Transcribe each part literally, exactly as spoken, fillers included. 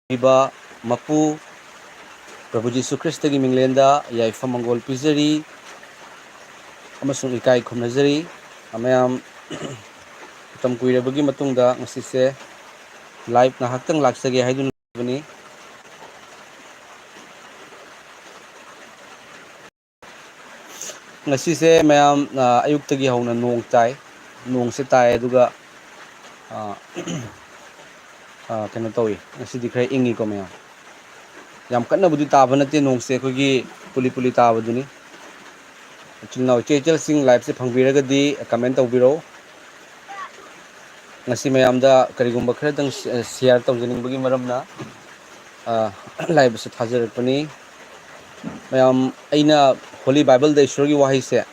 ꯄꯤꯕ ꯃꯄꯨ ꯄ꯭ꯔꯚꯨ ꯖꯤꯁꯨ ꯈ꯭ꯔꯤꯁꯇꯒꯤ ꯃꯤꯡꯂꯦꯟꯗ ꯌꯥꯏꯐ ꯃꯪꯒꯣꯜ ꯄꯤꯖꯔꯤ ꯑꯃꯁꯨꯡ ꯏꯀꯥꯏ ꯈꯨꯝꯅꯖꯔꯤ꯫ ꯃꯌꯥꯝ, ꯃꯇꯝ ꯀꯨꯏꯔꯕꯒꯤ ꯃꯇꯨꯡꯗ ꯉꯁꯤꯁꯦ live ꯉꯥꯏꯍꯥꯛꯇꯪ ꯂꯥꯛꯆꯒꯦ ꯍꯥꯏꯗꯨꯅ ꯂꯥꯛꯆꯕꯅꯤ꯫ ꯉꯁꯤꯁꯦ ꯃꯌꯥꯝ, ꯑ, ꯑꯌꯨꯛꯇꯒꯤ ꯍꯧꯅ ꯅꯣꯡ ꯇꯥꯏ꯫ ꯅꯣꯡꯁꯦ ꯇꯥꯏ, ꯑꯗꯨꯒ, ꯑ, ꯑ, ꯀꯩꯅꯣ ꯇꯧꯏ, ꯉꯁꯤꯗꯤ ꯈꯔ ꯏꯪꯉꯤꯀꯣ ꯃꯌꯥꯝ꯫ ꯌꯥꯝ ꯀꯟꯅꯕꯨꯗꯤ ꯇꯥꯕ ꯅꯠꯇꯦ ꯅꯣꯡꯁꯦ, ꯑꯩꯈꯣꯏꯒꯤ ꯄꯨꯂꯤ ꯄꯨꯂꯤ ꯇꯥꯕꯗꯨꯅꯤ꯫ ꯏꯆꯤꯜ ꯏꯅꯥꯎ ꯏꯆꯦ ꯏꯆꯜꯁꯤꯡ liveꯁꯦ ꯐꯪꯕꯤꯔꯒꯗꯤ comment ꯇꯧꯕꯤꯔꯛꯎ꯫ ꯉꯁꯤ ꯃꯌꯥꯝꯗ ꯀꯔꯤꯒꯨꯝꯕ ꯈꯔꯗꯪ share ꯇꯧꯖꯅꯤꯡꯕꯒꯤ ꯃꯔꯝꯅ, ꯑ, liveꯁꯦ ꯊꯥꯖꯔꯛꯄꯅꯤ꯫ ꯃꯌꯥꯝ, ꯑꯩꯅ Holy Bibleꯗ ꯏꯁꯣꯔꯒꯤ ꯋꯥꯍꯩꯁꯦ,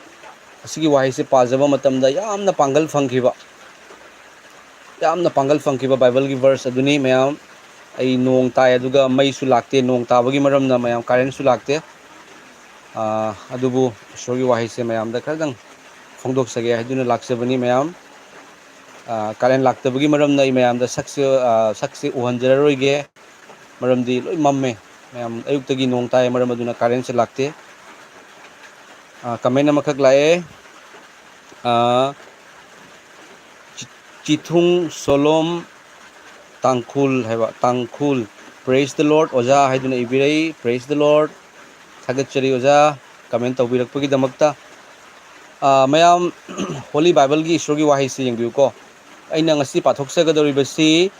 ꯑꯁꯤꯒꯤ ꯋꯥꯍꯩꯁꯦ ꯄꯥꯖꯕ ꯃꯇꯝꯗ ꯌꯥꯝꯅ ꯄꯥꯡꯒꯜ ꯐꯪꯈꯤꯕ, ꯌꯥꯝꯅ ꯄꯥꯡꯒꯜ ꯐꯪꯈꯤꯕ Bibleꯒꯤ verse ꯑꯗꯨꯅꯤ꯫ ꯃꯌꯥꯝ, ꯑꯩ ꯅꯣꯡ ꯇꯥꯏ, ꯑꯗꯨꯒ ꯃꯩꯁꯨ ꯂꯥꯛꯇꯦ, ꯅꯣꯡ ꯇꯥꯕꯒꯤ ꯃꯔꯝꯅ ꯃꯌꯥꯝ currentꯁꯨ ꯂꯥꯛꯇꯦ꯫ ꯑ, ꯑꯗꯨꯕꯨ ꯏꯁꯣꯔꯒꯤ ꯋꯥꯍꯩꯁꯦ ꯃꯌꯥꯝꯗ ꯈꯔꯗꯪ ꯐꯣꯡꯗꯣꯛꯆꯒꯦ ꯍꯥꯏꯗꯨꯅ ꯂꯥꯛꯆꯕꯅꯤ ꯃꯌꯥꯝ꯫ ꯑ, current ꯂꯥꯛꯇꯕꯒꯤ ꯃꯔꯝꯅ ꯑꯩ ꯃꯌꯥꯝꯗ ꯁꯛꯁꯦ, ꯑ, ꯁꯛꯁꯦ ꯎꯍꯟꯖꯔꯔꯣꯏꯒꯦ, ꯃꯔꯝꯗꯤ ꯂꯣꯏ ꯃꯝꯃꯦ꯫ ꯃꯌꯥꯝ, ꯑꯌꯨꯛꯇꯒꯤ ꯅꯣꯡ ꯇꯥꯏ, ꯃꯔꯝ ꯑꯗꯨꯅ currentꯁꯦ ꯂꯥꯛꯇꯦ꯫ ꯑ, comment ꯑꯃꯈꯛ ꯂꯥꯛꯑꯦ꯫ ꯑ, ꯆꯤ-, ꯆꯤꯊꯨꯡ ꯁꯣꯂꯣꯝ ꯇꯥꯡꯈꯨꯜ ꯍꯥꯏꯕ, ꯇꯥꯡꯈꯨꯜ꯫ Praise the Lord ꯑꯣꯖꯥ ꯍꯥꯏꯗꯨꯅ ꯏꯕꯤꯔꯛꯏ꯫ Praise the Lord꯫ ꯊꯥꯒꯠꯆꯔꯤ ꯑꯣꯖꯥ, comment ꯇꯧꯕꯤꯔꯛꯄꯒꯤꯗꯃꯛꯇ꯫ ꯑ, ꯃꯌꯥꯝ, Holy Bibleꯒꯤ ꯏꯁꯣꯔꯒꯤ ꯋꯥꯍꯩꯁꯤ ꯌꯦꯡꯕꯤꯌꯨꯀꯣ꯫ ꯑꯩꯅ ꯉꯁꯤ ꯄꯥꯊꯣꯛꯆꯒꯗꯧꯔꯤꯕꯁꯤ,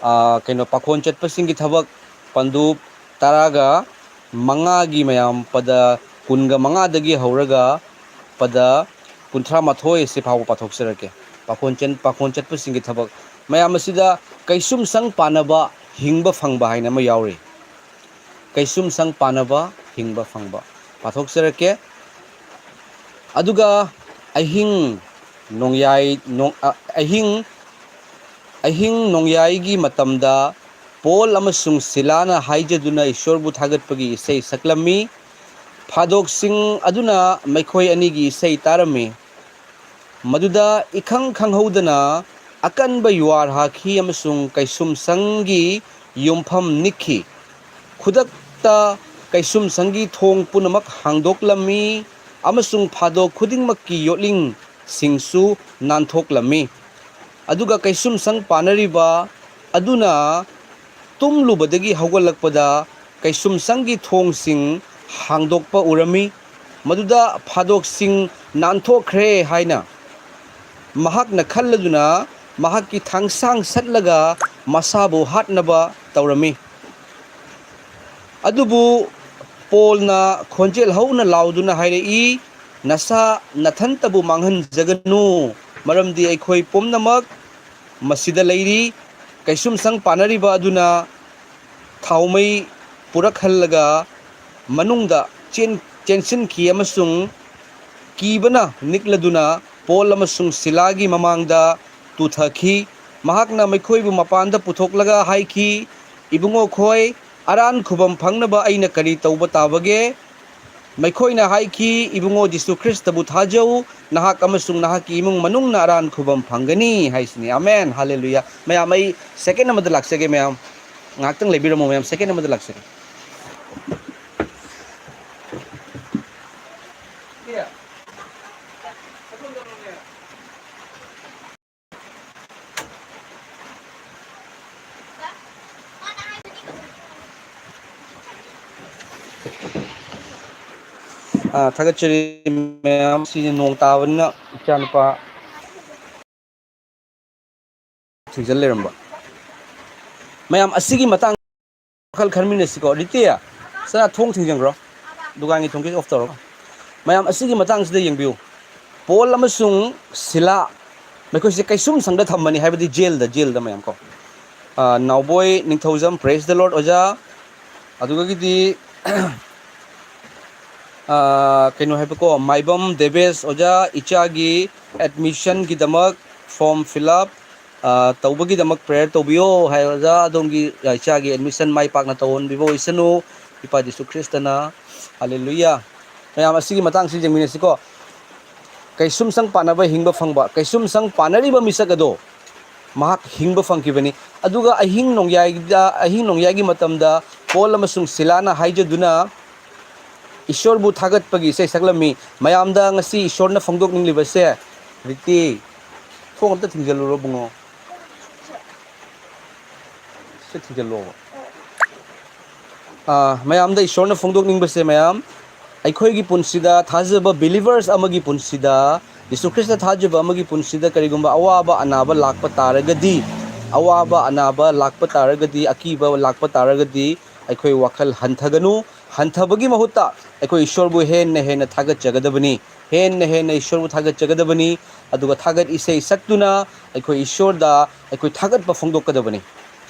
ꯑ, ꯀꯩꯅꯣ, ꯄꯥꯈꯣꯟ ꯆꯠꯄꯁꯤꯡꯒꯤ ꯊꯕꯛ ꯄꯟꯗꯨꯞ ꯇꯔꯥꯒ ꯃꯉꯥꯒꯤ ꯃꯌꯥꯝ ꯄꯗ ꯀꯨꯟꯒ ꯃꯉꯥꯗꯒꯤ ꯍꯧꯔꯒ ꯄꯗ ꯀꯨꯟꯊ꯭ꯔꯥ ꯃꯥꯊꯣꯏ ꯑꯁꯤ ꯐꯥꯎꯕ ꯄꯥꯊꯣꯛꯆꯔꯛꯀꯦ꯫ ꯄꯥꯈꯣꯟ ꯆꯟ-, ꯄꯥꯈꯣꯟ ꯆꯠꯄꯁꯤꯡꯒꯤ ꯊꯕꯛ ꯃꯌꯥꯝ ꯑꯁꯤꯗ ꯀꯩꯁꯨꯝꯁꯪ ꯄꯥꯟꯅꯕ ꯍꯤꯡꯕ ꯐꯪꯕ ꯍꯥꯏꯅ ꯑꯃ ꯌꯥꯎꯔꯤ꯫ ꯀꯩꯁꯨꯝꯁꯪ ꯄꯥꯟꯅꯕ ꯍꯤꯡꯕ ꯐꯪꯕ꯫ ꯄꯥꯊꯣꯛꯆꯔꯛꯀꯦ꯫ ꯑꯗꯨꯒ ꯑꯍꯤꯡ ꯅꯣꯡꯌꯥꯏ, ꯅꯣꯡ-, ꯑ, ꯑꯍꯤꯡ, ꯑꯍꯤꯡ ꯅꯣꯡꯌꯥꯏꯒꯤ ꯃꯇꯝꯗ ꯄꯣꯜ ꯑꯃꯁꯨꯡ ꯁꯤꯂꯥꯅ ꯍꯥꯏꯖꯗꯨꯅ ꯏꯁꯣꯔꯕꯨ ꯊꯥꯒꯠꯄꯒꯤ ꯏꯁꯩ ꯁꯛꯂꯝꯃꯤ꯫ ꯐꯥꯗꯣꯛꯁꯤꯡ ꯑꯗꯨꯅ ꯃꯈꯣꯏ ꯑꯅꯤꯒꯤ ꯏꯁꯩ ꯇꯥꯔꯝꯃꯤ꯫ ꯃꯗꯨꯗ ꯏꯈꯪ ꯈꯪꯍꯧꯗꯅ ꯑꯀꯟꯕ ꯌꯨꯍꯥꯔ ꯍꯥꯈꯤ ꯑꯃꯁꯨꯡ ꯀꯩꯁꯨꯝꯁꯪꯒꯤ ꯌꯨꯝꯐꯝ ꯅꯤꯛꯈꯤ꯫ ꯈꯨꯗꯛꯇ ꯀꯩꯁꯨꯝꯁꯪꯒꯤ ꯊꯣꯡ ꯄꯨꯝꯅꯃꯛ ꯍꯥꯡꯗꯣꯛꯂꯝꯃꯤ ꯑꯃꯁꯨꯡ ꯐꯥꯗꯣꯛ ꯈꯨꯗꯤꯡꯃꯛꯀꯤ ꯌꯣꯠꯂꯤꯡꯁꯤꯡꯁꯨ ꯅꯥꯟꯊꯣꯛꯂꯝꯃꯤ꯫ ꯑꯗꯨꯒ ꯀꯩꯁꯨꯝꯁꯪ ꯄꯥꯟꯅꯔꯤꯕ ꯑꯗꯨꯅ ꯇꯨꯝꯂꯨꯕꯗꯒꯤ ꯍꯧꯒꯠꯂꯛꯄꯗ ꯀꯩꯁꯨꯝꯁꯪꯒꯤ ꯊꯣꯡꯁꯤꯡ ꯍꯥꯡꯗꯣꯛꯄ ꯎꯔꯝꯃꯤ꯫ ꯃꯗꯨꯗ ꯐꯥꯗꯣꯛꯁꯤꯡ ꯅꯥꯟꯊꯣꯛꯈ꯭ꯔꯦ ꯍꯥꯏꯅ ꯃꯍꯥꯛꯅ ꯈꯜꯂꯗꯨꯅ ꯃꯍꯥꯛꯀꯤ ꯊꯥꯡꯁꯥꯡ ꯁꯠꯂꯒ ꯃꯁꯥꯕꯨ ꯍꯥꯠꯅꯕ ꯇꯧꯔꯝꯃꯤ꯫ ꯑꯗꯨꯕꯨ ꯄꯣꯜꯅ ꯈꯣꯟꯖꯦꯜ ꯍꯧꯅ ꯂꯥꯎꯗꯨꯅ ꯍꯥꯏꯔꯛꯏ, "ꯅꯁꯥ ꯅꯊꯟꯇꯕꯨ ꯃꯥꯡꯍꯟꯖꯒꯅꯨ, ꯃꯔꯝꯗꯤ ꯑꯩꯈꯣꯏ ꯄꯨꯝꯅꯃꯛ ꯃꯁꯤꯗ ꯂꯩꯔꯤ꯫" ꯀꯩꯁꯨꯝꯁꯪ ꯄꯥꯟꯅꯔꯤꯕ ꯑꯗꯨꯅ ꯊꯥꯎꯃꯩ ꯄꯨꯔꯛꯍꯜꯂꯒ ꯃꯅꯨꯡꯗ ꯆꯦꯟ-, ꯆꯦꯟꯁꯤꯟꯈꯤ ꯑꯃꯁꯨꯡ ꯀꯤꯕꯅ ꯅꯤꯛꯂꯗꯨꯅ ꯄꯣꯜ ꯑꯃꯁꯨꯡ ꯁꯤꯂꯥꯒꯤ ꯃꯃꯥꯡꯗ ꯇꯨꯊꯈꯤ꯫ ꯃꯍꯥꯛꯅ ꯃꯈꯣꯏꯕꯨ ꯃꯄꯥꯟꯗ ꯄꯨꯊꯣꯛꯂꯒ ꯍꯥꯏꯈꯤ, "ꯏꯕꯨꯡꯉꯣꯈꯣꯏ, ꯑꯔꯥꯟ ꯈꯨꯕꯝ ꯐꯪꯅꯕ ꯑꯩꯅ ꯀꯔꯤ ꯇꯧꯕ ꯇꯥꯕꯒꯦ?" ꯃꯈꯣꯏꯅ ꯍꯥꯏꯈꯤ, "ꯏꯕꯨꯡꯉꯣ ꯖꯤꯁꯨ ꯈ꯭ꯔꯤꯁꯇꯕꯨ ꯊꯥꯖꯧ, ꯅꯍꯥꯛ ꯑꯃꯁꯨꯡ ꯅꯍꯥꯛꯀꯤ ꯏꯃꯨꯡ ꯃꯅꯨꯡꯅ ꯑꯔꯥꯟ ꯈꯨꯕꯝ ꯐꯪꯒꯅꯤ" ꯍꯥꯏꯁꯤꯅꯤ꯫ ꯑꯃꯦꯟ, ꯍꯥꯂꯦꯂꯨꯌꯥ꯫ ꯃꯌꯥꯝ, ꯑꯩ ꯁꯦꯀꯦꯟ ꯑꯃꯗ ꯂꯥꯛꯆꯒꯦ, ꯃꯌꯥꯝ꯫ ꯉꯥꯏꯍꯥꯛꯇꯪ ꯂꯩꯕꯤꯔꯝꯃꯣ, ꯃꯌꯥꯝ, ꯁꯦꯀꯦꯟ ꯑꯃꯗ ꯂꯥꯛꯆꯒꯦ꯫ ꯑꯥ, ꯊꯥꯒꯠꯆꯔꯤ ꯃꯌꯥꯝ꯫ ꯁꯤꯁꯦ ꯅꯣꯡ ꯇꯥꯕꯅꯤꯅ ꯏꯆꯥꯅꯨꯄꯥ ꯊꯤꯡꯖꯤꯜ ꯂꯩꯔꯝꯕ꯫ ꯃꯌꯥꯝ, ꯑꯁꯤꯒꯤ ꯃꯇꯥꯡ ꯋꯥꯈꯜ ꯈꯟꯃꯤꯟꯅꯁꯤꯀꯣ꯫ ꯔꯤꯇꯤ, ꯁꯅꯥ, ꯊꯣꯡ ꯊꯤꯡꯖꯤꯟꯈ꯭ꯔꯣ, ꯗꯨꯀꯥꯟꯒꯤ ꯊꯣꯡ switch off ꯇꯧꯔꯣ꯫ ꯃꯌꯥꯝ, ꯑꯁꯤꯒꯤ ꯃꯇꯥꯡꯁꯤꯗ ꯌꯦꯡꯕꯤꯌꯨ꯫ ꯄꯣꯜ ꯑꯃꯁꯨꯡ ꯁꯤꯂꯥ, ꯃꯈꯣꯏꯁꯦ ꯀꯩꯁꯨꯝ ꯁꯪꯗ ꯊꯝꯕꯅꯤ, ꯍꯥꯏꯕꯗꯤ ꯖꯦꯜꯗ, ꯖꯦꯜꯗ, ꯃꯌꯥꯝ ꯀꯣ꯫ ꯑ, ꯅꯥꯎꯕꯣꯏ ꯅꯤꯡꯊꯧꯖꯝ, praise the Lord ꯑꯣꯖꯥ꯫ ꯑꯗꯨꯗꯒꯤꯗꯤ, ꯑ, ꯀꯩꯅꯣ ꯍꯥꯏꯕꯀꯣ, ꯃꯥꯏꯕꯝ ꯗꯦꯕꯦꯁ ꯑꯣꯖꯥ, ꯏꯆꯥꯒꯤ admissionꯒꯤꯗꯃꯛ form fill up, ꯑ, ꯇꯧꯕꯒꯤꯗꯃꯛ prayer ꯇꯧꯕꯤꯌꯣ ꯍꯥꯏ ꯑꯣꯖꯥ꯫ ꯑꯗꯣꯝꯒꯤ, ꯑ, ꯏꯆꯥꯒꯤ admission ꯃꯥꯏ ꯄꯥꯛꯅ ꯇꯧꯍꯟꯕꯤꯕ ꯑꯣꯏꯁꯅꯨ, ꯏꯄꯥ ꯖꯤꯁꯨ ꯈ꯭ꯔꯤꯁꯇꯅ꯫ ꯍꯥꯂꯦꯂꯨꯌꯥ꯫ ꯃꯌꯥꯝ, ꯑꯁꯤꯒꯤ ꯃꯇꯥꯡꯁꯤ ꯌꯦꯡꯃꯤꯟꯅꯁꯤꯀꯣ꯫ ꯀꯩꯁꯨꯝꯁꯪ ꯄꯥꯟꯅꯕ ꯍꯤꯡꯕ ꯐꯪꯕ, ꯀꯩꯁꯨꯝꯁꯪ ꯄꯥꯟꯅꯔꯤꯕ ꯃꯤꯁꯛ ꯑꯗꯣ ꯃꯍꯥꯛ ꯍꯤꯡꯕ ꯐꯪꯈꯤꯕꯅꯤ꯫ ꯑꯗꯨꯒ ꯑꯍꯤꯡ ꯅꯣꯡꯌꯥꯏꯗ, ꯑꯍꯤꯡ ꯅꯣꯡꯌꯥꯏꯒꯤ ꯃꯇꯝꯗ ꯄꯣꯜ ꯑꯃꯁꯨꯡ ꯁꯤꯂꯥꯅ ꯍꯥꯏꯖꯗꯨꯅ ꯏꯁꯣꯔꯕꯨ ꯊꯥꯒꯠꯄꯒꯤ ꯏꯁꯩ ꯁꯛꯂꯝꯃꯤ꯫ ꯃꯌꯥꯝꯗ ꯉꯁꯤ ꯏꯁꯣꯔꯅ ꯐꯣꯡꯗꯣꯛꯅꯤꯡꯂꯤꯕꯁꯦ, ꯔꯤꯇꯤ, ꯊꯣꯡ ꯑꯝꯇ ꯊꯤꯡꯖꯤꯜꯂꯨꯔꯣ ꯕꯨꯡꯉꯣ꯫ ꯁꯤ ꯊꯤꯡꯖꯤꯜꯂꯣꯕ꯫ ꯑꯥ, ꯃꯌꯥꯝꯗ ꯏꯁꯣꯔꯅ ꯐꯣꯡꯗꯣꯛꯅꯤꯡꯕꯁꯦ, ꯃꯌꯥꯝ, ꯑꯩꯈꯣꯏꯒꯤ ꯄꯨꯟꯁꯤꯗ ꯊꯥꯖꯕ believers ꯑꯃꯒꯤ ꯄꯨꯟꯁꯤꯗ, ꯌꯤꯁꯨ ꯈ꯭ꯔꯤꯁꯇ ꯊꯥꯖꯕ ꯑꯃꯒꯤ ꯄꯨꯟꯁꯤꯗ ꯀꯔꯤꯒꯨꯝꯕ ꯑꯋꯥꯕ ꯑꯅꯥꯕ ꯂꯥꯛꯄ ꯇꯥꯔꯒꯗꯤ, ꯑꯋꯥꯕ ꯑꯅꯥꯕ ꯂꯥꯛꯄ ꯇꯥꯔꯒꯗꯤ, ꯑꯀꯤꯕ ꯂꯥꯛꯄ ꯇꯥꯔꯒꯗꯤ, ꯑꯩꯈꯣꯏ ꯋꯥꯈꯜ ꯍꯟꯊꯒꯅꯨ꯫ ꯍꯟꯊꯕꯒꯤ ꯃꯍꯨꯠꯇ ꯑꯩꯈꯣꯏ ꯏꯁꯣꯔꯕꯨ ꯍꯦꯟꯅ ꯍꯦꯟꯅ ꯊꯥꯒꯠꯆꯒꯗꯕꯅꯤ꯫ ꯍꯦꯟꯅ ꯍꯦꯟꯅ ꯏꯁꯣꯔꯕꯨ ꯊꯥꯒꯠꯆꯒꯗꯕꯅꯤ꯫ ꯑꯗꯨꯒ ꯊꯥꯒꯠ ꯏꯁꯩ ꯁꯛꯇꯨꯅ ꯑꯩꯈꯣꯏ ꯏꯁꯣꯔꯗ ꯑꯩꯈꯣꯏ ꯊꯥꯒꯠꯄ ꯐꯣꯡꯗꯣꯛꯀꯗꯕꯅꯤ꯫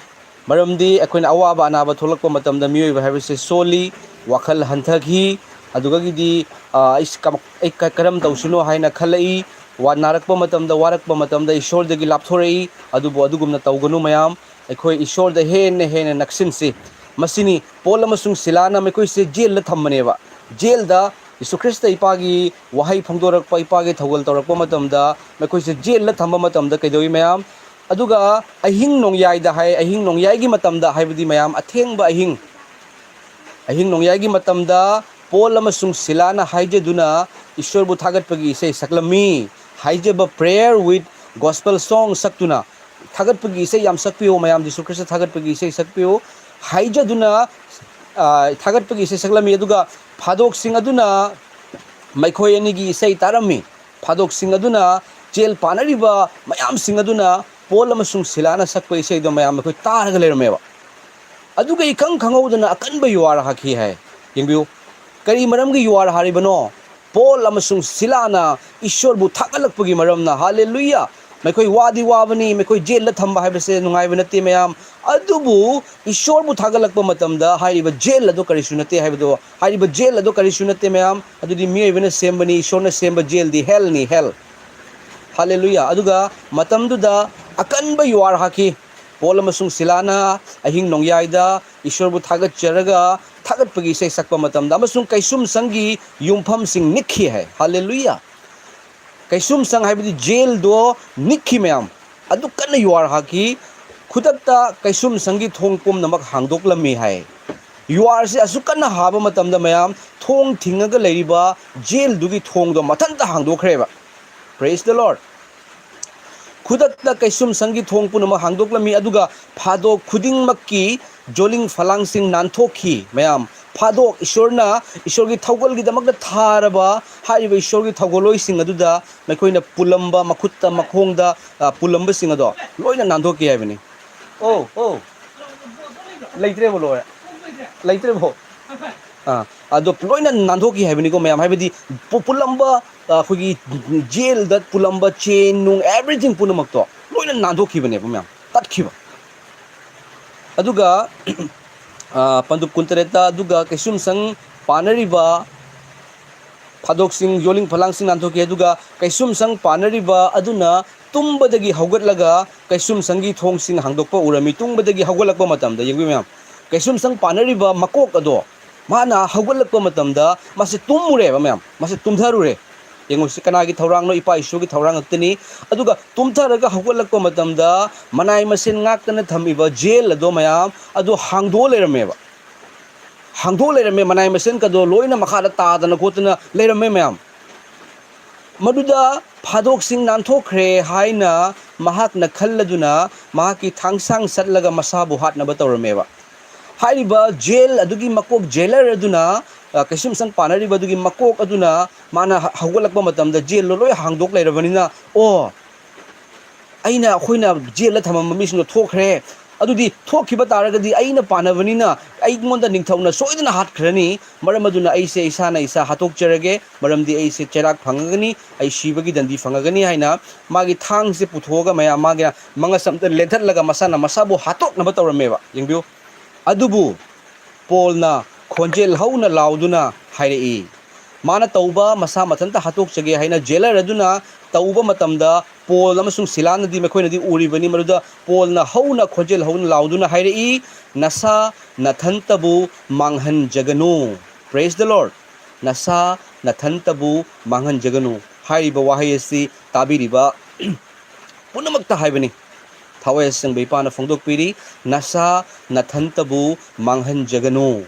ꯃꯔꯝꯗꯤ ꯑꯩꯈꯣꯏꯅ ꯑꯋꯥꯕ ꯑꯅꯥꯕ ꯊꯣꯛꯂꯛꯄ ꯃꯇꯝꯗ ꯃꯤꯑꯣꯏꯕ ꯍꯥꯏꯕꯁꯦ ꯁꯣꯜꯂꯤ, ꯋꯥꯈꯜ ꯍꯟꯊꯈꯤ, ꯑꯗꯨꯗꯒꯤꯗꯤ, ꯑ, ꯑꯩ ꯀ-, ꯑꯩ ꯀ-, ꯀꯔꯝ ꯇꯧꯁꯤꯅꯣ ꯍꯥꯏꯅ ꯈꯜꯂꯛꯏ, ꯋꯥ-, ꯅꯥꯔꯛꯄ ꯃꯇꯝꯗ, ꯋꯥꯔꯛꯄ ꯃꯇꯝꯗ ꯏꯁꯣꯔꯗꯒꯤ ꯂꯥꯞꯊꯣꯔꯛꯏ꯫ ꯑꯗꯨꯕꯨ ꯑꯗꯨꯒꯨꯝꯅ ꯇꯧꯒꯅꯨ ꯃꯌꯥꯝ, ꯑꯩꯈꯣꯏ ꯏꯁꯣꯔꯗ ꯍꯦꯟꯅ ꯍꯦꯟꯅ ꯅꯛꯁꯤꯟꯁꯤ꯫ ꯃꯁꯤꯅꯤ ꯄꯣꯜ ꯑꯃꯁꯨꯡ ꯁꯤꯂꯥꯅ ꯃꯈꯣꯏꯁꯦ ꯖꯦꯜꯗ ꯊꯝꯕꯅꯦꯕ꯫ ꯖꯦꯜꯗ ꯌꯤꯁꯨ ꯈ꯭ꯔꯤꯁꯇ ꯏꯄꯥꯒꯤ ꯋꯥꯍꯩ ꯐꯣꯡꯗꯣꯔꯛꯄ, ꯏꯄꯥꯒꯤ ꯊꯧꯒꯜ ꯇꯧꯔꯛꯄ ꯃꯇꯝꯗ ꯃꯈꯣꯏꯁꯦ ꯖꯦꯜꯗ ꯊꯝꯕ ꯃꯇꯝꯗ ꯀꯩꯗꯧꯏ ꯃꯌꯥꯝ? ꯑꯗꯨꯒ ꯑꯍꯤꯡ ꯅꯣꯡꯌꯥꯏꯗ ꯍꯥꯏ, ꯑꯍꯤꯡ ꯅꯣꯡꯌꯥꯏꯒꯤ ꯃꯇꯝꯗ ꯍꯥꯏꯕꯗꯤ ꯃꯌꯥꯝ ꯑꯊꯦꯡꯕ ꯑꯍꯤꯡ, ꯑꯍꯤꯡ ꯅꯣꯡꯌꯥꯏꯒꯤ ꯃꯇꯝꯗ ꯄꯣꯜ ꯑꯃꯁꯨꯡ ꯁꯤꯂꯥꯅ ꯍꯥꯏꯖꯗꯨꯅ ꯏꯁꯣꯔꯕꯨ ꯊꯥꯒꯠꯄꯒꯤ ꯏꯁꯩ ꯁꯛꯂꯝꯃꯤ꯫ ꯍꯥꯏꯖꯕ prayer with gospel song ꯁꯛꯇꯨꯅ, ꯊꯥꯒꯠꯄꯒꯤ ꯏꯁꯩ ꯌꯥꯝ ꯁꯛꯄꯤꯌꯨ ꯃꯌꯥꯝ, ꯌꯤꯁꯨ ꯈ꯭ꯔꯤꯁꯇ ꯊꯥꯒꯠꯄꯒꯤ ꯏꯁꯩ ꯁꯛꯄꯤꯌꯨ ꯍꯥꯏꯖꯗꯨꯅ, ꯑ, ꯊꯥꯒꯠꯄꯒꯤ ꯏꯁꯩ ꯁꯛꯂꯝꯃꯤ꯫ ꯑꯗꯨꯒ ꯐꯥꯗꯣꯛꯁꯤꯡ ꯑꯗꯨꯅ ꯃꯈꯣꯏ ꯑꯅꯤꯒꯤ ꯏꯁꯩ ꯇꯥꯔꯝꯃꯤ꯫ ꯐꯥꯗꯣꯛꯁꯤꯡ ꯑꯗꯨꯅ, ꯖꯦꯜ ꯄꯥꯟꯅꯔꯤꯕ ꯃꯌꯥꯝꯁꯤꯡ ꯑꯗꯨꯅ ꯄꯣꯜ ꯑꯃꯁꯨꯡ ꯁꯤꯂꯥꯅ ꯁꯛꯄ ꯏꯁꯩꯗꯣ ꯃꯌꯥꯝ ꯑꯩꯈꯣꯏ ꯇꯥꯔꯒ ꯂꯩꯔꯝꯃꯦꯕ꯫ ꯑꯗꯨꯒ ꯏꯈꯪ ꯈꯪꯍꯧꯗꯅ ꯑꯀꯟꯕ ꯌꯨꯍꯥꯔ ꯍꯥꯈꯤ ꯍꯥꯏ꯫ ꯌꯦꯡꯕꯤꯌꯨ, ꯀꯔꯤ ꯃꯔꯝꯒꯤ ꯌꯨꯍꯥꯔ ꯍꯥꯔꯤꯕꯅꯣ? ꯄꯣꯜ ꯑꯃꯁꯨꯡ ꯁꯤꯂꯥꯅ ꯏꯁꯣꯔꯕꯨ ꯊꯥꯒꯠꯂꯛꯄꯒꯤ ꯃꯔꯝꯅ꯫ ꯍꯥꯂꯦꯂꯨꯌꯥ! ꯃꯈꯣꯏ ꯋꯥꯗꯤ ꯋꯥꯕꯅꯤ, ꯃꯈꯣꯏ ꯖꯦꯜꯗ ꯊꯝꯕ ꯍꯥꯏꯕꯁꯦ ꯅꯨꯡꯉꯥꯏꯕ ꯅꯠꯇꯦ ꯃꯌꯥꯝ꯫ ꯑꯗꯨꯕꯨ ꯏꯁꯣꯔꯕꯨ ꯊꯥꯒꯠꯂꯛꯄ ꯃꯇꯝꯗ ꯍꯥꯏꯔꯤꯕ ꯖꯦꯜ ꯑꯗꯨ ꯀꯔꯤꯁꯨ ꯅꯠꯇꯦ ꯍꯥꯏꯕꯗꯣ, ꯍꯥꯏꯔꯤꯕ ꯖꯦꯜ ꯑꯗꯨ ꯀꯔꯤꯁꯨ ꯅꯠꯇꯦ ꯃꯌꯥꯝ, ꯑꯗꯨꯗꯤ ꯃꯤꯑꯣꯏꯕꯅ ꯁꯦꯝꯕꯅꯤ, ꯏꯁꯣꯔꯅ ꯁꯦꯝꯕ ꯖꯦꯜꯗꯤ ꯍꯦꯜꯅꯤ, ꯍꯦꯜ꯫ ꯍꯥꯂꯦꯂꯨꯌꯥ! ꯑꯗꯨꯒ ꯃꯇꯝꯗꯨꯗ ꯑꯀꯟꯕ ꯌꯨꯍꯥꯔ ꯍꯥꯈꯤ꯫ ꯄꯣꯜ ꯑꯃꯁꯨꯡ ꯁꯤꯂꯥꯅ ꯑꯍꯤꯡ ꯅꯣꯡꯌꯥꯏꯗ ꯏꯁꯣꯔꯕꯨ ꯊꯥꯒꯠꯆꯔꯒ ꯊꯥꯒꯠꯄꯒꯤ ꯏꯁꯩ ꯁꯛꯄ ꯃꯇꯝꯗ ꯑꯃꯁꯨꯡ ꯀꯩꯁꯨꯝꯁꯪꯒꯤ ꯌꯨꯝꯐꯝꯁꯤꯡ ꯅꯤꯛꯈꯤ ꯍꯥꯏ꯫ ꯍꯥꯂꯦꯂꯨꯌꯥ! ꯀꯩꯁꯨꯝꯁꯪ ꯍꯥꯏꯕꯗꯤ ꯖꯦꯜꯗꯣ ꯅꯤꯛꯈꯤ ꯃꯌꯥꯝ꯫ ꯑꯗꯨꯛ ꯀꯟꯅ ꯌꯨꯍꯥꯔ ꯍꯥꯈꯤ, ꯈꯨꯗꯛꯇ ꯀꯩꯁꯨꯝꯁꯪꯒꯤ ꯊꯣꯡ ꯄꯨꯝꯅꯃꯛ ꯍꯥꯡꯗꯣꯛꯂꯝꯃꯤ ꯍꯥꯏ꯫ ꯌꯨꯍꯥꯔꯁꯤ ꯑꯁꯨꯛ ꯀꯟꯅ ꯍꯥꯕ ꯃꯇꯝꯗ ꯃꯌꯥꯝ, ꯊꯣꯡ ꯊꯤꯡꯉꯒ ꯂꯩꯔꯤꯕ ꯖꯦꯜꯗꯨꯒꯤ ꯊꯣꯡꯗꯣ ꯃꯊꯟꯇ ꯍꯥꯡꯗꯣꯛꯈ꯭ꯔꯦꯕ꯫ Praise the Lord꯫ ꯈꯨꯗꯛꯇ ꯀꯩꯁꯨꯝꯁꯪꯒꯤ ꯊꯣꯡ ꯄꯨꯝꯅꯃꯛ ꯍꯥꯡꯗꯣꯛꯂꯝꯃꯤ, ꯑꯗꯨꯒ ꯐꯥꯗꯣꯛ ꯈꯨꯗꯤꯡꯃꯛꯀꯤ ꯖꯣꯂꯤꯡ ꯐꯂꯥꯡꯁꯤꯡ ꯅꯥꯟꯊꯣꯛꯈꯤ꯫ ꯃꯌꯥꯝ, ꯐꯥꯗꯣꯛ ꯏꯁꯣꯔꯅ, ꯏꯁꯣꯔꯒꯤ ꯊꯧꯒꯜꯒꯤꯗꯃꯛꯇ ꯊꯥꯔꯕ ꯍꯥꯏꯔꯤꯕ ꯏꯁꯣꯔꯒꯤ ꯊꯧꯒꯜꯂꯣꯏꯁꯤꯡ ꯑꯗꯨꯗ ꯃꯈꯣꯏꯅ ꯄꯨꯜꯂꯝꯕ, ꯃꯈꯨꯠꯇ, ꯃꯈꯣꯡꯗ, ꯑ, ꯄꯨꯜꯂꯝꯕꯁꯤꯡ ꯑꯗꯣ ꯂꯣꯏꯅ ꯅꯥꯟꯊꯣꯛꯈꯤ ꯍꯥꯏꯕꯅꯤ꯫ ꯑꯣ, ꯑꯣ꯫ ꯂꯩꯇ꯭ꯔꯦꯕ, ꯂꯣꯏꯔꯦ꯫ ꯂꯩꯇ꯭ꯔꯦꯕꯣ꯫ ꯑꯥ, ꯑꯗꯣ ꯂꯣꯏꯅ ꯅꯥꯟꯊꯣꯛꯈꯤ ꯍꯥꯏꯕꯅꯤꯀꯣ, ꯃꯌꯥꯝ꯫ ꯍꯥꯏꯕꯗꯤ ꯄꯨ-, ꯄꯨꯜꯂꯝꯕ, ꯑ, ꯑꯩꯈꯣꯏꯒꯤ ꯖꯦꯜꯗ ꯄꯨꯜꯂꯝꯕ ꯆꯦꯟ ꯅꯨꯡ, everything ꯄꯨꯝꯅꯃꯛꯇꯣ ꯂꯣꯏꯅ ꯅꯥꯟꯊꯣꯛꯈꯤꯕꯅꯦꯕ, ꯃꯌꯥꯝ꯫ ꯇꯠꯈꯤꯕ꯫ ꯑꯗꯨꯒ, ꯑ, ꯄꯟꯗꯨꯞ ꯀꯨꯟꯇꯔꯦꯠꯇ, ꯑꯗꯨꯒ ꯀꯩꯁꯨꯝꯁꯪ ꯄꯥꯟꯅꯔꯤꯕ ꯐꯥꯗꯣꯛꯁꯤꯡ, ꯌꯣꯂꯤꯡ ꯐꯂꯥꯡꯁꯤꯡ ꯅꯥꯟꯊꯣꯛꯈꯤ꯫ ꯑꯗꯨꯒ ꯀꯩꯁꯨꯝꯁꯪ ꯄꯥꯟꯅꯔꯤꯕ ꯑꯗꯨꯅ ꯇꯨꯝꯕꯗꯒꯤ ꯍꯧꯒꯠꯂꯒ ꯀꯩꯁꯨꯝꯁꯪꯒꯤ ꯊꯣꯡꯁꯤꯡ ꯍꯥꯡꯗꯣꯛꯄ ꯎꯔꯝꯃꯤ꯫ ꯇꯨꯝꯕꯗꯒꯤ ꯍꯧꯒꯠꯂꯛꯄ ꯃꯇꯝꯗ, ꯌꯦꯡꯕꯤꯌꯨ ꯃꯌꯥꯝ, ꯀꯩꯁꯨꯝꯁꯪ ꯄꯥꯟꯅꯔꯤꯕ ꯃꯀꯣꯛ ꯑꯗꯣ, ꯃꯥꯅ ꯍꯧꯒꯠꯂꯛꯄ ꯃꯇꯝꯗ ꯃꯥꯁꯦ ꯇꯨꯝꯃꯨꯔꯦꯕ, ꯃꯌꯥꯝ꯫ ꯃꯥꯁꯦ ꯇꯨꯝꯊꯔꯨꯔꯦ꯫ ꯌꯦꯡꯉꯨ, ꯁꯤ ꯀꯅꯥꯒꯤ ꯊꯧꯔꯥꯡꯅꯣ? ꯏꯄꯥ ꯏꯁꯣꯔꯒꯤ ꯊꯧꯔꯥꯡ ꯉꯥꯛꯇꯅꯤ꯫ ꯑꯗꯨꯒ ꯇꯨꯝꯊꯔꯒ ꯍꯧꯒꯠꯂꯛꯄ ꯃꯇꯝꯗ ꯃꯅꯥꯏ ꯃꯁꯤꯟ ꯉꯥꯛꯇꯅ ꯊꯝꯃꯤꯕ ꯖꯦꯜ ꯑꯗꯣ, ꯃꯌꯥꯝ, ꯑꯗꯨ ꯍꯥꯡꯗꯣꯛꯑ ꯂꯩꯔꯝꯃꯦꯕ꯫ ꯍꯥꯡꯗꯣꯛꯑ ꯂꯩꯔꯝꯃꯦ, ꯃꯅꯥꯏ ꯃꯁꯤꯟꯒꯗꯣ ꯂꯣꯏꯅ ꯃꯈꯥꯗ ꯇꯥꯗꯅ ꯈꯣꯠꯇꯅ ꯂꯩꯔꯝꯃꯦ, ꯃꯌꯥꯝ꯫ ꯃꯗꯨꯗ ꯐꯥꯗꯣꯛꯁꯤꯡ ꯅꯥꯟꯊꯣꯛꯈ꯭ꯔꯦ ꯍꯥꯏꯅ ꯃꯍꯥꯛꯅ ꯈꯜꯂꯗꯨꯅ ꯃꯍꯥꯛꯀꯤ ꯊꯥꯡꯁꯥꯡ ꯆꯠꯂꯒ ꯃꯁꯥꯕꯨ ꯍꯥꯠꯅꯕ ꯇꯧꯔꯝꯃꯦꯕ꯫ ꯍꯥꯏꯔꯤꯕ ꯖꯦꯜ ꯑꯗꯨꯒꯤ ꯃꯀꯣꯛ, ꯖꯦꯂꯔ ꯑꯗꯨꯅ, ꯑ, ꯀꯩꯁꯨꯝꯁꯪ ꯄꯥꯟꯅꯔꯤꯕ ꯑꯗꯨꯒꯤ ꯃꯀꯣꯛ ꯑꯗꯨꯅ ꯃꯥꯅ ꯍ-, ꯍꯧꯒꯠꯂꯛꯄ ꯃꯇꯝꯗ ꯖꯦꯜꯗꯣ ꯂꯣꯏ ꯍꯥꯡꯗꯣꯛ ꯂꯩꯔꯕꯅꯤꯅ, "ꯑꯣ, ꯑꯩꯅ, ꯑꯩꯈꯣꯏꯅ ꯖꯦꯜꯗ ꯊꯝꯃꯝꯕ ꯃꯤꯁꯤꯡꯗꯣ ꯊꯣꯛꯈ꯭ꯔꯦ꯫ ꯑꯗꯨꯗꯤ ꯊꯣꯛꯈꯤꯕ ꯇꯥꯔꯒꯗꯤ ꯑꯩꯅ ꯄꯥꯟꯅꯕꯅꯤꯅ ꯑꯩꯉꯣꯟꯗ ꯅꯤꯡꯊꯧꯅ ꯁꯣꯏꯗꯅ ꯍꯥꯠꯈ꯭ꯔꯅꯤ꯫ ꯃꯔꯝ ꯑꯗꯨꯅ ꯑꯩꯁꯦ ꯏꯁꯥꯅ ꯏꯁꯥ ꯍꯥꯠꯇꯣꯛꯆꯔꯒꯦ, ꯃꯔꯝꯗꯤ ꯑꯩꯁꯦ ꯆꯩꯔꯥꯛ ꯐꯪꯉꯒꯅꯤ, ꯑꯩ ꯁꯤꯕꯒꯤ ꯗꯟꯗꯤ ꯐꯪꯉꯒꯅꯤ" ꯍꯥꯏꯅ ꯃꯥꯒꯤ ꯊꯥꯡꯁꯦ ꯄꯨꯊꯣꯛꯑꯒ ꯃꯌꯥꯝ ꯃꯥꯒꯤ ꯃꯉꯛꯁꯝꯗ ꯂꯦꯟꯊꯠꯂꯒ ꯃꯁꯥꯅ ꯃꯁꯥꯕꯨ ꯍꯥꯠꯇꯣꯛꯅꯕ ꯇꯧꯔꯝꯃꯦꯕ꯫ ꯌꯦꯡꯕꯤꯌꯨ꯫ ꯑꯗꯨꯕꯨ ꯄꯣꯜꯅ ꯈꯣꯟꯖꯦꯜ ꯍꯧꯅ ꯂꯥꯎꯗꯨꯅ ꯍꯥꯏꯔꯛꯏ꯫ ꯃꯥꯅ ꯇꯧꯕ, ꯃꯁꯥ ꯃꯊꯟꯇ ꯍꯥꯠꯇꯣꯛꯆꯒꯦ ꯍꯥꯏꯅ ꯖꯦꯂꯔ ꯑꯗꯨꯅ ꯇꯧꯕ ꯃꯇꯝꯗ, ꯄꯣꯜ ꯑꯃꯁꯨꯡ ꯁꯤꯂꯥꯅꯗꯤ ꯃꯈꯣꯏꯅꯗꯤ ꯎꯔꯤꯕꯅꯤ꯫ ꯃꯗꯨꯗ ꯄꯣꯜꯅ ꯍꯧꯅ ꯈꯣꯟꯖꯦꯜ ꯍꯧꯅ ꯂꯥꯎꯗꯨꯅ ꯍꯥꯏꯔꯛꯏ, "ꯅꯁꯥ ꯅꯊꯟꯇꯕꯨ ꯃꯥꯡꯍꯟꯖꯒꯅꯨ"꯫ Praise the Lord꯫ "ꯅꯁꯥ ꯅꯊꯟꯇꯕꯨ ꯃꯥꯡꯍꯟꯖꯒꯅꯨ" ꯍꯥꯏꯔꯤꯕ ꯋꯥꯍꯩ ꯑꯁꯤ ꯇꯥꯕꯤꯔꯤꯕ ꯄꯨꯝꯅꯃꯛꯇ ꯍꯥꯏꯕꯅꯤ꯫ ꯊꯋꯥꯏ ꯑꯁꯦꯡꯕ ꯏꯄꯥꯅ ꯐꯣꯡꯗꯣꯛꯄꯤꯔꯤ, "ꯅꯁꯥ ꯅꯊꯟꯇꯕꯨ ꯃꯥꯡꯍꯟꯖꯒꯅꯨ"꯫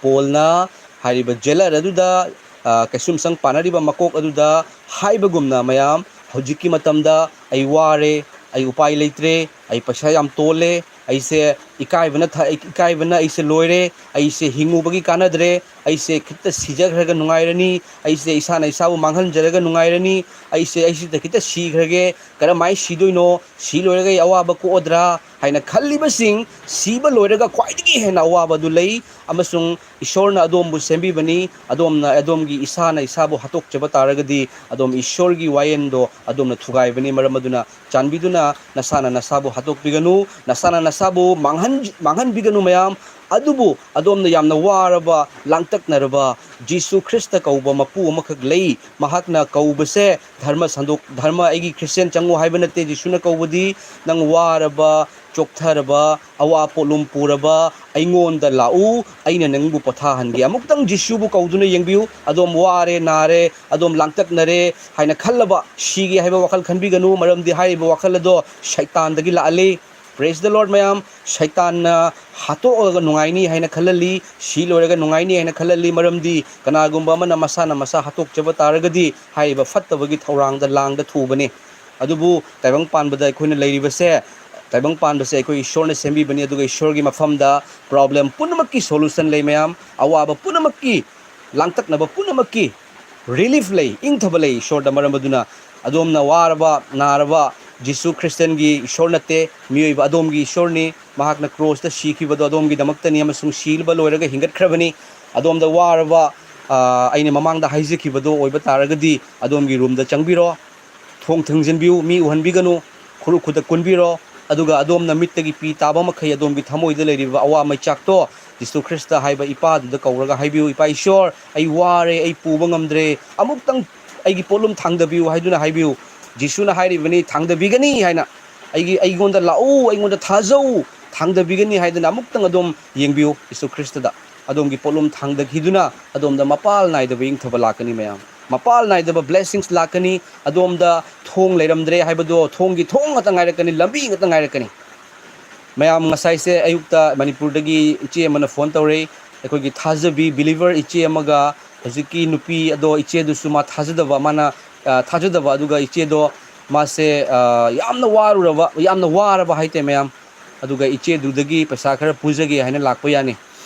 ꯄꯣꯜꯅ ꯍꯥꯏꯔꯤꯕ ꯖꯦꯂꯔ ꯑꯗꯨꯗ, ꯑ, ꯀꯩꯁꯨꯝꯁꯪ ꯄꯥꯟꯅꯔꯤꯕ ꯃꯀꯣꯛ ꯑꯗꯨꯗ ꯍꯥꯏꯕꯒꯨꯝꯅ, ꯃꯌꯥꯝ, ꯍꯧꯖꯤꯛꯀꯤ ꯃꯇꯝꯗ ꯑꯩ ꯋꯥꯔꯦ, ꯑꯩ ꯎꯄꯥꯏ ꯂꯩꯇ꯭ꯔꯦ, ꯑꯩ ꯄꯩꯁꯥ ꯌꯥꯝ ꯇꯣꯜꯂꯦ, ꯑꯩꯁꯦ ꯏꯀꯥꯏꯕꯅ ꯊ-, ꯏꯀꯥꯏꯕꯅ ꯑꯩꯁꯦ ꯂꯣꯏꯔꯦ, ꯑꯩꯁꯦ ꯍꯤꯡꯉꯨꯕꯒꯤ ꯀꯥꯟꯅꯗ꯭ꯔꯦ, ꯑꯩꯁꯦ ꯈꯤꯇ ꯁꯤꯖꯈ꯭ꯔꯒ ꯅꯨꯡꯉꯥꯏꯔꯅꯤ, ꯑꯩꯁꯦ ꯏꯁꯥꯅ ꯏꯁꯥꯕꯨ ꯃꯥꯡꯍꯟꯖꯔꯒ ꯅꯨꯡꯉꯥꯏꯔꯅꯤ, ꯑꯩꯁꯦ, ꯑꯩꯁꯤꯗ ꯈꯤꯇ ꯁꯤꯈ꯭ꯔꯒꯦ, ꯀꯔꯝꯍꯥꯏꯅ ꯁꯤꯗꯣꯏꯅꯣ? ꯁꯤ ꯂꯣꯏꯔꯒ ꯑꯩ ꯑꯋꯥꯕ ꯀꯣꯛꯑꯗ꯭ꯔꯥ ꯍꯥꯏꯅ ꯈꯜꯂꯤꯕꯁꯤꯡ, ꯁꯤꯕ ꯂꯣꯏꯔꯒ ꯈ꯭ꯋꯥꯏꯗꯒꯤ ꯍꯦꯟꯅ ꯑꯋꯥꯕ ꯑꯗꯨ ꯂꯩ, ꯑꯃꯁꯨꯡ ꯏꯁꯣꯔꯅ ꯑꯗꯣꯝꯕꯨ ꯁꯦꯝꯕꯤꯕꯅꯤ꯫ ꯑꯗꯣꯝꯅ ꯑꯗꯣꯝꯒꯤ ꯏꯁꯥꯅ ꯏꯁꯥꯕꯨ ꯍꯥꯠꯇꯣꯛꯆꯕ ꯇꯥꯔꯒꯗꯤ, ꯑꯗꯣꯝ ꯏꯁꯣꯔꯒꯤ ꯋꯥꯌꯦꯟꯗꯣ ꯑꯗꯣꯝꯅ ꯊꯨꯒꯥꯏꯕꯅꯤ꯫ ꯃꯔꯝ ꯑꯗꯨꯅ, ꯆꯥꯟꯕꯤꯗꯨꯅ ꯅꯁꯥꯅ ꯅꯁꯥꯕꯨ ꯍꯥꯠꯇꯣꯛꯄꯤꯒꯅꯨ, ꯅꯁꯥꯅ ꯅꯁꯥꯕꯨ ꯃꯥꯡꯍꯟ-, ꯃꯥꯡꯍꯟꯕꯤꯒꯅꯨ, ꯃꯌꯥꯝ꯫ ꯑꯗꯨꯕꯨ ꯑꯗꯣꯝꯅ ꯌꯥꯝꯅ ꯋꯥꯔꯕ, ꯂꯥꯡꯇꯛꯅꯔꯕ, ꯖꯤꯁꯨ ꯈ꯭ꯔꯤꯁꯇ ꯀꯧꯕ ꯃꯄꯨ ꯑꯃꯈꯛ ꯂꯩ꯫ ꯃꯍꯥꯛꯅ ꯀꯧꯕꯁꯦ ꯙꯔꯃ ꯁꯟꯗꯣꯛ-, ꯙꯔꯃ, "ꯑꯩꯒꯤ ꯈ꯭ꯔꯤꯁꯇꯤꯌꯥꯟ ꯆꯪꯉꯨ" ꯍꯥꯏꯕ ꯅꯠꯇꯦ꯫ ꯖꯤꯁꯨꯅ ꯀꯧꯕꯗꯤ, "ꯅꯪ ꯋꯥꯔꯕ, ꯆꯣꯛꯊꯔꯕ, ꯑꯋꯥ ꯄꯣꯠꯂꯨꯝ ꯄꯨꯔꯕ, ꯑꯩꯉꯣꯟꯗ ꯂꯥꯛꯎ, ꯑꯩꯅ ꯅꯪꯕꯨ ꯄꯣꯊꯥꯍꯟꯒꯦ"꯫ ꯑꯃꯨꯛꯇꯪ ꯖꯤꯁꯨꯕꯨ ꯀꯧꯗꯨꯅ ꯌꯦꯡꯕꯤꯌꯨ꯫ ꯑꯗꯣꯝ ꯋꯥꯔꯦ, ꯅꯥꯔꯦ, ꯑꯗꯣꯝ ꯂꯥꯡꯇꯛꯅꯔꯦ ꯍꯥꯏꯅ ꯈꯜꯂꯕ, ꯁꯤꯒꯦ ꯍꯥꯏꯕ ꯋꯥꯈꯜ ꯈꯟꯕꯤꯒꯅꯨ, ꯃꯔꯝꯗꯤ ꯍꯥꯏꯔꯤꯕ ꯋꯥꯈꯜ ꯑꯗꯣ ꯁꯩꯇꯥꯟꯗꯒꯤ ꯂꯥꯛꯍꯜꯂꯤ꯫ Praise the Lord, ꯃꯌꯥꯝ꯫ ꯁꯩꯇꯥꯟꯅ ꯍꯥꯠꯇꯣꯛꯑꯒ ꯅꯨꯡꯉꯥꯏꯅꯤ ꯍꯥꯏꯅ ꯈꯜꯍꯜꯂꯤ, ꯁꯤ ꯂꯣꯏꯔꯒ ꯅꯨꯡꯉꯥꯏꯅꯤ ꯍꯥꯏꯅ ꯈꯜꯍꯜꯂꯤ, ꯃꯔꯝꯗꯤ ꯀꯅꯥꯒꯨꯝꯕ ꯑꯃꯅ ꯃꯁꯥꯅ ꯃꯁꯥ ꯍꯥꯠꯇꯣꯛꯆꯕ ꯇꯥꯔꯒꯗꯤ ꯍꯥꯏꯔꯤꯕ ꯐꯠꯇꯕꯒꯤ ꯊꯧꯔꯥꯡꯗ, ꯂꯥꯡꯗ ꯊꯨꯕꯅꯤ꯫ ꯑꯗꯨꯕꯨ ꯇꯥꯏꯕꯪ ꯄꯥꯟꯕꯗ ꯑꯩꯈꯣꯏꯅ ꯂꯩꯔꯤꯕꯁꯦ, ꯇꯥꯏꯕꯪ ꯄꯥꯟꯕꯁꯦ ꯑꯩꯈꯣꯏ ꯏꯁꯣꯔꯅ ꯁꯦꯝꯕꯤꯕꯅꯤ, ꯑꯗꯨꯒ ꯏꯁꯣꯔꯒꯤ ꯃꯐꯝꯗ problem ꯄꯨꯝꯅꯃꯛꯀꯤ solution ꯂꯩ, ꯃꯌꯥꯝ꯫ ꯑꯋꯥꯕ ꯄꯨꯝꯅꯃꯛꯀꯤ, ꯂꯥꯡꯇꯛꯅꯕ ꯄꯨꯝꯅꯃꯛꯀꯤ relief ꯂꯩ, ꯏꯪꯊꯕ ꯂꯩ ꯏꯁꯣꯔꯗ꯫ ꯃꯔꯝ ꯑꯗꯨꯅ ꯑꯗꯣꯝꯅ ꯋꯥꯔꯕ, ꯅꯥꯔꯕ, ꯖꯤꯁꯨ ꯈ꯭ꯔꯤꯁꯇꯟꯒꯤ ꯏꯁꯣꯔ ꯅꯠꯇꯦ, ꯃꯤꯑꯣꯏꯕ ꯑꯗꯣꯝꯒꯤ ꯏꯁꯣꯔꯅꯤ꯫ ꯃꯍꯥꯛꯅ ꯀ꯭ꯔꯣꯁꯇ ꯁꯤꯈꯤꯕꯗꯣ ꯑꯗꯣꯝꯒꯤꯗꯃꯛꯇꯅꯤ ꯑꯃꯁꯨꯡ ꯁꯤꯕ ꯂꯣꯏꯔꯒ ꯍꯤꯡꯒꯠꯈ꯭ꯔꯕꯅꯤ꯫ ꯑꯗꯣꯝꯗ ꯋꯥꯔꯕ, ꯑ, ꯑꯩꯅ ꯃꯃꯥꯡꯗ ꯍꯥꯏꯖꯈꯤꯕꯗꯣ ꯑꯣꯏꯕ ꯇꯥꯔꯒꯗꯤ, ꯑꯗꯣꯝꯒꯤ ꯔꯨꯝꯗ ꯆꯪꯕꯤꯔꯣ, ꯊꯣꯡ ꯊꯤꯡꯖꯤꯟꯕꯤꯌꯨ, ꯃꯤ ꯎꯍꯟꯕꯤꯒꯅꯨ, ꯈꯨꯔꯨ ꯈꯨꯗ ꯀꯨꯟꯕꯤꯔꯣ, ꯑꯗꯨꯒ ꯑꯗꯣꯝꯅ ꯃꯤꯠꯇꯒꯤ ꯄꯤ ꯇꯥꯕ ꯃꯈꯩ ꯑꯗꯣꯝꯒꯤ ꯊꯃꯣꯏꯗ ꯂꯩꯔꯤꯕ ꯑꯋꯥ ꯃꯩꯆꯥꯛꯇꯣ ꯖꯤꯁꯨ ꯈ꯭ꯔꯤꯁꯇ ꯍꯥꯏꯕ ꯏꯄꯥꯗꯨꯗ ꯀꯧꯔꯒ ꯍꯥꯏꯕꯤꯌꯨ, "ꯏꯄꯥ ꯏꯁꯣꯔ, ꯑꯩ ꯋꯥꯔꯦ, ꯑꯩ ꯄꯨꯕ ꯉꯝꯗ꯭ꯔꯦ, ꯑꯃꯨꯛꯇꯪ ꯑꯩꯒꯤ ꯄꯣꯠꯂꯨꯝ ꯊꯥꯡꯗꯕꯤꯌꯨ" ꯍꯥꯏꯗꯨꯅ ꯍꯥꯏꯕꯤꯌꯨ꯫ ꯖꯤꯁꯨꯅ ꯍꯥꯏꯔꯤꯕꯅꯤ, "ꯊꯥꯡꯗꯕꯤꯒꯅꯤ" ꯍꯥꯏꯅ꯫ "ꯑꯩꯒꯤ, ꯑꯩꯉꯣꯟꯗ ꯂꯥꯛꯎ, ꯑꯩꯉꯣꯟꯗ ꯊꯥꯖꯧ, ꯊꯥꯡꯗꯕꯤꯒꯅꯤ" ꯍꯥꯏꯗꯅ ꯑꯃꯨꯛꯇꯪ ꯑꯗꯣꯝ ꯌꯦꯡꯕꯤꯌꯨ ꯖꯤꯁꯨ ꯈ꯭ꯔꯤꯁꯇꯗ꯫ ꯑꯗꯣꯝꯒꯤ ꯄꯣꯠꯂꯨꯝ ꯊꯥꯡꯗꯈꯤꯗꯨꯅ ꯑꯗꯣꯝꯗ ꯃꯄꯥꯜ ꯅꯥꯏꯗꯕ ꯏꯪꯊꯕ ꯂꯥꯛꯀꯅꯤ, ꯃꯌꯥꯝ꯫ ꯃꯄꯥꯜ ꯅꯥꯏꯗꯕ blessings ꯂꯥꯛꯀꯅꯤ꯫ ꯑꯗꯣꯝꯗ ꯊꯣꯡ ꯂꯩꯔꯝꯗ꯭ꯔꯦ ꯍꯥꯏꯕꯗꯣ, ꯊꯣꯡꯒꯤ ꯊꯣꯡ ꯉꯥꯛꯇ ꯉꯥꯏꯔꯛꯀꯅꯤ, ꯂꯝꯕꯤ ꯉꯥꯛꯇ ꯉꯥꯏꯔꯛꯀꯅꯤ꯫ ꯃꯌꯥꯝ, ꯉꯁꯥꯏꯁꯦ ꯑꯌꯨꯛꯇ ꯃꯅꯤꯄꯨꯔꯗꯒꯤ ꯏꯆꯦ ꯑꯃꯅ ꯐꯣꯟ ꯇꯧꯔꯛꯏ꯫ ꯑꯩꯈꯣꯏꯒꯤ ꯊꯥꯖꯕꯤ believer ꯏꯆꯦ ꯑꯃꯒ, ꯍꯧꯖꯤꯛꯀꯤ ꯅꯨꯄꯤ ꯑꯗꯣ, ꯏꯆꯦꯗꯨꯁꯨ ꯃꯥ ꯊꯥꯖꯗꯕ, ꯃꯥꯅ, ꯑ, ꯊꯥꯖꯗꯕ, ꯑꯗꯨꯒ ꯏꯆꯦꯗꯣ ꯃꯥꯁꯦ, ꯑ, ꯌꯥꯝꯅ ꯋꯥꯔꯨꯔꯕ, ꯌꯥꯝꯅ ꯋꯥꯔꯕ ꯍꯥꯏꯇꯥꯔꯦ ꯃꯌꯥꯝ꯫ ꯑꯗꯨꯒ ꯏꯆꯦꯗꯨꯗꯒꯤ ꯄꯩꯁꯥ ꯈꯔ ꯄꯨꯖꯒꯦ ꯍꯥꯏꯅ ꯂꯥꯛꯄ ꯌꯥꯅꯤ꯫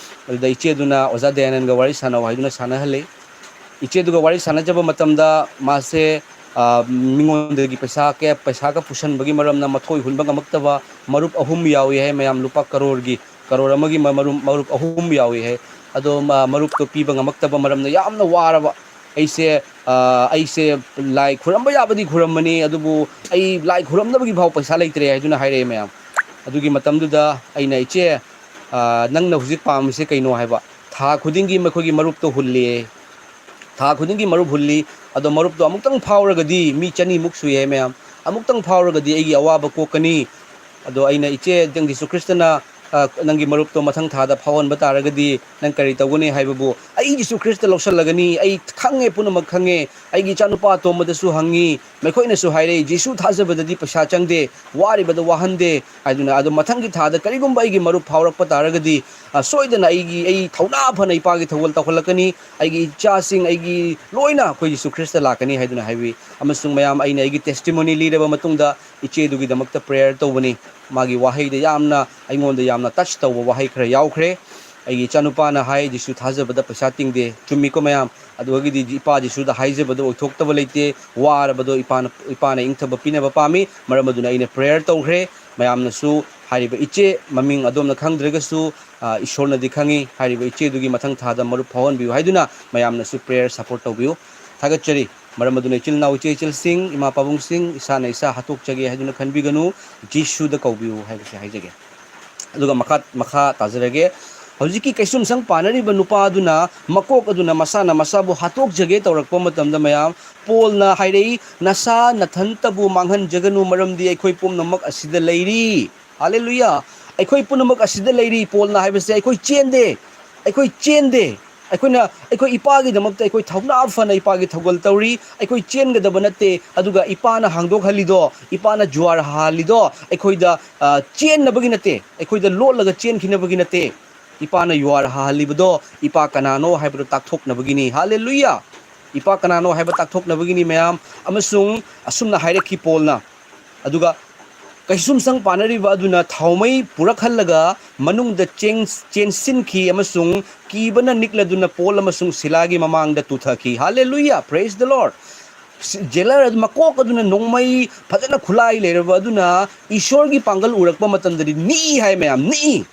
ꯑꯗꯨꯗ ꯏꯆꯦꯗꯨꯅ ꯑꯣꯖꯥ ꯗꯌꯥꯅꯟꯒ ꯋꯥꯔꯤ ꯁꯥꯟꯅꯧ ꯍꯥꯏꯗꯨꯅ ꯁꯥꯟꯅꯍꯜꯂꯤ꯫ ꯏꯆꯦꯗꯨꯒ ꯋꯥꯔꯤ ꯁꯥꯟꯅꯖꯕ ꯃꯇꯝꯗ ꯃꯥꯁꯦ, ꯑ, ꯃꯤꯉꯣꯟꯗꯒꯤ ꯄꯩꯁꯥ ꯀꯌꯥ, ꯄꯩꯁꯥꯒ ꯄꯨꯁꯟꯕꯒꯤ ꯃꯔꯝꯅ ꯃꯊꯣꯏ ꯍꯨꯟꯕ ꯉꯝꯃꯛꯇꯕ ꯃꯔꯨꯞ ꯑꯍꯨꯝ ꯌꯥꯎꯏ ꯍꯥꯏ ꯃꯌꯥꯝ, ꯂꯨꯄꯥ ꯀꯔꯣꯔꯒꯤ, ꯀꯔꯣꯔ ꯑꯃꯒꯤ ꯃ-, ꯃꯔꯨꯞ, ꯃꯔꯨꯞ ꯑꯍꯨꯝ ꯌꯥꯎꯏ ꯍꯥꯏ꯫ ꯑꯗꯣ ꯃ-, ꯃꯔꯨꯞꯇꯣ ꯄꯤꯕ ꯉꯝꯃꯛꯇꯕ ꯃꯔꯝꯅ ꯌꯥꯝꯅ ꯋꯥꯔꯕ꯫ ꯑꯩꯁꯦ, ꯑ, ꯑꯩꯁꯦ ꯂꯥꯏ ꯈꯨꯔꯝꯕ ꯌꯥꯕꯗꯤ ꯈꯨꯔꯝꯕꯅꯤ, ꯑꯗꯨꯕꯨ ꯑꯩ ꯂꯥꯏ ꯈꯨꯔꯝꯅꯕꯒꯤ ꯐꯥꯎ ꯄꯩꯁꯥ ꯂꯩꯇ꯭ꯔꯦ ꯍꯥꯏꯗꯨꯅ ꯍꯥꯏꯔꯛꯑꯦ ꯃꯌꯥꯝ꯫ ꯑꯗꯨꯒꯤ ꯃꯇꯝꯗꯨꯗ ꯑꯩꯅ, "ꯏꯆꯦ, ꯑ, ꯅꯪꯅ ꯍꯧꯖꯤꯛ ꯄꯥꯝꯃꯤꯁꯦ ꯀꯩꯅꯣ?" ꯍꯥꯏꯕ꯫ "ꯊꯥ ꯈꯨꯗꯤꯡꯒꯤ ꯃꯈꯣꯏꯒꯤ ꯃꯔꯨꯞꯇꯣ ꯍꯨꯜꯂꯦ꯫ ꯊꯥ ꯈꯨꯗꯤꯡꯒꯤ ꯃꯔꯨꯞ ꯍꯨꯜꯂꯤ꯫ ꯑꯗꯣ ꯃꯔꯨꯞꯇꯣ ꯑꯃꯨꯛꯇꯪ ꯐꯥꯎꯔꯒꯗꯤ ꯃꯤ ꯆꯅꯤꯃꯨꯛ ꯁꯨꯏ ꯍꯥꯏ ꯃꯌꯥꯝ꯫ ꯑꯃꯨꯛꯇꯪ ꯐꯥꯎꯔꯒꯗꯤ ꯑꯩꯒꯤ ꯑꯋꯥꯕ ꯀꯣꯛꯀꯅꯤ꯫ ꯑꯗꯣ ꯑꯩꯅ, ꯏꯆꯦ, ꯅꯪ ꯖꯤꯁꯨ ꯈ꯭ꯔꯤꯁꯇꯅ, ꯑ, ꯅꯪꯒꯤ ꯃꯔꯨꯞꯇꯣ ꯃꯊꯪ ꯊꯥꯗ ꯐꯥꯎꯍꯟꯕ ꯇꯥꯔꯒꯗꯤ ꯅꯪ ꯀꯔꯤ ꯇꯧꯒꯅꯤ?" ꯍꯥꯏꯕꯕꯨ, "ꯑꯩ ꯖꯤꯁꯨ ꯈ꯭ꯔꯤꯁꯇ ꯂꯧꯁꯜꯂꯒꯅꯤ꯫ ꯑꯩ ꯈꯪꯉꯦ, ꯄꯨꯝꯅꯃꯛ ꯈꯪꯉꯦ꯫ ꯑꯩꯒꯤ ꯏꯆꯥꯅꯨꯄꯥ ꯑꯇꯣꯝꯕꯗꯁꯨ ꯍꯪꯉꯤ꯫ ꯃꯈꯣꯏꯅꯁꯨ ꯍꯥꯏꯔꯛꯏ, ꯖꯤꯁꯨ ꯊꯥꯖꯕꯗꯗꯤ ꯄꯩꯁꯥ ꯆꯪꯗꯦ, ꯋꯥꯔꯤꯕꯗ ꯋꯥꯍꯟꯗꯦ" ꯍꯥꯏꯗꯨꯅ꯫ ꯑꯗꯣ ꯃꯊꯪꯒꯤ ꯊꯥꯗ ꯀꯔꯤꯒꯨꯝꯕ ꯑꯩꯒꯤ ꯃꯔꯨꯞ ꯐꯥꯎꯔꯛꯄ ꯇꯥꯔꯒꯗꯤ, ꯑ, ꯁꯣꯏꯗꯅ ꯑꯩꯒꯤ, ꯑꯩ ꯊꯧꯅꯥ ꯐꯅ ꯏꯄꯥꯒꯤ ꯊꯧꯒꯜ ꯇꯧꯍꯜꯂꯛꯀꯅꯤ꯫ ꯑꯩꯒꯤ ꯏꯆꯥꯁꯤꯡ, ꯑꯩꯒꯤ ꯂꯣꯏꯅ ꯑꯩꯈꯣꯏ ꯖꯤꯁꯨ ꯈ꯭ꯔꯤꯁꯇ ꯂꯥꯛꯀꯅꯤ ꯍꯥꯏꯗꯨꯅ ꯍꯥꯏꯕꯤ꯫ ꯑꯃꯁꯨꯡ ꯃꯌꯥꯝ, ꯑꯩꯅ ꯑꯩꯒꯤ testimony ꯂꯤꯔꯕ ꯃꯇꯨꯡꯗ ꯏꯆꯦꯗꯨꯒꯤꯗꯃꯛꯇ prayer ꯇꯧꯕꯅꯤ꯫ ꯃꯥꯒꯤ ꯋꯥꯍꯩꯗ ꯌꯥꯝꯅ, ꯑꯩꯉꯣꯟꯗ ꯌꯥꯝꯅ touch ꯇꯧꯕ ꯋꯥꯍꯩ ꯈꯔ ꯌꯥꯎꯈ꯭ꯔꯦ꯫ ꯑꯩꯒꯤ ꯏꯆꯥꯅꯨꯄꯥꯅ ꯍꯥꯏ, "ꯖꯤꯁꯨ ꯊꯥꯖꯕꯗ ꯄꯩꯁꯥ ꯇꯤꯡꯗꯦ"꯫ ꯆꯨꯝꯃꯤꯀꯣ ꯃꯌꯥꯝ? ꯑꯗꯨꯗꯒꯤꯗꯤ ꯏꯄꯥ ꯖꯤꯁꯨꯗ ꯍꯥꯏꯖꯕꯗ ꯑꯣꯏꯊꯣꯛꯇꯕ ꯂꯩꯇꯦ꯫ ꯋꯥꯔꯕꯗꯣ ꯏꯄꯥꯅ, ꯏꯄꯥꯅ ꯏꯪꯊꯕ ꯄꯤꯅꯕ ꯄꯥꯝꯃꯤ꯫ ꯃꯔꯝ ꯑꯗꯨꯅ ꯑꯩꯅ prayer ꯇꯧꯈ꯭ꯔꯦ꯫ ꯃꯌꯥꯝꯅꯁꯨ ꯍꯥꯏꯔꯤꯕ ꯏꯆꯦ, ꯃꯃꯤꯡ ꯑꯗꯣꯝꯅ ꯈꯪꯗ꯭ꯔꯒꯁꯨ, ꯑ, ꯏꯁꯣꯔꯅꯗꯤ ꯈꯪꯉꯤ, ꯍꯥꯏꯔꯤꯕ ꯏꯆꯦꯗꯨꯒꯤ ꯃꯊꯪ ꯊꯥꯗ ꯃꯔꯨꯞ ꯐꯥꯎꯍꯟꯕꯤꯌꯨ ꯍꯥꯏꯗꯨꯅ ꯃꯌꯥꯝꯅꯁꯨ prayer support ꯇꯧꯕꯤꯌꯨ꯫ ꯊꯥꯒꯠꯆꯔꯤ꯫ ꯃꯔꯝ ꯑꯗꯨꯅ ꯏꯆꯤꯜ ꯏꯅꯥꯎ, ꯏꯆꯦ ꯏꯆꯜꯁꯤꯡ, ꯏꯃꯥ ꯄꯥꯕꯨꯡꯁꯤꯡ, ꯏꯁꯥꯅ ꯏꯁꯥ ꯍꯥꯠꯇꯣꯛꯆꯒꯦ ꯍꯥꯏꯗꯨꯅ ꯈꯟꯕꯤꯒꯅꯨ, ꯖꯤꯁꯨꯗ ꯀꯧꯕꯤꯌꯨ ꯍꯥꯏꯕꯁꯦ ꯍꯥꯏꯖꯒꯦ꯫ ꯑꯗꯨꯒ ꯃꯈꯥ, ꯃꯈꯥ ꯇꯥꯖꯔꯒꯦ꯫ ꯍꯧꯖꯤꯛꯀꯤ ꯀꯩꯁꯨꯝꯁꯪ ꯄꯥꯟꯅꯔꯤꯕ ꯅꯨꯄꯥ ꯑꯗꯨꯅ, ꯃꯀꯣꯛ ꯑꯗꯨꯅ ꯃꯁꯥꯅ ꯃꯁꯥꯕꯨ ꯍꯥꯠꯇꯣꯛꯆꯒꯦ ꯇꯧꯔꯛꯄ ꯃꯇꯝꯗ, ꯃꯌꯥꯝ, ꯄꯣꯜꯅ ꯍꯥꯏꯔꯛꯏ, "ꯅꯁꯥ ꯅꯊꯟꯇꯕꯨ ꯃꯥꯡꯍꯟꯖꯒꯅꯨ, ꯃꯔꯝꯗꯤ ꯑꯩꯈꯣꯏ ꯄꯨꯝꯅꯃꯛ ꯑꯁꯤꯗ ꯂꯩꯔꯤ"꯫ ꯍꯥꯂꯦꯂꯨꯌꯥ! ꯑꯩꯈꯣꯏ ꯄꯨꯝꯅꯃꯛ ꯑꯁꯤꯗ ꯂꯩꯔꯤ꯫ ꯄꯣꯜꯅ ꯍꯥꯏꯕꯁꯦ, ꯑꯩꯈꯣꯏ ꯆꯦꯟꯗꯦ, ꯑꯩꯈꯣꯏ ꯆꯦꯟꯗꯦ꯫ ꯑꯩꯈꯣꯏꯅ, ꯑꯩꯈꯣꯏ ꯏꯄꯥꯒꯤꯗꯃꯛꯇ ꯑꯩꯈꯣꯏ ꯊꯧꯅꯥ ꯐꯅ ꯏꯄꯥꯒꯤ ꯊꯧꯒꯜ ꯇꯧꯔꯤ꯫ ꯑꯩꯈꯣꯏ ꯆꯦꯟꯒꯗꯕ ꯅꯠꯇꯦ꯫ ꯑꯗꯨꯒ ꯏꯄꯥꯅ ꯍꯥꯡꯗꯣꯛꯍꯜꯂꯤꯗꯣ, ꯏꯄꯥꯅ ꯖꯨꯋꯥꯔ ꯍꯥꯍꯜꯂꯤꯗꯣ ꯑꯩꯈꯣꯏꯗ, ꯑ, ꯆꯦꯟꯅꯕꯒꯤ ꯅꯠꯇꯦ, ꯑꯩꯈꯣꯏꯗ ꯂꯣꯠꯂꯒ ꯆꯦꯟꯈꯤꯅꯕꯒꯤ ꯅꯠꯇꯦ꯫ ꯏꯄꯥꯅ ꯖꯨꯋꯥꯔ ꯍꯥꯍꯜꯂꯤꯕꯗꯣ ꯏꯄꯥ ꯀꯅꯥꯅꯣ ꯍꯥꯏꯕꯗꯣ ꯇꯥꯛꯊꯣꯛꯅꯕꯒꯤꯅꯤ꯫ ꯍꯥꯂꯦꯂꯨꯌꯥ! ꯏꯄꯥ ꯀꯅꯥꯅꯣ ꯍꯥꯏꯕ ꯇꯥꯛꯊꯣꯛꯅꯕꯒꯤꯅꯤ, ꯃꯌꯥꯝ꯫ ꯑꯃꯁꯨꯡ ꯑꯁꯨꯝꯅ ꯍꯥꯏꯔꯛꯈꯤ ꯄꯣꯜꯅ, ꯑꯗꯨꯒ ꯀꯩꯁꯨꯝꯁꯪ ꯄꯥꯟꯅꯔꯤꯕ ꯑꯗꯨꯅ ꯊꯥꯎꯃꯩ ꯄꯨꯔꯛꯍꯜꯂꯒ ꯃꯅꯨꯡꯗ ꯆꯦꯟ-, ꯆꯦꯟꯁꯤꯟꯈꯤ ꯑꯃꯁꯨꯡ ꯀꯤꯕꯅ ꯅꯤꯛꯂꯗꯨꯅ ꯄꯣꯜ ꯑꯃꯁꯨꯡ ꯁꯤꯂꯥꯒꯤ ꯃꯃꯥꯡꯗ ꯇꯨꯊꯈꯤ꯫ Hallelujah! Praise the Lord! ꯁꯤ-, ꯖꯦꯂꯔ ꯑꯗꯨ, ꯃꯀꯣꯛ ꯑꯗꯨꯅ ꯅꯣꯡꯃꯩ ꯐꯖꯅ ꯈꯨꯠꯂꯥꯏ ꯂꯩꯔꯕ ꯑꯗꯨꯅ ꯏꯁꯣꯔꯒꯤ ꯄꯥꯡꯒꯜ ꯎꯔꯛꯄ ꯃꯇꯝꯗꯗꯤ ꯅꯤꯛꯏ ꯍꯥꯏ, ꯃꯌꯥꯝ, ꯅꯤꯛꯏ꯫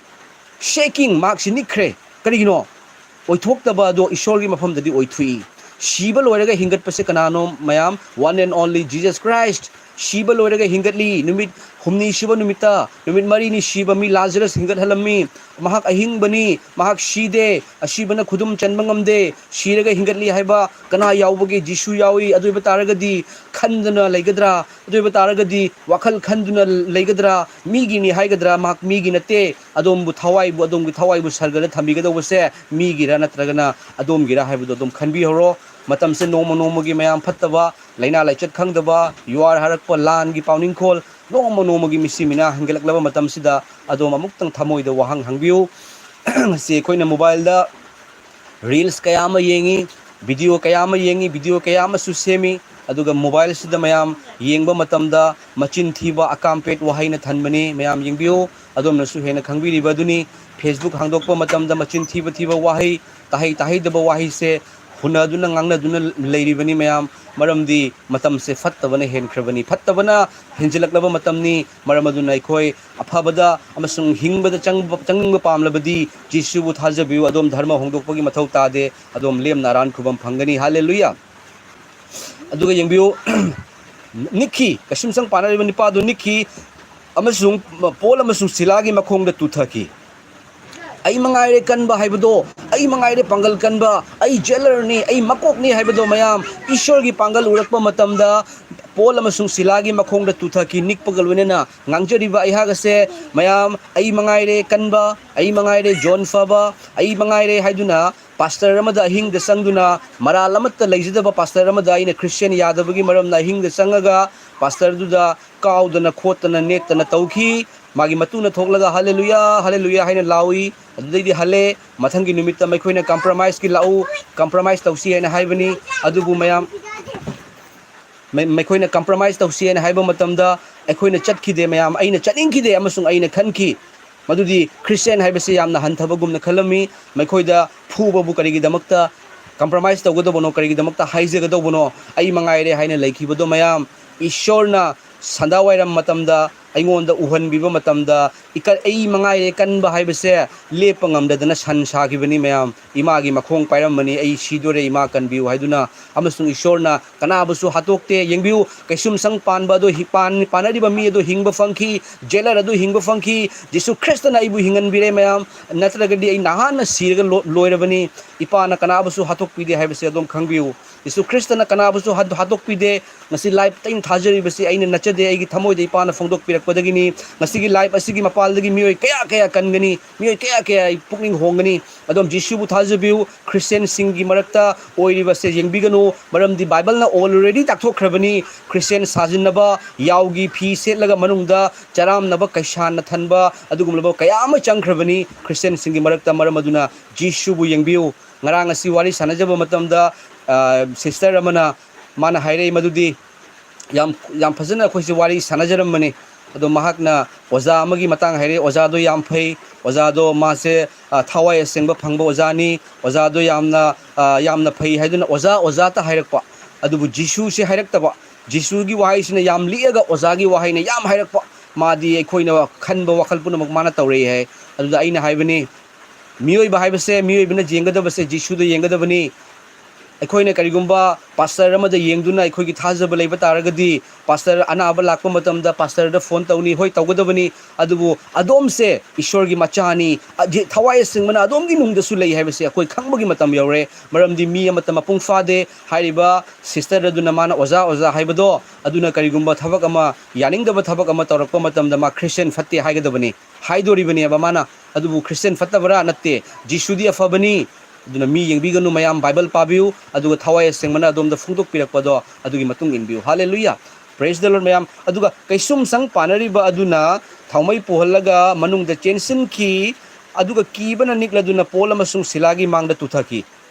Shaking, ꯃꯍꯥꯛꯁꯤ ꯅꯤꯛꯈ꯭ꯔꯦ꯫ ꯀꯔꯤꯒꯤꯅꯣ? ꯑꯣꯏꯊꯣꯛꯇꯕ ꯑꯗꯣ ꯏꯁꯣꯔꯒꯤ ꯃꯐꯝꯗꯗꯤ ꯑꯣꯏꯊꯣꯛꯏ꯫ ꯁꯤꯕ ꯂꯣꯏꯔꯒ ꯍꯤꯡꯒꯠꯄꯁꯦ ꯀꯅꯥꯅꯣ, ꯃꯌꯥꯝ? One and only Jesus Christ꯫ ꯁꯤꯕ ꯂꯣꯏꯔꯒ ꯍꯤꯡꯒꯠꯂꯤ꯫ ꯅꯨꯃꯤꯠ ꯍꯨꯝꯅꯤ ꯁꯨꯕ ꯅꯨꯃꯤꯠꯇ, ꯅꯨꯃꯤꯠ ꯃꯔꯤꯅꯤ ꯁꯤꯕ ꯃꯤ ꯂꯥꯖꯔꯁ ꯍꯤꯡꯒꯠꯍꯜꯂꯝꯃꯤ꯫ ꯃꯍꯥꯛ ꯑꯍꯤꯡꯕꯅꯤ, ꯃꯍꯥꯛ ꯁꯤꯗꯦ, ꯑꯁꯤꯕꯅ ꯈꯨꯗꯨꯝ ꯆꯟꯕ ꯉꯝꯗꯦ꯫ ꯁꯤꯔꯒ ꯍꯤꯡꯒꯠꯂꯤ ꯍꯥꯏꯕ ꯀꯅꯥ ꯌꯥꯎꯕꯒꯦ? ꯖꯤꯁꯨ ꯌꯥꯎꯏ꯫ ꯑꯗꯨ ꯑꯣꯏꯕ ꯇꯥꯔꯒꯗꯤ ꯈꯟꯗꯅ ꯂꯩꯒꯗ꯭ꯔꯥ? ꯑꯗꯨ ꯑꯣꯏꯕ ꯇꯥꯔꯒꯗꯤ ꯋꯥꯈꯜ ꯈꯟꯗꯨꯅ ꯂꯩꯒꯗ꯭ꯔꯥ? ꯃꯤꯒꯤꯅꯤ ꯍꯥꯏꯒꯗ꯭ꯔꯥ? ꯃꯍꯥꯛ ꯃꯤꯒꯤ ꯅꯠꯇꯦ꯫ ꯑꯗꯣꯝꯕꯨ ꯊꯋꯥꯏꯕꯨ, ꯑꯗꯣꯝꯒꯤ ꯊꯋꯥꯏꯕꯨ ꯁꯔꯒꯗ ꯊꯝꯕꯤꯒꯗꯧꯕꯁꯦ ꯃꯤꯒꯤꯔ ꯅꯠꯇ꯭ꯔꯒꯅ ꯑꯗꯣꯝꯒꯤꯔ ꯍꯥꯏꯕꯗꯣ ꯑꯗꯨꯝ ꯈꯟꯕꯤꯍꯧꯔꯣ꯫ ꯃꯇꯝꯁꯦ ꯅꯣꯡꯃ ꯅꯣꯡꯃꯒꯤ, ꯃꯌꯥꯝ, ꯐꯠꯇꯕ, ꯂꯥꯏꯅꯥ ꯂꯥꯏꯆꯠ ꯈꯪꯗꯕ, ꯌꯨ ꯑꯥꯔ ꯍꯥꯏꯔꯛꯄ, ꯂꯥꯟꯒꯤ ꯄꯥꯎꯅꯤꯡꯈꯣꯜ, ꯅꯣꯡꯃ ꯅꯣꯡꯃꯒꯤ ꯃꯤꯁꯤ ꯃꯤꯅꯥ ꯍꯦꯟꯒꯠꯂꯛꯂꯕ ꯃꯇꯝꯁꯤꯗ ꯑꯗꯣꯝ ꯑꯃꯨꯛꯇꯪ ꯊꯃꯣꯏꯗ ꯋꯥꯍꯪ ꯍꯪꯕꯤꯌꯨ꯫ ꯉꯁꯤ ꯑꯩꯈꯣꯏꯅ ꯃꯣꯕꯥꯏꯜꯗ reels ꯀꯌꯥ ꯑꯃ ꯌꯦꯡꯉꯤ, video ꯀꯌꯥ ꯑꯃ ꯌꯦꯡꯉꯤ, video ꯀꯌꯥ ꯑꯃꯁꯨ ꯁꯦꯝꯃꯤ꯫ ꯑꯗꯨꯒ ꯃꯣꯕꯥꯏꯜꯁꯤꯗ ꯃꯌꯥꯝ ꯌꯦꯡꯕ ꯃꯇꯝꯗ ꯃꯆꯤꯟ ꯊꯤꯕ, ꯑꯀꯥꯝꯄꯦꯠ ꯋꯥꯍꯩꯅ ꯊꯟꯕꯅꯤ꯫ ꯃꯌꯥꯝ ꯌꯦꯡꯕꯤꯌꯨ, ꯑꯗꯣꯝꯅꯁꯨ ꯍꯦꯟꯅ ꯈꯪꯕꯤꯔꯤꯕ ꯑꯗꯨꯅꯤ꯫ Facebook ꯍꯥꯡꯗꯣꯛꯄ ꯃꯇꯝꯗ ꯃꯆꯤꯟ ꯊꯤꯕ ꯊꯤꯕ ꯋꯥꯍꯩ, ꯇꯥꯍꯩ ꯇꯥꯍꯩꯗꯕ ꯋꯥꯍꯩꯁꯦ ꯍꯨꯟꯅꯗꯨꯅ ꯉꯥꯡꯅꯗꯨꯅ ꯂꯩꯔꯤꯕꯅꯤ, ꯃꯌꯥꯝ꯫ ꯃꯔꯝꯗꯤ ꯃꯇꯝꯁꯦ ꯐꯠꯇꯕꯅ ꯍꯦꯟꯈ꯭ꯔꯕꯅꯤ, ꯐꯠꯇꯕꯅ ꯍꯦꯟꯖꯤꯜꯂꯛꯂꯕ ꯃꯇꯝꯅꯤ꯫ ꯃꯔꯝ ꯑꯗꯨꯅ ꯑꯩꯈꯣꯏ ꯑꯐꯕꯗ ꯑꯃꯁꯨꯡ ꯍꯤꯡꯕꯗ ꯆꯪꯕ, ꯆꯪꯅꯤꯡꯕ ꯄꯥꯝꯂꯕꯗꯤ ꯖꯤꯁꯨꯕꯨ ꯊꯥꯖꯕꯤꯌꯨ꯫ ꯑꯗꯣꯝ ꯙꯔꯃ ꯍꯣꯡꯗꯣꯛꯄꯒꯤ ꯃꯊꯧ ꯇꯥꯗꯦ꯫ ꯑꯗꯣꯝ ꯂꯦꯝꯅ ꯑꯔꯥꯟ ꯈꯨꯕꯝ ꯐꯪꯒꯅꯤ꯫ ꯍꯥꯂꯦꯂꯨꯌꯥ! ꯑꯗꯨꯒ ꯌꯦꯡꯕꯤꯌꯨ, ꯅꯤꯛꯈꯤ, ꯀꯩꯁꯨꯝꯁꯪ ꯄꯥꯟꯅꯔꯤꯕ ꯅꯤꯄꯥꯗꯨ ꯅꯤꯛꯈꯤ, ꯑꯃꯁꯨꯡ ꯄꯣꯜ ꯑꯃꯁꯨꯡ ꯁꯤꯂꯥꯒꯤ ꯃꯈꯣꯡꯗ ꯇꯨꯊꯈꯤ꯫ ꯑꯩ ꯃꯉꯥꯏꯔꯦ ꯀꯟꯕ ꯍꯥꯏꯕꯗꯣ, ꯑꯩ ꯃꯉꯥꯏꯔꯦ ꯄꯥꯡꯒꯜ ꯀꯟꯕ, ꯑꯩ ꯖꯦꯂꯔꯅꯤ, ꯑꯩ ꯃꯀꯣꯛꯅꯤ ꯍꯥꯏꯕꯗꯣ, ꯃꯌꯥꯝ, ꯏꯁꯣꯔꯒꯤ ꯄꯥꯡꯒꯜ ꯎꯔꯛꯄ ꯃꯇꯝꯗ ꯄꯣꯜ ꯑꯃꯁꯨꯡ ꯁꯤꯂꯥꯒꯤ ꯃꯈꯣꯡꯗ ꯇꯨꯊꯈꯤ꯫ ꯅꯤꯛꯄꯒ ꯂꯣꯏꯅꯅ ꯉꯥꯡꯖꯔꯤꯕ ꯑꯩꯍꯥꯛ ꯑꯁꯦ, ꯃꯌꯥꯝ, ꯑꯩ ꯃꯉꯥꯏꯔꯦ ꯀꯟꯕ, ꯑꯩ ꯃꯉꯥꯏꯔꯦ ꯖꯣꯟ ꯐꯕ, ꯑꯩ ꯃꯉꯥꯏꯔꯦ ꯍꯥꯏꯗꯨꯅ ꯄꯥꯁꯇꯔ ꯑꯃꯗ ꯑꯍꯤꯡꯗ ꯆꯪꯗꯨꯅ, ꯃꯔꯥꯜ ꯑꯃꯠꯇ ꯂꯩꯖꯗꯕ ꯄꯥꯁꯇꯔ ꯑꯃꯗ ꯑꯩꯅ ꯈ꯭ꯔꯤꯁꯇꯤꯌꯥꯟ ꯌꯥꯗꯕꯒꯤ ꯃꯔꯝꯅ ꯑꯍꯤꯡꯗ ꯆꯪꯉꯒ ꯄꯥꯁꯇꯔꯗꯨꯗ ꯀꯥꯎꯗꯅ ꯈꯣꯠꯇꯅ ꯅꯦꯠꯇꯅ ꯇꯧꯈꯤ꯫ ꯃꯥꯒꯤ ꯃꯇꯨꯅ ꯊꯣꯛꯂꯒ "ꯍꯜꯂꯦꯂꯨꯌꯥ, ꯍꯜꯂꯦꯂꯨꯌꯥ" ꯍꯥꯏꯅ ꯂꯥꯎꯏ꯫ ꯑꯗꯨꯗꯩꯗꯤ ꯍꯜꯂꯦ꯫ ꯃꯊꯪꯒꯤ ꯅꯨꯃꯤꯠꯇ ꯃꯈꯣꯏꯅ "ꯀꯝꯄ꯭ꯔꯣꯃꯥꯏꯁꯀꯤ ꯂꯥꯛꯎ, ꯀꯝꯄ꯭ꯔꯣꯃꯥꯏꯁ ꯇꯧꯁꯤ" ꯍꯥꯏꯅ ꯍꯥꯏꯕꯅꯤ꯫ ꯑꯗꯨꯕꯨ ꯃꯌꯥꯝ, ꯃ-, ꯃꯈꯣꯏꯅ "ꯀꯝꯄ꯭ꯔꯣꯃꯥꯏꯁ ꯇꯧꯁꯤ" ꯍꯥꯏꯅ ꯍꯥꯏꯕ ꯃꯇꯝꯗ ꯑꯩꯈꯣꯏꯅ ꯆꯠꯈꯤꯗꯦ ꯃꯌꯥꯝ꯫ ꯑꯩꯅ ꯆꯠꯅꯤꯡꯈꯤꯗꯦ ꯑꯃꯁꯨꯡ ꯑꯩꯅ ꯈꯟꯈꯤ ꯃꯗꯨꯗꯤ ꯈ꯭ꯔꯤꯁꯇꯤꯌꯥꯟ ꯍꯥꯏꯕꯁꯤ ꯌꯥꯝꯅ ꯍꯟꯊꯕꯒꯨꯝꯅ ꯈꯜꯂꯝꯃꯤ꯫ ꯃꯈꯣꯏꯗ ꯐꯨꯕꯕꯨ ꯀꯔꯤꯒꯤꯗꯃꯛꯇ, ꯀꯝꯄ꯭ꯔꯣꯃꯥꯏꯁ ꯇꯧꯒꯗꯧꯕꯅꯣ, ꯀꯔꯤꯒꯤꯗꯃꯛꯇ ꯍꯥꯏꯖꯒꯗꯧꯕꯅꯣ, ꯑꯩ ꯃꯉꯥꯏꯔꯦ ꯍꯥꯏꯅ ꯂꯩꯈꯤꯕꯗꯣ ꯃꯌꯥꯝ꯫ ꯏꯁꯣꯔꯅ ꯁꯟꯗꯥꯋꯥꯏꯔꯝ ꯃꯇꯝꯗ ꯑꯩꯉꯣꯟꯗ ꯎꯍꯟꯕꯤꯕ ꯃꯇꯝꯗ, ꯏꯀ-, ꯑꯩ ꯃꯉꯥꯏꯔꯦ ꯀꯟꯕ ꯍꯥꯏꯕꯁꯦ, ꯂꯦꯞꯄ ꯉꯝꯗꯗꯅ ꯁꯟ ꯁꯥꯈꯤꯕꯅꯤ ꯃꯌꯥꯝ꯫ ꯏꯃꯥꯒꯤ ꯃꯈꯣꯡ ꯄꯥꯏꯔꯝꯕꯅꯤ, "ꯑꯩ ꯁꯤꯗꯣꯔꯦ ꯏꯃꯥ, ꯀꯟꯕꯤꯌꯨ" ꯍꯥꯏꯗꯨꯅ꯫ ꯑꯃꯁꯨꯡ ꯏꯁꯣꯔꯅ ꯀꯅꯥꯕꯨꯁꯨ ꯍꯥꯠꯇꯣꯛꯇꯦ꯫ ꯌꯦꯡꯕꯤꯌꯨ, ꯀꯩꯁꯨꯝꯁꯪ ꯄꯥꯟꯕ ꯑꯗꯨ ꯍꯤ-, ꯄꯥꯟ-, ꯄꯥꯟꯅꯔꯤꯕ ꯃꯤ ꯑꯗꯨ ꯍꯤꯡꯕ ꯐꯪꯈꯤ, ꯖꯦꯂꯔ ꯑꯗꯨ ꯍꯤꯡꯕ ꯐꯪꯈꯤ꯫ ꯖꯤꯁꯨ ꯈ꯭ꯔꯤꯁꯇꯅ ꯑꯩꯕꯨ ꯍꯤꯡꯍꯟꯕꯤꯔꯦ ꯃꯌꯥꯝ, ꯅꯠꯇ꯭ꯔꯒꯗꯤ ꯑꯩ ꯅꯍꯥꯟꯅ ꯁꯤꯔꯒ ꯂꯣ-, ꯂꯣꯏꯔꯕꯅꯤ꯫ ꯏꯄꯥꯅ ꯀꯅꯥꯕꯨꯁꯨ ꯍꯥꯠꯇꯣꯛꯄꯤꯗꯦ ꯍꯥꯏꯕꯁꯦ ꯑꯗꯨꯝ ꯈꯪꯕꯤꯌꯨ꯫ ꯖꯤꯁꯨ ꯈ꯭ꯔꯤꯁꯇꯅ ꯀꯅꯥꯕꯨꯁꯨ ꯍꯥꯠ-, ꯍꯥꯠꯇꯣꯛꯄꯤꯗꯦ꯫ ꯉꯁꯤ live ꯑꯩꯅ ꯊꯥꯖꯔꯤꯕꯁꯤ ꯑꯩꯅ ꯅꯠꯆꯗꯦ, ꯑꯩꯒꯤ ꯊꯃꯣꯏꯗ ꯏꯄꯥꯅ ꯐꯣꯡꯗꯣꯛꯄꯤꯔꯛꯄꯗꯒꯤꯅꯤ꯫ ꯉꯁꯤꯒꯤ live ꯑꯁꯤꯒꯤ ꯃꯄꯥꯜꯗꯒꯤ ꯃꯤꯑꯣꯏ ꯀꯌꯥ ꯀꯌꯥ ꯀꯟꯒꯅꯤ, ꯃꯤꯑꯣꯏ ꯀꯌꯥ ꯀꯌꯥ ꯑꯩ ꯄꯨꯛꯅꯤꯡ ꯍꯣꯡꯒꯅꯤ꯫ ꯑꯗꯨꯝ ꯖꯤꯁꯨꯕꯨ ꯊꯥꯖꯕꯤꯌꯨ꯫ ꯈ꯭ꯔꯤꯁꯇꯤꯌꯥꯟꯁꯤꯡꯒꯤ ꯃꯔꯛꯇ ꯑꯣꯏꯔꯤꯕꯁꯦ ꯌꯦꯡꯕꯤꯒꯅꯨ, ꯃꯔꯝꯗꯤ ꯕꯥꯏꯕꯜꯅ already ꯇꯥꯛꯊꯣꯛꯈ꯭ꯔꯕꯅꯤ꯫ ꯈ꯭ꯔꯤꯁꯇꯤꯌꯥꯟ ꯁꯥꯖꯤꯟꯅꯕ, ꯌꯥꯎꯒꯤ ꯐꯤ ꯁꯦꯠꯂꯒ ꯃꯅꯨꯡꯗ ꯆꯔꯥꯝꯅꯕ, ꯀꯩꯁꯥꯟꯅ ꯊꯟꯕ, ꯑꯗꯨꯒꯨꯝꯂꯕ ꯀꯌꯥ ꯑꯃ ꯆꯪꯈ꯭ꯔꯕꯅꯤ ꯈ꯭ꯔꯤꯁꯇꯤꯌꯥꯟꯁꯤꯡꯒꯤ ꯃꯔꯛꯇ꯫ ꯃꯔꯝ ꯑꯗꯨꯅ ꯖꯤꯁꯨꯕꯨ ꯌꯦꯡꯕꯤꯌꯨ꯫ ꯉꯔꯥꯡ ꯑꯁꯤ ꯋꯥꯔꯤ ꯁꯥꯟꯅꯖꯕ ꯃꯇꯝꯗ, ꯑ, ꯁꯤꯁꯇꯔ ꯑꯃꯅ, ꯃꯥꯅ ꯍꯥꯏꯔꯛꯏ ꯃꯗꯨꯗꯤ, ꯌꯥꯝ, ꯌꯥꯝ ꯐꯖꯅ ꯑꯩꯈꯣꯏꯁꯦ ꯋꯥꯔꯤ ꯁꯥꯟꯅꯖꯔꯝꯕꯅꯤ꯫ ꯑꯗꯣ ꯃꯍꯥꯛꯅ ꯑꯣꯖꯥ ꯑꯃꯒꯤ ꯃꯇꯥꯡ ꯍꯥꯏꯔꯛꯏ, ꯑꯣꯖꯥꯗꯣ ꯌꯥꯝ ꯐꯩ, ꯑꯣꯖꯥꯗꯣ ꯃꯥꯁꯦ, ꯑ, ꯊꯋꯥꯏ ꯑꯁꯦꯡꯕ ꯐꯪꯕ ꯑꯣꯖꯥꯅꯤ, ꯑꯣꯖꯥꯗꯣ ꯌꯥꯝꯅ, ꯑ, ꯌꯥꯝꯅ ꯐꯩ ꯍꯥꯏꯗꯨꯅ ꯑꯣꯖꯥ, ꯑꯣꯖꯥꯇ ꯍꯥꯏꯔꯛꯄ꯫ ꯑꯗꯨꯕꯨ ꯖꯤꯁꯨꯁꯦ ꯍꯥꯏꯔꯛꯇꯕ꯫ ꯖꯤꯁꯨꯒꯤ ꯋꯥꯍꯩꯁꯤꯅ ꯌꯥꯝ ꯂꯤꯛꯑꯒ ꯑꯣꯖꯥꯒꯤ ꯋꯥꯍꯩꯅ ꯌꯥꯝ ꯍꯥꯏꯔꯛꯄ꯫ ꯃꯥꯗꯤ ꯑꯩꯈꯣꯏꯅ ꯈꯟꯕ ꯋꯥꯈꯜ ꯄꯨꯝꯅꯃꯛ ꯃꯥꯅ ꯇꯧꯔꯛꯏ ꯍꯥꯏ꯫ ꯑꯗꯨꯗ ꯑꯩꯅ ꯍꯥꯏꯕꯅꯤ, ꯃꯤꯑꯣꯏꯕ ꯍꯥꯏꯕꯁꯦ, ꯃꯤꯑꯣꯏꯕꯅ ꯌꯦꯡꯒꯗꯕꯁꯦ ꯖꯤꯁꯨꯗ ꯌꯦꯡꯒꯗꯕꯅꯤ꯫ ꯑꯩꯈꯣꯏꯅ ꯀꯔꯤꯒꯨꯝꯕ ꯄꯥꯁꯇꯔ ꯑꯃꯗ ꯌꯦꯡꯗꯨꯅ ꯑꯩꯈꯣꯏꯒꯤ ꯊꯥꯖꯕ ꯂꯩꯕ ꯇꯥꯔꯒꯗꯤ, ꯄꯥꯁꯇꯔ ꯑꯅꯥꯕ ꯂꯥꯛꯄ ꯃꯇꯝꯗ ꯄꯥꯁꯇꯔꯗ ꯐꯣꯟ ꯇꯧꯅꯤ, ꯍꯣꯏ, ꯇꯧꯒꯗꯕꯅꯤ꯫ ꯑꯗꯨꯕꯨ ꯑꯗꯣꯝꯁꯦ ꯏꯁꯣꯔꯒꯤ ꯃꯆꯥꯅꯤ, ꯑ-, ꯊꯋꯥꯏ ꯑꯁꯦꯡꯕꯅ ꯑꯗꯣꯝꯒꯤ ꯅꯨꯡꯗꯁꯨ ꯂꯩ ꯍꯥꯏꯕꯁꯦ ꯑꯩꯈꯣꯏ ꯈꯪꯕꯒꯤ ꯃꯇꯝ ꯌꯧꯔꯦ꯫ ꯃꯔꯝꯗꯤ ꯃꯤ ꯑꯃꯠꯇ ꯃꯄꯨꯡ ꯐꯥꯗꯦ꯫ ꯍꯥꯏꯔꯤꯕ ꯁꯤꯁꯇꯔ ꯑꯗꯨꯅ ꯃꯥꯅ "ꯑꯣꯖꯥ, ꯑꯣꯖꯥ" ꯍꯥꯏꯕꯗꯣ, ꯑꯗꯨꯅ ꯀꯔꯤꯒꯨꯝꯕ ꯊꯕꯛ ꯑꯃ, ꯌꯥꯅꯤꯡꯗꯕ ꯊꯕꯛ ꯑꯃ ꯇꯧꯔꯛꯄ ꯃꯇꯝꯗ ꯃꯥ ꯈ꯭ꯔꯤꯁꯇꯤꯌꯥꯟ ꯐꯠꯇꯦ ꯍꯥꯏꯒꯗꯕꯅꯤ꯫ ꯍꯥꯏꯗꯣꯔꯤꯕꯅꯦꯕ ꯃꯥꯅ꯫ ꯑꯗꯨꯕꯨ ꯈ꯭ꯔꯤꯁꯇꯤꯌꯥꯟ ꯐꯠꯇꯕ꯭ꯔꯥ? ꯅꯠꯇꯦ꯫ ꯖꯤꯁꯨꯗꯤ ꯑꯐꯕꯅꯤ꯫ ꯑꯗꯨꯅ ꯃꯤ ꯌꯦꯡꯕꯤꯒꯅꯨ ꯃꯌꯥꯝ, ꯕꯥꯏꯕꯜ ꯄꯥꯕꯤꯌꯨ, ꯑꯗꯨꯒ ꯊꯋꯥꯏ ꯑꯁꯦꯡꯕꯅ ꯑꯗꯣꯝꯗ ꯐꯣꯡꯗꯣꯛꯄꯤꯔꯛꯄꯗꯣ ꯑꯗꯨꯒꯤ ꯃꯇꯨꯡ ꯏꯟꯕꯤꯌꯨ꯫ ꯍꯥꯂꯦꯂꯨꯌꯥ! Praise the Lord ꯃꯌꯥꯝ꯫ ꯑꯗꯨꯒ ꯀꯩꯁꯨꯝꯁꯪ ꯄꯥꯅꯔꯤꯕ ꯑꯗꯨꯅ ꯊꯥꯎꯃꯩ ꯄꯨꯍꯜꯂꯒ ꯃꯅꯨꯡꯗ ꯆꯦꯟꯁꯤꯟꯈꯤ, ꯑꯗꯨꯒ ꯀꯤꯕꯅ ꯅꯤꯛꯂꯗꯨꯅ ꯄꯣꯜ ꯑꯃꯁꯨꯡ ꯁꯤꯂꯥꯒꯤ ꯃꯥꯡꯗ ꯇꯨꯊꯈꯤ꯫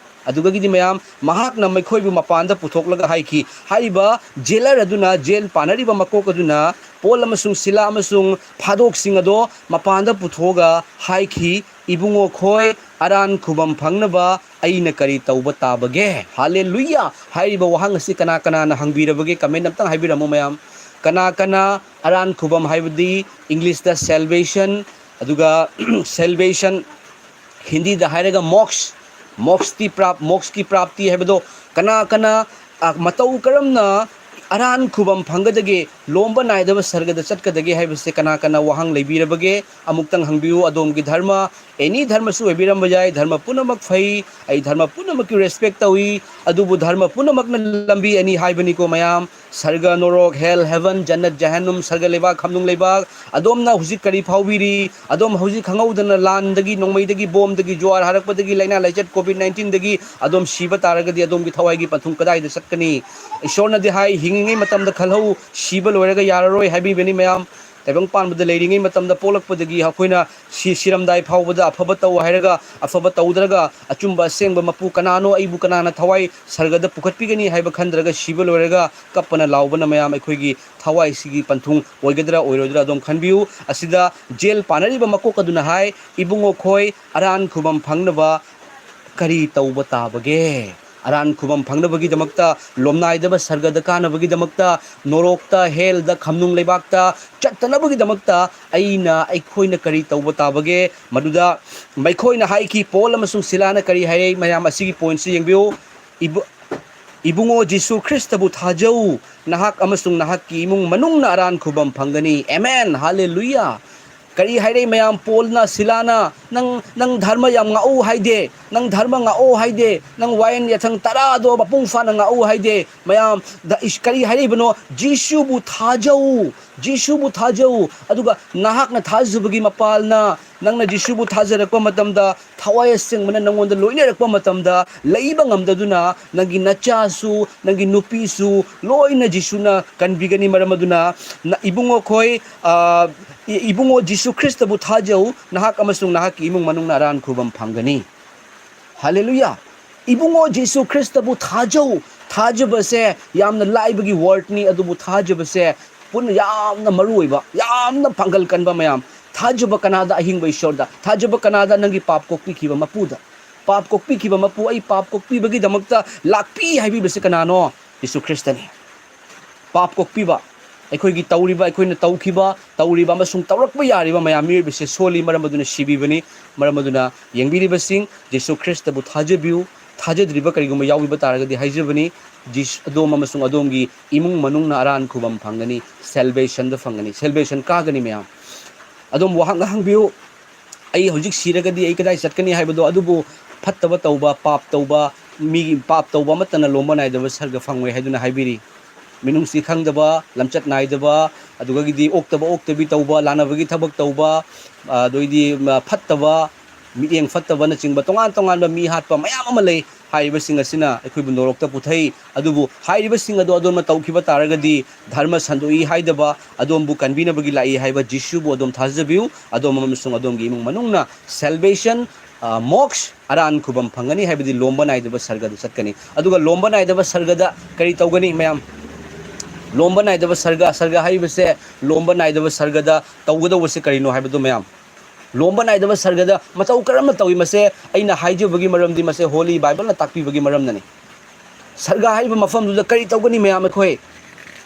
ꯑꯗꯨꯒꯗꯤ ꯃꯌꯥꯝ, ꯃꯍꯥꯛꯅ ꯃꯈꯣꯏꯕꯨ ꯃꯄꯥꯟꯗ ꯄꯨꯊꯣꯛꯂꯒ ꯍꯥꯏꯈꯤ꯫ ꯍꯥꯏꯔꯤꯕ ꯖꯦꯂꯔ ꯑꯗꯨꯅ, ꯖꯦꯜ ꯄꯥꯅꯔꯤꯕ ꯃꯀꯣꯛ ꯑꯗꯨꯅ ꯄꯣꯜ ꯑꯃꯁꯨꯡ ꯁꯤꯂꯥ ꯑꯃꯁꯨꯡ ꯐꯥꯗꯣꯛꯁꯤꯡ ꯑꯗꯣ ꯃꯄꯥꯟꯗ ꯄꯨꯊꯣꯛꯑꯒ ꯍꯥꯏꯈꯤ, "ꯏꯕꯨꯡꯉꯣ ꯈꯣꯏ, ꯑꯔꯥꯟ ꯈꯨꯕꯝ ꯐꯪꯅꯕ ꯑꯩꯅ ꯀꯔꯤ ꯇꯧꯕ ꯇꯥꯕꯒꯦ?" ꯍꯥꯂꯦꯂꯨꯌꯥ! ꯍꯥꯏꯔꯤꯕ ꯋꯥꯍꯪ ꯑꯁꯤ ꯀꯅꯥ ꯀꯅꯥꯅ ꯍꯪꯕꯤꯔꯕꯒꯦ? Comment ꯑꯝꯇꯪ ꯍꯥꯏꯕꯤꯔꯝꯃꯨ ꯃꯌꯥꯝ꯫ ꯀꯅꯥ ꯀꯅꯥ ꯑꯔꯥꯟ ꯈꯨꯕꯝ ꯍꯥꯏꯕꯗꯤ ꯏꯪꯂꯤꯁꯇ salvation, ꯑꯗꯨꯒ salvation, ꯍꯤꯟꯗꯤꯗ ꯍꯥꯏꯔꯒ ꯃꯣꯛꯁ, ꯃꯣꯛꯁꯇꯤ ꯄ꯭ꯔꯥꯞ-, ꯃꯣꯛꯁꯀꯤ ꯄ꯭ꯔꯥꯞꯇꯤ ꯍꯥꯏꯕꯗꯣ ꯀꯅꯥ ꯀꯅꯥ, ꯑ, ꯃꯇꯧ ꯀꯔꯝꯅ ꯑꯔꯥꯟ ꯈꯨꯕꯝ ꯐꯪꯒꯗꯒꯦ, ꯂꯣꯝꯕ ꯅꯥꯏꯗꯕ ꯁꯔꯒꯗ ꯆꯠꯀꯗꯒꯦ ꯍꯥꯏꯕꯁꯦ ꯀꯅꯥ ꯀꯅꯥ ꯋꯥꯍꯪ ꯂꯩꯕꯤꯔꯕꯒꯦ? ꯑꯃꯨꯛꯇꯪ ꯍꯪꯕꯤꯌꯨ꯫ ꯑꯗꯣꯝꯒꯤ ꯙꯔꯃ, any ꯙꯔꯃꯁꯨ ꯑꯣꯏꯕꯤꯔꯝꯕ ꯌꯥꯏ, ꯙꯔꯃ ꯄꯨꯝꯅꯃꯛ ꯐꯩ, ꯑꯩ ꯙꯔꯃ ꯄꯨꯝꯅꯃꯛꯀꯤ respect ꯇꯧꯏ, ꯑꯗꯨꯕꯨ ꯙꯔꯃ ꯄꯨꯝꯅꯃꯛꯅ ꯂꯝꯕꯤ ꯑꯅꯤ ꯍꯥꯏꯕꯅꯤꯀꯣ ꯃꯌꯥꯝ, ꯁꯔꯒ ꯅꯣꯔꯣꯛ, hell heaven, ꯖꯟꯅꯠ ꯖꯍꯟꯅꯨꯝ, ꯁꯔꯒ ꯂꯩꯕꯥꯛ, ꯈꯝꯅꯨꯡ ꯂꯩꯕꯥꯛ꯫ ꯑꯗꯣꯝꯅ ꯍꯧꯖꯤꯛ ꯀꯔꯤ ꯐꯥꯎꯕꯤꯔꯤ? ꯑꯗꯣꯝ ꯍꯧꯖꯤꯛ ꯈꯪꯍꯧꯗꯅ ꯂꯥꯟꯗꯒꯤ, ꯅꯣꯡꯃꯩꯗꯒꯤ, ꯕꯣꯝꯗꯒꯤ, ꯖꯨꯋꯥꯔ ꯍꯥꯔꯛꯄꯗꯒꯤ, ꯂꯥꯏꯅꯥ ꯂꯥꯏꯆꯠ COVID nineteenꯗꯒꯤ ꯑꯗꯣꯝ ꯁꯤꯕ ꯇꯥꯔꯒꯗꯤ ꯑꯗꯣꯝꯒꯤ ꯊꯋꯥꯏꯒꯤ ꯄꯟꯊꯨꯡ ꯀꯗꯥꯏꯗ ꯆꯠꯀꯅꯤ? ꯏꯁꯣꯔꯅꯗꯤ ꯍꯥꯏ, "ꯍꯤꯡꯉꯤꯉꯩ ꯃꯇꯝꯗ ꯈꯜꯍꯧ, ꯁꯤꯕ ꯂꯣꯏꯔꯒ ꯌꯥꯔꯔꯣꯏ" ꯍꯥꯏꯕꯤꯕꯅꯤ ꯃꯌꯥꯝ꯫ ꯇꯥꯏꯕꯪ ꯄꯥꯟꯕꯗ ꯂꯩꯔꯤꯉꯩ ꯃꯇꯝꯗ ꯄꯣꯛꯂꯛꯄꯗꯒꯤ ꯑꯩꯈꯣꯏꯅ ꯁꯤ-, ꯁꯤꯔꯝꯗꯥꯏ ꯐꯥꯎꯕꯗ ꯑꯐꯕ ꯇꯧ ꯍꯥꯏꯔꯒ ꯑꯐꯕ ꯇꯧꯗ꯭ꯔꯒ ꯑꯆꯨꯝꯕ ꯑꯁꯦꯡꯕ ꯃꯄꯨ ꯀꯅꯥꯅꯣ, ꯑꯩꯕꯨ ꯀꯅꯥꯅ ꯊꯋꯥꯏ ꯁꯔꯒꯗ ꯄꯨꯈꯠꯄꯤꯒꯅꯤ ꯍꯥꯏꯕ ꯈꯟꯗ꯭ꯔꯒ ꯁꯤꯕ ꯂꯣꯏꯔꯒ ꯀꯞꯄꯅ ꯂꯥꯎꯕꯅ ꯃꯌꯥꯝ ꯑꯩꯈꯣꯏꯒꯤ ꯊꯋꯥꯏꯁꯤꯒꯤ ꯄꯟꯊꯨꯡ ꯑꯣꯏꯒꯗ꯭ꯔꯥ ꯑꯣꯏꯔꯣꯏꯗ꯭ꯔꯥ ꯑꯗꯨꯝ ꯈꯟꯕꯤꯌꯨ꯫ ꯑꯁꯤꯗ ꯖꯦꯜ ꯄꯥꯅꯔꯤꯕ ꯃꯀꯣꯛ ꯑꯗꯨꯅ ꯍꯥꯏ, "ꯏꯕꯨꯡꯉꯣ ꯈꯣꯏ, ꯑꯔꯥꯟ ꯈꯨꯕꯝ ꯐꯪꯅꯕ ꯀꯔꯤ ꯇꯧꯕ ꯇꯥꯕꯒꯦ? ꯑꯔꯥꯟ ꯈꯨꯕꯝ ꯐꯪꯅꯕꯒꯤꯗꯃꯛꯇ, ꯂꯣꯝꯅꯥꯏꯗꯕ ꯁꯔꯒꯗ ꯀꯥꯅꯕꯒꯤꯗꯃꯛꯇ, ꯅꯣꯔꯣꯛꯇ, hellꯗ, ꯈꯝꯅꯨꯡ ꯂꯩꯕꯥꯛꯇ ꯆꯠꯇꯅꯕꯒꯤꯗꯃꯛꯇ ꯑꯩꯅ, ꯑꯩꯈꯣꯏꯅ ꯀꯔꯤ ꯇꯧꯕ ꯇꯥꯕꯒꯦ?" ꯃꯗꯨꯗ ꯃꯈꯣꯏꯅ ꯍꯥꯏꯈꯤ, ꯄꯣꯜ ꯑꯃꯁꯨꯡ ꯁꯤꯂꯥꯅ ꯀꯔꯤ ꯍꯥꯏꯔꯛꯏ? ꯃꯌꯥꯝ ꯑꯁꯤꯒꯤ pointꯁꯤ ꯌꯦꯡꯕꯤꯌꯨ꯫ ꯏꯕꯨ-, "ꯏꯕꯨꯡꯉꯣ ꯖꯤꯁꯨ ꯈ꯭ꯔꯤꯁꯇꯕꯨ ꯊꯥꯖꯧ, ꯅꯍꯥꯛ ꯑꯃꯁꯨꯡ ꯅꯍꯥꯛꯀꯤ ꯏꯃꯨꯡ ꯃꯅꯨꯡꯅ ꯑꯔꯥꯟ ꯈꯨꯕꯝ ꯐꯪꯒꯅꯤ꯫" ꯑꯦꯃꯦꯟ! ꯍꯥꯂꯦꯂꯨꯌꯥ! ꯀꯔꯤ ꯍꯥꯏꯔꯛꯏ ꯃꯌꯥꯝ? ꯄꯣꯜꯅ, ꯁꯤꯂꯥꯅ, ꯅꯪ, ꯅꯪ ꯙꯔꯃ ꯌꯥꯝ ꯉꯥꯛꯎ ꯍꯥꯏꯗꯦ, ꯅꯪ ꯙꯔꯃ ꯉꯥꯛꯑꯣ ꯍꯥꯏꯗꯦ, ꯅꯪ ꯋꯥꯌꯦꯟ ꯌꯥꯊꯪ ꯇꯔꯥꯗꯣ ꯃꯄꯨꯡ ꯐꯥꯅ ꯉꯥꯛꯎ ꯍꯥꯏꯗꯦ꯫ ꯃꯌꯥꯝ, ꯗ-, ꯏꯁ-, ꯀꯔꯤ ꯍꯥꯏꯔꯛꯏꯕꯅꯣ? "ꯖꯤꯁꯨꯕꯨ ꯊꯥꯖꯧ, ꯖꯤꯁꯨꯕꯨ ꯊꯥꯖꯧ"꯫ ꯑꯗꯨꯒ ꯅꯍꯥꯛꯅ ꯊꯥꯖꯕꯒꯤ ꯃꯄꯥꯜꯅ, ꯅꯪꯅ ꯖꯤꯁꯨꯕꯨ ꯊꯥꯖꯔꯛꯄ ꯃꯇꯝꯗ, ꯊꯋꯥꯏ ꯑꯁꯦꯡꯕꯅ ꯅꯪꯉꯣꯟꯗ ꯂꯣꯏꯅꯔꯛꯄ ꯃꯇꯝꯗ, ꯂꯩꯕ ꯉꯝꯗꯗꯨꯅ ꯅꯪꯒꯤ ꯅꯆꯥꯁꯨ, ꯅꯪꯒꯤ ꯅꯨꯄꯤꯁꯨ ꯂꯣꯏꯅ ꯖꯤꯁꯨꯅ ꯀꯟꯕꯤꯒꯅꯤ꯫ ꯃꯔꯝ ꯑꯗꯨꯅ, ꯅ-, ꯏꯕꯨꯡꯉꯣꯈꯣꯏ, ꯑ, ꯏ-, ꯏꯕꯨꯡꯉꯣ ꯖꯤꯁꯨ ꯈ꯭ꯔꯤꯁꯇꯕꯨ ꯊꯥꯖꯧ, ꯅꯍꯥꯛ ꯑꯃꯁꯨꯡ ꯅꯍꯥꯛꯀꯤ ꯏꯃꯨꯡ ꯃꯅꯨꯡꯅ ꯑꯔꯥꯟ ꯈꯨꯕꯝ ꯐꯪꯒꯅꯤ꯫ ꯍꯜꯂꯦꯂꯨꯌꯥ! ꯏꯕꯨꯡꯉꯣ ꯖꯤꯁꯨ ꯈ꯭ꯔꯤꯁꯇꯕꯨ ꯊꯥꯖꯧ꯫ ꯊꯥꯖꯕꯁꯦ ꯌꯥꯝꯅ ꯂꯥꯏꯕꯒꯤ ꯋꯥꯔꯗꯅꯤ, ꯑꯗꯨꯕꯨ ꯊꯥꯖꯕꯁꯦ ꯄꯨꯟꯅ ꯌꯥꯝꯅ ꯃꯔꯨ ꯑꯣꯏꯕ, ꯌꯥꯝꯅ ꯄꯥꯡꯒꯜ ꯀꯟꯕ꯫ ꯃꯌꯥꯝ, ꯊꯥꯖꯕ ꯀꯅꯥꯗ? ꯑꯍꯤꯡꯕ ꯏꯁꯣꯔꯗ꯫ ꯊꯥꯖꯕ ꯀꯅꯥꯗ? ꯅꯪꯒꯤ ꯄꯥꯞ ꯀꯣꯛꯄꯤꯈꯤꯕ ꯃꯄꯨꯗ꯫ ꯄꯥꯞ ꯀꯣꯛꯄꯤꯈꯤꯕ ꯃꯄꯨ, ꯑꯩ ꯄꯥꯞ ꯀꯣꯛꯄꯤꯕꯒꯤꯗꯃꯛꯇ ꯂꯥꯛꯄꯤ ꯍꯥꯏꯕꯤꯕꯁꯦ ꯀꯅꯥꯅꯣ? ꯖꯤꯁꯨ ꯈ꯭ꯔꯤꯁꯇꯅꯤ꯫ ꯄꯥꯞ ꯀꯣꯛꯄꯤꯕ, ꯑꯩꯈꯣꯏꯒꯤ ꯇꯧꯔꯤꯕ, ꯑꯩꯈꯣꯏꯅ ꯇꯧꯈꯤꯕ, ꯇꯧꯔꯤꯕ ꯑꯃꯁꯨꯡ ꯇꯧꯔꯛꯄ ꯌꯥꯔꯤꯕ ꯃꯌꯥꯝ, ꯃꯤꯑꯣꯏꯕꯁꯦ ꯁꯣꯜꯂꯤ, ꯃꯔꯝ ꯑꯗꯨꯅ ꯁꯤꯕꯤꯕꯅꯤ꯫ ꯃꯔꯝ ꯑꯗꯨꯅ ꯌꯦꯡꯕꯤꯔꯤꯕꯁꯤꯡ, ꯖꯤꯁꯨ ꯈ꯭ꯔꯤꯁꯇꯕꯨ ꯊꯥꯖꯕꯤꯌꯨ꯫ ꯊꯥꯖꯗ꯭ꯔꯤꯕ ꯀꯔꯤꯒꯨꯝꯕ ꯌꯥꯎꯕꯤꯕ ꯇꯥꯔꯒꯗꯤ ꯍꯥꯏꯖꯕꯅꯤ, ꯖꯤꯁ-, ꯑꯗꯣꯝ ꯑꯃꯁꯨꯡ ꯑꯗꯣꯝꯒꯤ ꯏꯃꯨꯡ ꯃꯅꯨꯡꯅ ꯑꯔꯥꯟ ꯈꯨꯕꯝ ꯐꯪꯒꯅꯤ, ꯁꯦꯜꯕꯦꯁꯟꯗ ꯐꯪꯒꯅꯤ, ꯁꯦꯜꯕꯦꯁꯟ ꯀꯥꯒꯅꯤ꯫ ꯃꯌꯥꯝ, ꯑꯗꯣꯝ ꯋꯥꯍꯪ ꯍꯪꯕꯤꯌꯨ, "ꯑꯩ ꯍꯧꯖꯤꯛ ꯁꯤꯔꯒꯗꯤ ꯑꯩ ꯀꯗꯥꯏ ꯆꯠꯀꯅꯤ?" ꯍꯥꯏꯕꯗꯣ꯫ ꯑꯗꯨꯕꯨ ꯐꯠꯇꯕ ꯇꯧꯕ, ꯄꯥꯞ ꯇꯧꯕ, ꯃꯤꯒꯤ ꯄꯥꯞ ꯇꯧꯕ ꯑꯃꯠꯇꯅ ꯂꯣꯝꯕ ꯅꯥꯏꯗꯕ ꯁꯔꯒ ꯐꯪꯉꯣꯏ ꯍꯥꯏꯗꯨꯅ ꯍꯥꯏꯕꯤꯔꯤ꯫ ꯃꯤꯅꯨꯡꯁꯤ ꯈꯪꯗꯕ, ꯂꯝꯆꯠ ꯅꯥꯏꯗꯕ, ꯑꯗꯨꯗꯒꯤꯗꯤ ꯑꯣꯛꯇꯕ ꯑꯣꯛꯇꯕꯤ ꯇꯧꯕ, ꯂꯥꯟꯅꯕꯒꯤ ꯊꯕꯛ ꯇꯧꯕ, ꯑꯗꯩꯗꯤ, ꯃ-, ꯐꯠꯇꯕ, ꯃꯤꯠꯌꯦꯡ ꯐꯠꯇꯕꯅꯆꯤꯡꯕ ꯇꯣꯉꯥꯟ ꯇꯣꯉꯥꯟꯕ ꯃꯤ ꯍꯥꯠꯄ ꯃꯌꯥꯝ ꯑꯃ ꯂꯩ꯫ ꯍꯥꯏꯔꯤꯕꯁꯤꯡ ꯑꯁꯤꯅ ꯑꯩꯈꯣꯏꯕꯨ ꯅꯣꯔꯣꯛꯇ ꯄꯨꯊꯩ꯫ ꯑꯗꯨꯕꯨ ꯍꯥꯏꯔꯤꯕꯁꯤꯡ ꯑꯗꯨ ꯑꯗꯣꯝꯅ ꯇꯧꯈꯤꯕ ꯇꯥꯔꯒꯗꯤ, ꯙꯔꯃ ꯁꯟꯗꯣꯛꯏ ꯍꯥꯏꯗꯕ, ꯑꯗꯣꯝꯕꯨ ꯀꯟꯕꯤꯅꯕꯒꯤ ꯂꯥꯛꯏ ꯍꯥꯏꯕ ꯖꯤꯁꯨꯕꯨ ꯑꯗꯣꯝ ꯊꯥꯖꯕꯤꯌꯨ꯫ ꯑꯗꯣꯝ ꯑꯃꯁꯨꯡ ꯑꯗꯣꯝꯒꯤ ꯏꯃꯨꯡ ꯃꯅꯨꯡꯅ salvation, ꯑ, ꯃꯣꯛꯁ, ꯑꯔꯥꯟ ꯈꯨꯕꯝ ꯐꯪꯒꯅꯤ, ꯍꯥꯏꯕꯗꯤ ꯂꯣꯝꯕ ꯅꯥꯏꯗꯕ ꯁꯔꯒꯗ ꯆꯠꯀꯅꯤ꯫ ꯑꯗꯨꯒ ꯂꯣꯝꯕ ꯅꯥꯏꯗꯕ ꯁꯔꯒꯗ ꯀꯔꯤ ꯇꯧꯒꯅꯤ, ꯃꯌꯥꯝ? ꯂꯣꯝꯕ ꯅꯥꯏꯗꯕ ꯁꯔꯒ, ꯁꯔꯒ ꯍꯥꯏꯔꯤꯕꯁꯦ, ꯂꯣꯝꯕ ꯅꯥꯏꯗꯕ ꯁꯔꯒꯗ ꯇꯧꯒꯗꯧꯕꯁꯦ ꯀꯔꯤꯅꯣ ꯍꯥꯏꯕꯗꯨ, ꯃꯌꯥꯝ? ꯂꯣꯝꯕ ꯅꯥꯏꯗꯕ ꯁꯔꯒꯗ ꯃꯇꯧ ꯀꯔꯝꯅ ꯇꯧꯏ? ꯃꯁꯦ ꯑꯩꯅ ꯍꯥꯏꯖꯕꯒꯤ ꯃꯔꯝꯗꯤ ꯃꯁꯦ Holy Bible ꯅ ꯇꯥꯛꯄꯤꯕꯒꯤ ꯃꯔꯝꯅꯅꯤ꯫ ꯁꯔꯒ ꯍꯥꯏꯔꯤꯕ ꯃꯐꯝꯗꯨꯗ ꯀꯔꯤ ꯇꯧꯒꯅꯤ, ꯃꯌꯥꯝ? ꯑꯩꯈꯣꯏ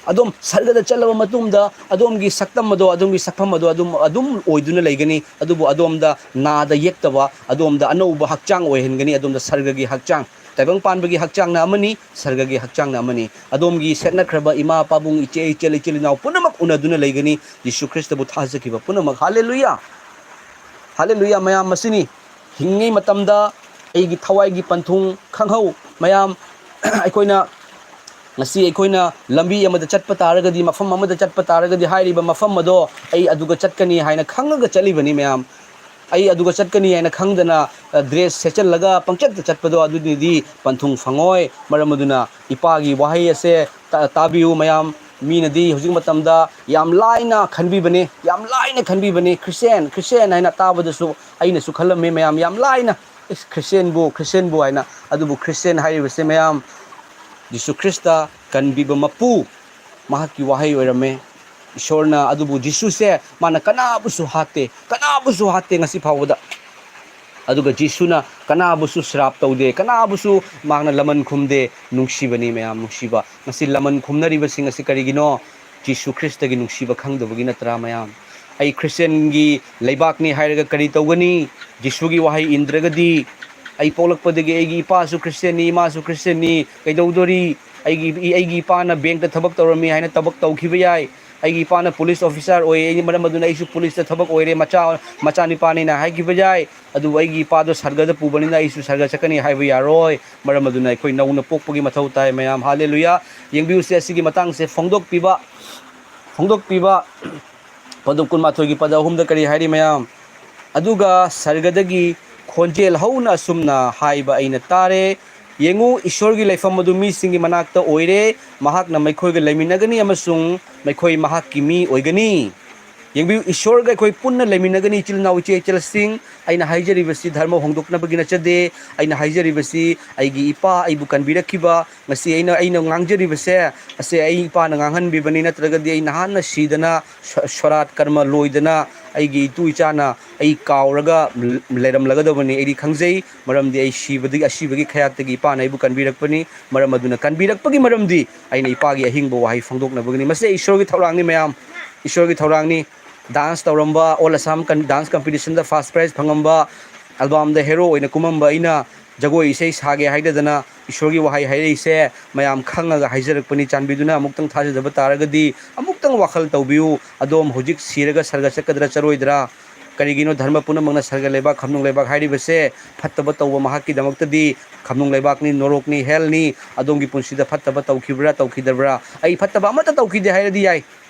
ꯑꯗꯨꯝ ꯁꯔꯒꯗ ꯆꯠꯂꯕ ꯃꯇꯨꯡꯗ ꯑꯗꯣꯝꯒꯤ ꯁꯛꯇꯝ ꯑꯗꯣ, ꯑꯗꯣꯝꯒꯤ ꯁꯛꯐꯝ ꯑꯗꯣ ꯑꯗꯨꯝ, ꯑꯗꯨꯝ ꯑꯣꯏꯗꯨꯅ ꯂꯩꯒꯅꯤ꯫ ꯑꯗꯨꯕꯨ ꯑꯗꯣꯝꯗ ꯅꯥꯗ ꯌꯦꯛꯇꯕ, ꯑꯗꯣꯝꯗ ꯑꯅꯧꯕ ꯍꯛꯆꯥꯡ ꯑꯣꯏꯍꯟꯒꯅꯤ꯫ ꯑꯗꯣꯝꯗ ꯁꯔꯒꯒꯤ ꯍꯛꯆꯥꯡ, ꯇꯥꯏꯕꯪ ꯄꯥꯟꯕꯒꯤ ꯍꯛꯆꯥꯡꯅ ꯑꯃꯅꯤ, ꯁꯔꯒꯒꯤ ꯍꯛꯆꯥꯡꯅ ꯑꯃꯅꯤ꯫ ꯑꯗꯣꯝꯒꯤ ꯁꯦꯠꯅꯈ꯭ꯔꯕ ꯏꯃꯥ, ꯄꯥꯕꯨꯡ, ꯏꯆꯦ, ꯏꯆꯜ, ꯏꯆꯤꯜ ꯏꯅꯥꯎ ꯄꯨꯝꯅꯃꯛ ꯎꯅꯗꯨꯅ ꯂꯩꯒꯅꯤ, ꯖꯤꯁꯨ ꯈ꯭ꯔꯤꯁꯇꯕꯨ ꯊꯥꯖꯈꯤꯕ ꯄꯨꯝꯅꯃꯛ꯫ ꯍꯥꯂꯦꯂꯨꯌꯥ! ꯍꯥꯂꯦꯂꯨꯌꯥ ꯃꯌꯥꯝ, ꯃꯁꯤꯅꯤ꯫ ꯍꯤꯡꯉꯤꯉꯩ ꯃꯇꯝꯗ ꯑꯩꯒꯤ ꯊꯋꯥꯏꯒꯤ ꯄꯟꯊꯨꯡ ꯈꯪꯍꯧ ꯃꯌꯥꯝ꯫ ꯑꯩꯈꯣꯏꯅ ꯉꯁꯤ ꯑꯩꯈꯣꯏꯅ ꯂꯝꯕꯤ ꯑꯃꯗ ꯆꯠꯄ ꯇꯥꯔꯒꯗꯤ, ꯃꯐꯝ ꯑꯃꯗ ꯆꯠꯄ ꯇꯥꯔꯒꯗꯤ, ꯍꯥꯏꯔꯤꯕ ꯃꯐꯝ ꯑꯗꯣ ꯑꯩ ꯑꯗꯨꯒ ꯆꯠꯀꯅꯤ ꯍꯥꯏꯅ ꯈꯪꯉꯒ ꯆꯠꯂꯤꯕꯅꯤ ꯃꯌꯥꯝ꯫ ꯑꯩ ꯑꯗꯨꯒ ꯆꯠꯀꯅꯤ ꯍꯥꯏꯅ ꯈꯪꯗꯅ, ꯑ, ꯗ꯭ꯔꯦꯁ ꯁꯦꯠꯆꯜꯂꯒ ꯄꯪꯆꯠꯇ ꯆꯠꯄꯗꯣ, ꯑꯗꯨꯗꯨꯗꯤ ꯄꯟꯊꯨꯡ ꯐꯪꯉꯣꯏ꯫ ꯃꯔꯝ ꯑꯗꯨꯅ ꯏꯄꯥꯒꯤ ꯋꯥꯍꯩ ꯑꯁꯦ ꯇꯥ-, ꯇꯥꯕꯤꯌꯨ ꯃꯌꯥꯝ꯫ ꯃꯤꯅꯗꯤ ꯍꯧꯖꯤꯛ ꯃꯇꯝꯗ ꯌꯥꯝ ꯂꯥꯏꯅ ꯈꯟꯕꯤꯕꯅꯤ, ꯌꯥꯝ ꯂꯥꯏꯅ ꯈꯟꯕꯤꯕꯅꯤ꯫ ꯈ꯭ꯔꯤꯁꯇꯦꯟ, ꯈ꯭ꯔꯤꯁꯇꯦꯟ ꯍꯥꯏꯅ ꯇꯥꯕꯗꯁꯨ ꯑꯩꯅꯁꯨ ꯈꯜꯂꯝꯃꯤ ꯃꯌꯥꯝ, ꯌꯥꯝ ꯂꯥꯏꯅ, "ꯏꯁ, ꯈ꯭ꯔꯤꯁꯇꯦꯟꯕꯨ, ꯈ꯭ꯔꯤꯁꯇꯦꯟꯕꯨ" ꯍꯥꯏꯅ꯫ ꯑꯗꯨꯕꯨ ꯈ꯭ꯔꯤꯁꯇꯦꯟ ꯍꯥꯏꯔꯤꯕꯁꯦ ꯃꯌꯥꯝ, ꯖꯤꯁꯨ ꯈ꯭ꯔꯤꯁꯇ ꯀꯟꯕꯤꯕ ꯃꯄꯨ, ꯃꯍꯥꯛꯀꯤ ꯋꯥꯍꯩ ꯑꯣꯏꯔꯝꯃꯦ꯫ ꯏꯁꯣꯔꯅ, ꯑꯗꯨꯕꯨ ꯖꯤꯁꯨꯁꯦ ꯃꯥꯅ ꯀꯅꯥꯕꯨꯁꯨ ꯍꯥꯠꯇꯦ, ꯀꯅꯥꯕꯨꯁꯨ ꯍꯥꯠꯇꯦ ꯉꯁꯤ ꯐꯥꯎꯕꯗ꯫ ꯑꯗꯨꯒ ꯖꯤꯁꯨꯅ ꯀꯅꯥꯕꯨꯁꯨ ꯁ꯭ꯔꯥꯞ ꯇꯧꯗꯦ, ꯀꯅꯥꯕꯨꯁꯨ ꯃꯍꯥꯛꯅ ꯂꯃꯟ ꯈꯨꯝꯗꯦ꯫ ꯅꯨꯡꯁꯤꯕꯅꯤ ꯃꯌꯥꯝ, ꯅꯨꯡꯁꯤꯕ꯫ ꯉꯁꯤ ꯂꯃꯟ ꯈꯨꯝꯅꯔꯤꯕꯁꯤꯡ ꯑꯁꯤ ꯀꯔꯤꯒꯤꯅꯣ? ꯖꯤꯁꯨ ꯈ꯭ꯔꯤꯁꯇꯒꯤ ꯅꯨꯡꯁꯤꯕ ꯈꯪꯗꯕꯒꯤ ꯅꯠꯇ꯭ꯔꯥ ꯃꯌꯥꯝ? ꯑꯩ ꯈ꯭ꯔꯤꯁꯇꯦꯟꯒꯤ ꯂꯩꯕꯥꯛꯅꯤ ꯍꯥꯏꯔꯒ ꯀꯔꯤ ꯇꯧꯒꯅꯤ? ꯖꯤꯁꯨꯒꯤ ꯋꯥꯍꯩ ꯏꯟꯗ꯭ꯔꯒꯗꯤ, ꯑꯩ ꯄꯣꯛꯂꯛꯄꯗꯒꯤ ꯑꯩꯒꯤ ꯏꯄꯥꯁꯨ ꯈ꯭ꯔꯤꯁꯇꯦꯟꯅꯤ, ꯏꯃꯥꯁꯨ ꯈ꯭ꯔꯤꯁꯇꯦꯟꯅꯤ, ꯀꯩꯗꯧꯗꯣꯔꯤ? ꯑꯩꯒꯤ, ꯑꯩꯒꯤ ꯏꯄꯥꯅ ꯕꯦꯡꯛꯇ ꯊꯕꯛ ꯇꯧꯔꯝꯃꯤ ꯍꯥꯏꯅ ꯊꯕꯛ ꯇꯧꯈꯤꯕ ꯌꯥꯏ꯫ ꯑꯩꯒꯤ ꯏꯄꯥꯅ ꯄꯨꯂꯤꯁ ꯑꯣꯐꯤꯁꯥꯔ ꯑꯣꯏꯌꯦ, ꯑꯩꯅ ꯃꯔꯝ ꯑꯗꯨꯅ ꯑꯩꯁꯨ ꯄꯨꯂꯤꯁꯇ ꯊꯕꯛ ꯑꯣꯏꯔꯦ, ꯃꯆꯥ, ꯃꯆꯥꯅꯤꯄꯥꯅꯤꯅ ꯍꯥꯏꯈꯤꯕ ꯌꯥꯏ꯫ ꯑꯗꯨꯕꯨ ꯑꯩꯒꯤ ꯏꯄꯥꯗꯣ ꯁꯔꯒꯗ ꯄꯨꯕꯅꯤꯅ ꯑꯩꯁꯨ ꯁꯔꯒ ꯆꯠꯀꯅꯤ ꯍꯥꯏꯕ ꯌꯥꯔꯣꯏ꯫ ꯃꯔꯝ ꯑꯗꯨꯅ ꯑꯩꯈꯣꯏ ꯅꯧꯅ ꯄꯣꯛꯄꯒꯤ ꯃꯊꯧ ꯇꯥꯏ ꯃꯌꯥꯝ꯫ ꯍꯥꯂꯦꯂꯨꯌꯥ! ꯌꯦꯡꯕꯤꯌꯨꯁꯦ, ꯑꯁꯤꯒꯤ ꯃꯇꯥꯡꯁꯦ ꯐꯣꯡꯗꯣꯛꯄꯤꯕ, ꯐꯣꯡꯗꯣꯛꯄꯤꯕ꯫ ꯄꯗꯨꯞ ꯀꯨꯟꯃꯥꯊꯣꯏꯒꯤ ꯄꯗ ꯑꯍꯨꯝꯗ ꯀꯔꯤ ꯍꯥꯏꯔꯤ ꯃꯌꯥꯝ? "ꯑꯗꯨꯒ ꯁꯔꯒꯗꯒꯤ ꯈꯣꯟꯖꯦꯜ ꯍꯧꯅ ꯑꯁꯨꯝꯅ ꯍꯥꯏꯕ ꯑꯩꯅ ꯇꯥꯔꯦ, 'ꯌꯦꯡꯉꯨ, ꯏꯁꯣꯔꯒꯤ ꯂꯩꯐꯝ ꯑꯗꯨ ꯃꯤꯁꯤꯡꯒꯤ ꯃꯅꯥꯛꯇ ꯑꯣꯏꯔꯦ, ꯃꯍꯥꯛꯅ ꯃꯈꯣꯏꯒ ꯂꯩꯃꯤꯟꯅꯒꯅꯤ ꯑꯃꯁꯨꯡ ꯃꯈꯣꯏ ꯃꯍꯥꯛꯀꯤ ꯃꯤ ꯑꯣꯏꯒꯅꯤ.'" ꯌꯦꯡꯕꯤꯌꯨ, ꯏꯁꯣꯔꯒ ꯑꯩꯈꯣꯏ ꯄꯨꯟꯅ ꯂꯩꯃꯤꯟꯅꯒꯅꯤ, ꯏꯆꯤꯜ ꯏꯅꯥꯎ, ꯏꯆꯦ ꯏꯆꯜꯁꯤꯡ꯫ ꯑꯩꯅ ꯍꯥꯏꯖꯔꯤꯕꯁꯤ ꯙꯔꯃ ꯍꯣꯡꯗꯣꯛꯅꯕꯒꯤ ꯅꯠꯆꯗꯦ꯫ ꯑꯩꯅ ꯍꯥꯏꯖꯔꯤꯕꯁꯤ ꯑꯩꯒꯤ ꯏꯄꯥ ꯑꯩꯕꯨ ꯀꯟꯕꯤꯔꯛꯈꯤꯕ, ꯉꯁꯤ ꯑꯩꯅ, ꯑꯩꯅ ꯉꯥꯡꯖꯔꯤꯕꯁꯦ, ꯑꯁꯦ ꯑꯩ ꯏꯄꯥꯅ ꯉꯥꯡꯍꯟꯕꯤꯕꯅꯤ, ꯅꯠꯇ꯭ꯔꯒꯗꯤ ꯑꯩ ꯅꯍꯥꯟꯅ ꯁꯤꯗꯅ ꯁ-, ꯁꯣꯔꯥꯠ ꯀꯔꯃ ꯂꯣꯏꯗꯅ ꯑꯩꯒꯤ ꯏꯇꯨ ꯏꯆꯥꯅ ꯑꯩ ꯀꯥꯎꯔꯒ ꯂ-, ꯂꯩꯔꯝꯂꯒꯗꯕꯅꯤ꯫ ꯑꯩꯗꯤ ꯈꯪꯖꯩ, ꯃꯔꯝꯗꯤ ꯑꯩ ꯁꯤꯕꯗꯒꯤ, ꯑꯁꯤꯕꯒꯤ ꯈꯌꯥꯠꯇꯒꯤ ꯏꯄꯥꯅ ꯑꯩꯕꯨ ꯀꯟꯕꯤꯔꯛꯄꯅꯤ꯫ ꯃꯔꯝ ꯑꯗꯨꯅ ꯀꯟꯕꯤꯔꯛꯄꯒꯤ ꯃꯔꯝꯗꯤ ꯑꯩꯅ ꯏꯄꯥꯒꯤ ꯑꯍꯤꯡꯕ ꯋꯥꯍꯩ ꯐꯣꯡꯗꯣꯛꯅꯕꯒꯤꯅꯤ꯫ ꯃꯁꯤ ꯏꯁꯣꯔꯒꯤ ꯊꯧꯔꯥꯡꯅꯤ ꯃꯌꯥꯝ, ꯏꯁꯣꯔꯒꯤ ꯊꯧꯔꯥꯡꯅꯤ꯫ ꯗꯥꯟꯁ ꯇꯧꯔꯝꯕ, ꯑꯣꯜ ꯑꯁꯥꯝ ꯀꯟ-, ꯗꯥꯟꯁ ꯀꯝꯄꯤꯇꯤꯁꯟꯗ ꯐꯥꯔꯁ ꯄ꯭ꯔꯥꯏꯖ ꯐꯪꯉꯝꯕ, ꯑꯦꯜꯕꯝꯗ ꯍꯦꯔꯣ ꯑꯣꯏꯅ ꯀꯨꯝꯃꯝꯕ ꯑꯩꯅ ꯖꯒꯣꯏ ꯏꯁꯩ ꯁꯥꯒꯦ ꯍꯥꯏꯗꯗꯅ ꯏꯁꯣꯔꯒꯤ ꯋꯥꯍꯩ ꯍꯥꯏꯔꯛꯏꯁꯦ ꯃꯌꯥꯝ ꯈꯪꯉꯒ ꯍꯥꯏꯖꯔꯛꯄꯅꯤ꯫ ꯆꯥꯟꯕꯤꯗꯨꯅ ꯑꯃꯨꯛꯇꯪ ꯊꯥꯖꯗꯕ ꯇꯥꯔꯒꯗꯤ ꯑꯃꯨꯛꯇꯪ ꯋꯥꯈꯜ ꯇꯧꯕꯤꯌꯨ꯫ ꯑꯗꯣꯝ ꯍꯧꯖꯤꯛ ꯁꯤꯔꯒ ꯁꯔꯒ ꯆꯠꯀꯗ꯭ꯔꯥ ꯆꯠꯂꯣꯏꯗ꯭ꯔꯥ? ꯀꯔꯤꯒꯤꯅꯣ ꯙꯔꯃ ꯄꯨꯝꯅꯃꯛꯅ ꯁꯔꯒ ꯂꯩꯕꯥꯛ, ꯈꯝꯅꯨꯡ ꯂꯩꯕꯥꯛ ꯍꯥꯏꯔꯤꯕꯁꯦ? ꯐꯠꯇꯕ ꯇꯧꯕ ꯃꯍꯥꯛꯀꯤꯗꯃꯛꯇꯗꯤ ꯈꯝꯅꯨꯡ ꯂꯩꯕꯥꯛꯅꯤ, ꯅꯣꯔꯣꯛꯅꯤ, ꯍꯦꯜꯅꯤ꯫ ꯑꯗꯣꯝꯒꯤ ꯄꯨꯟꯁꯤꯗ ꯐꯠꯇꯕ ꯇꯧꯈꯤꯕ꯭ꯔꯥ, ꯇꯧꯈꯤꯗꯕ꯭ꯔꯥ? ꯑꯩ ꯐꯠꯇꯕ ꯑꯃꯠꯇ ꯇꯧꯈꯤꯗꯦ ꯍꯥꯏꯔꯗꯤ ꯌꯥꯏ,